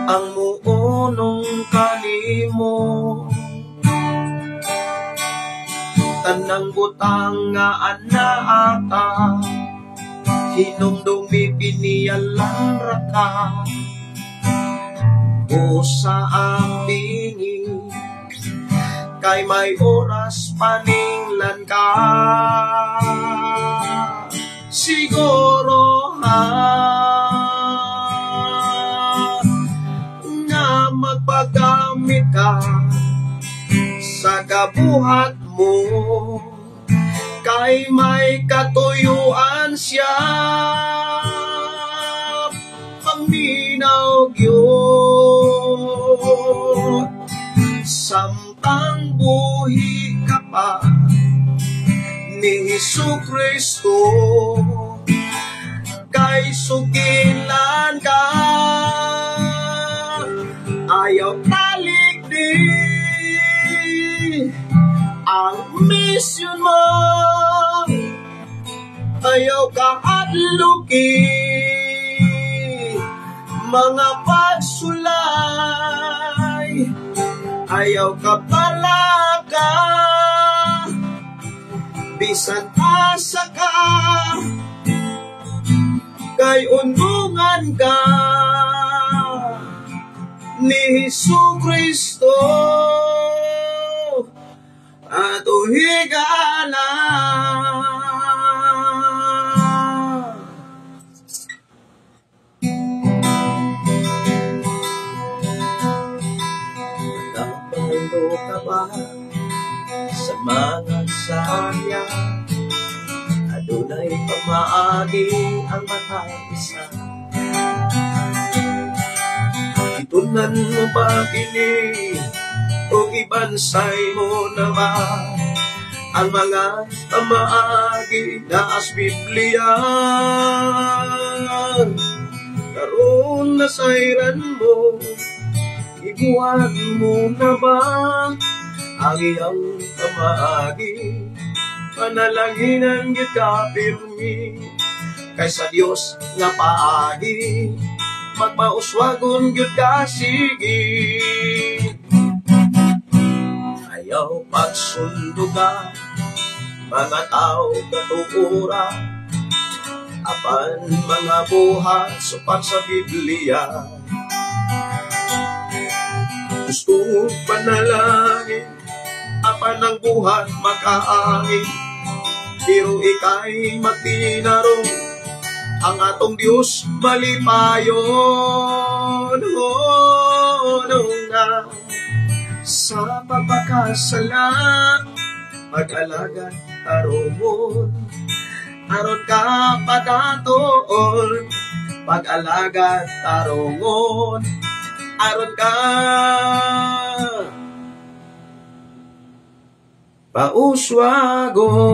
ang muunong kanimo. Tanang butang nga anaa ka, hinumdumi piniyalan ra ka. Busa ang bingi, kay may oras paninglan ka. Siguro ha, nga magpagamit ka sa kabuhat mo, kay may katuyuan siya. Paminaw gyud samtang buhi ka pa ni Hesus Kristo, kay sugilan ka. Ayaw talikdi ang misyon mo, ayaw kaadluki mga pagsulay, ayaw ka palaka bisan asa ka, kay undungan ka ni Hesus Kristo at higala. Nakapalo ka ba sa mga sanya? Adunay pamaagi ang matag isa. Itunan mo ba kini o ibansay mo na ba ang mga pamaagi na as Biblia? Karon nasayran mo, ibuhat mo na ba ang iyang pamaagi? Panalanginan gyud ka pirmi, kay sa Dios nga paagi magmauswagon gyud ka sige. Ayaw pagsunduga mga tao katuura, apan mga buhat supat sa Biblia. Gusto panalangin apan ang buhat makaangin, pero ika'y magtinarong Ang atong Dios malipayon na sa pagpakasala, pag-alagad tarungon, aron ka padatoon, pag-alagad tarungon, aron ka pauswagon.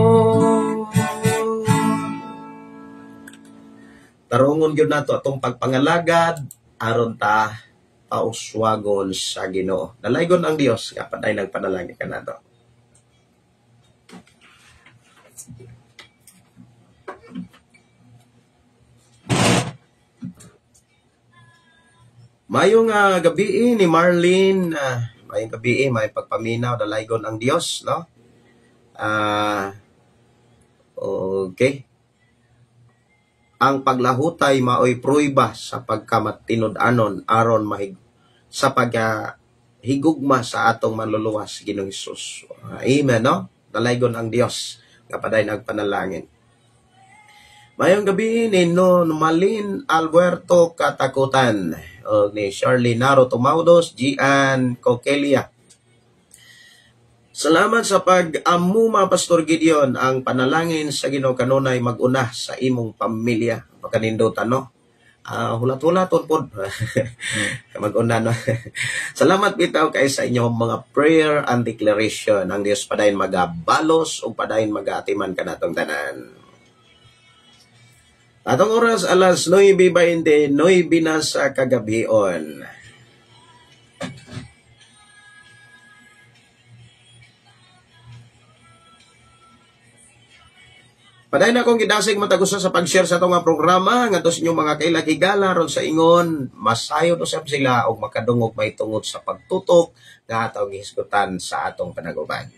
Tarungon gyud nato atong pagpangalagad aron ta pauswagon sa Ginoo. Dalaygon ang Dios nga paday nagpanalangin kanato. Mayong gabi ni Marlene, mayong gabi, may pagpaminaw, dalaygon ang Dios, no? Okay. Ang paglahutay maoy pruiba sa pagkamatinud-anon aron mahig sa paghigugma sa atong manluluwas Ginoong Hesus. Amen, no? Dalaygon ang Dios nga paday nagpanalangin. Mayong gabi ni Malin Alberto Katakutan o ni Shirley Naro Tumaudos, Gian Coquelia. Salamat sa pag-amuma, Pastor Gideon, ang panalangin sa Ginoo kanunay mag-una sa imong pamilya. Pagkanindutan, no? Hulat-hulaton pod. Mag-una, no? Salamat bitaw kay sa inyong mga prayer and declaration. Ang Dios padayon magabalos ug padayon magaatiman kanatong tanan. Atong oras alas 9:29 na sa kagabion. Padayon akong gidasig matag usa sa pag-share sa atong programa ngadto sa inyong mga kailakigala ron sa ingon masayod usab sila og makadungog mahitungod sa pagtutok nga atong gihisgutan sa atong panaguban.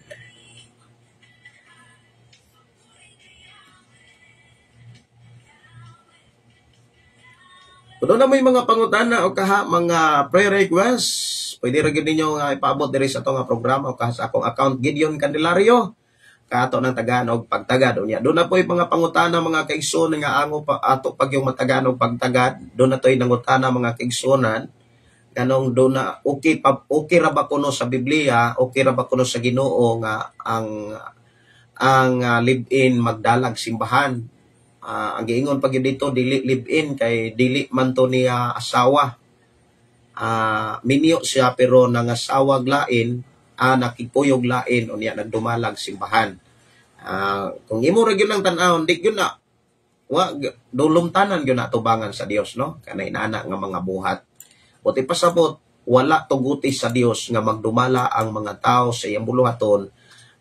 Kung na may mga pangutana o kaha mga prayer request, pwede ra gyud ninyo nga ipaabot diri sa atong programa o kaha sa akong account Gideon Candelario. Kato ng tagaan og pagtagad unya. Doon na po'y mga pangutana mga kaigsoon nga ango pa ato pag yung matagaan og pagtagad. Doon na to'y nangutana mga kaigsuonan ganong doon na okay pa, okay ra ba kuno sa Biblia, okay ra ba kuno sa Ginoo nga ang live-in magdalag simbahan. Ang giingon pag yun dito dili live-in kay dili man to niya asawa. Minyo siya pero nangasawag lain, nakipuyog lain unya nagdumalag simbahan. Kung imo ra gyud lang tan-awon, di gyud na wa dulumtanan gyud na tubangan sa Dios, no? Kanay inana nga mga buhat. Buti pasabot wala tuguti sa Dios nga magdumala ang mga tao sa iyang buluhaton,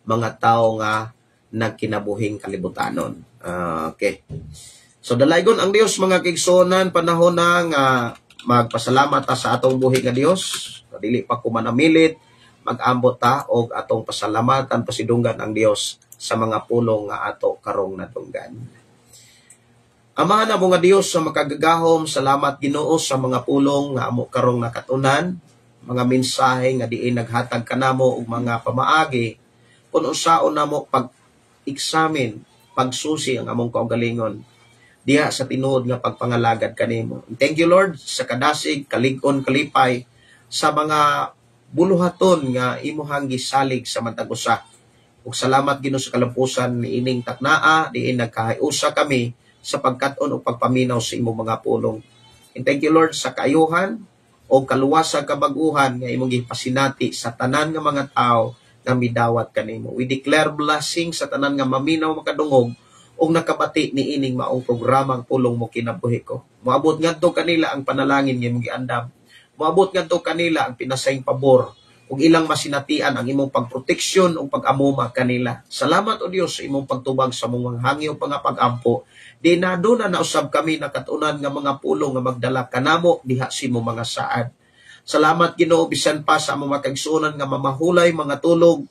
mga tao nga nagkinabuhing kalibutanon. Okay. So dalaygon ang Dios mga kaigsuonan, panahon na nga magpasalamat ta sa atong buhi nga Dios, dili pa ko manamilit, mag-ambot ta og atong pasalamatan pasidunggan ang Dios sa mga pulong nga ato karong natunggan. Amahan amo nga Dios sa makagagahom, salamat Ginoo sa mga pulong nga amo karong nakatunan, mga mensahe nga diin naghatag kanamo og mga pamaagi kun unsaon namo pag-examine, pagsusi ang among kaugalingon diha sa tinuod nga pagpangalagad kanimo. Thank you Lord sa kadasig, kalig-on, kalipay sa mga buluhaton nga imuhang gisalig sa matag usa. Ug salamat Ginoo sa kalampusan niining taknaa diin nagkahiusa kami sa pagkat-on ug pagpaminaw sa imong mga pulong. And thank you Lord sa kaayuhan o kaluwasan kabag-uhan nga imong gipasinati sa tanan nga mga tawo nga midawat kanimo. We declare blessing sa tanan nga maminaw makadungog ug nakabati niining maong programang Pulong Mo Kinabuhi Ko. Moabot ngadto kanila ang panalangin nga imong giandam. Moabot ngadto kanila ang pinasayng pabor ug ilang masinatian ang imong pagproteksyon ug pag-amuma kanila. Salamat o Dios sa imong pagtubag sa among hangyo pag-ampo. Di na doon na nausab kami nakatunan nga mga pulong nga magdala kanamo diha sa imong mga saad. Salamat Ginoo bisan pa sa among makaigsuonan nga mamahulay mga tulog.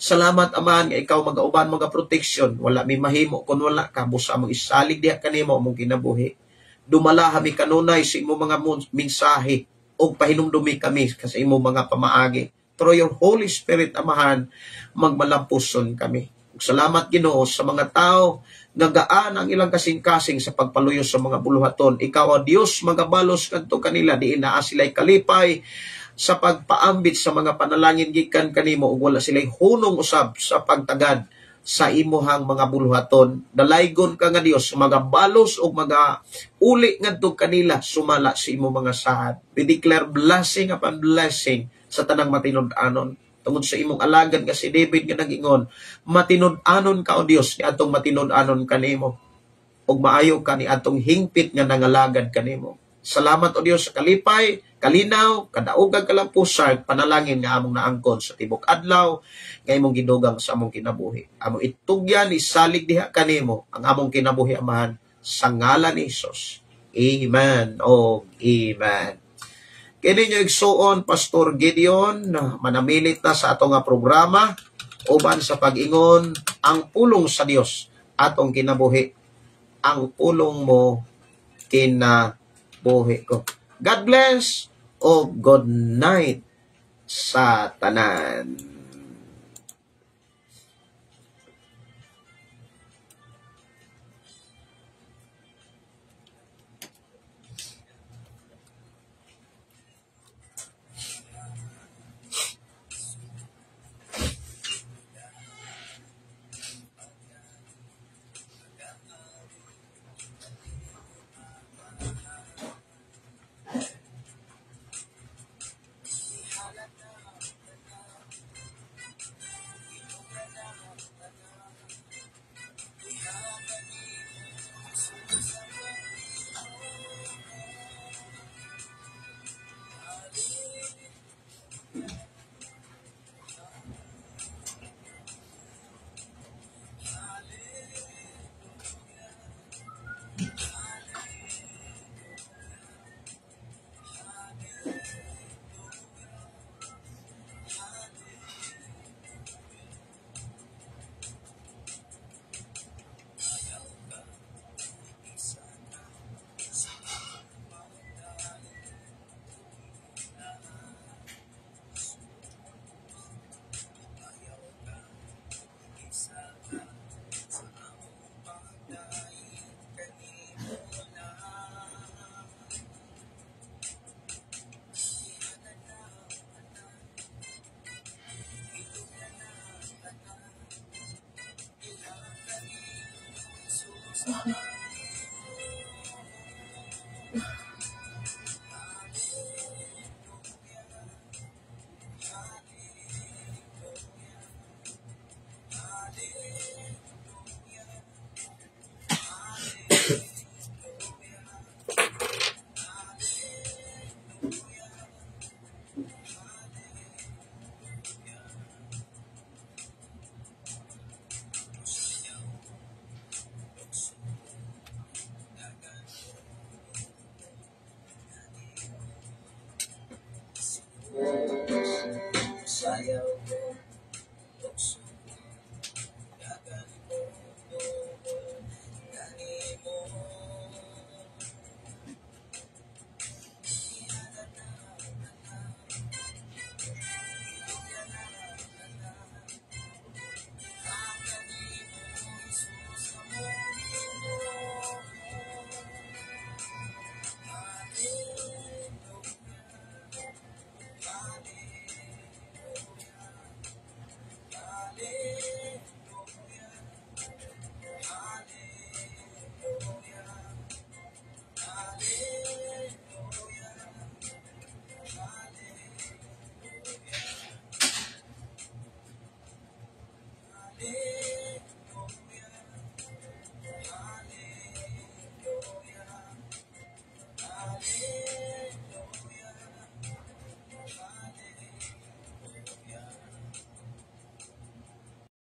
Salamat Amahan nga ikaw magauban mga proteksyon. Wala mi mahimo kun wala ka busa among isalig diha kanimo among kinabuhi. Dumala kami kanunay sa imong mga mensahe ug pahinumdumi kami sa imong mga pamaagi. Through your Holy Spirit, Amahan, magmalampuson kami. Salamat Ginoo sa mga tao nga gaan ang ilang kasing-kasing sa pagpaluyo sa mga buluhaton. Ikaw, o Dios, magabalos kadto kanila, diin naa sila'y kalipay sa pagpaambit sa mga panalangin gikan kanimo ug wala sila'y hunong usab sa pagtagad sa imuhang mga buluhaton. Dalaygon ka nga Dios, magabalos ug mga uli ngadto kanila sumala sa imong mga saad. We declare blessing upon blessing sa tanang matinud-anon. Tungod sa imong alagad nga si David nga nag-ingon, matinud-anon ka o Dios ni atong matinud-anon kanimo, ug maayo ka ni atong hingpit nga nangalagad kanimo. Salamat o Dios sa kalipay, kalinaw, kadaogag kalampusan, panalangin nga among naangkon sa tibok adlaw nga imong gidugang sa among kinabuhi. Among itugyan, isalig diha kanimo ang among kinabuhi, Amahan, sa ngalan ni Hesus. Amen o amen. Kini nyo igsuon, Pastor Gideon, manamilit na sa atong nga programa uban sa pag-ingon ang pulong sa Dios atong kinabuhi, ang pulong mo kinabuhi ko. God bless o good night sa tanan. Sayaw.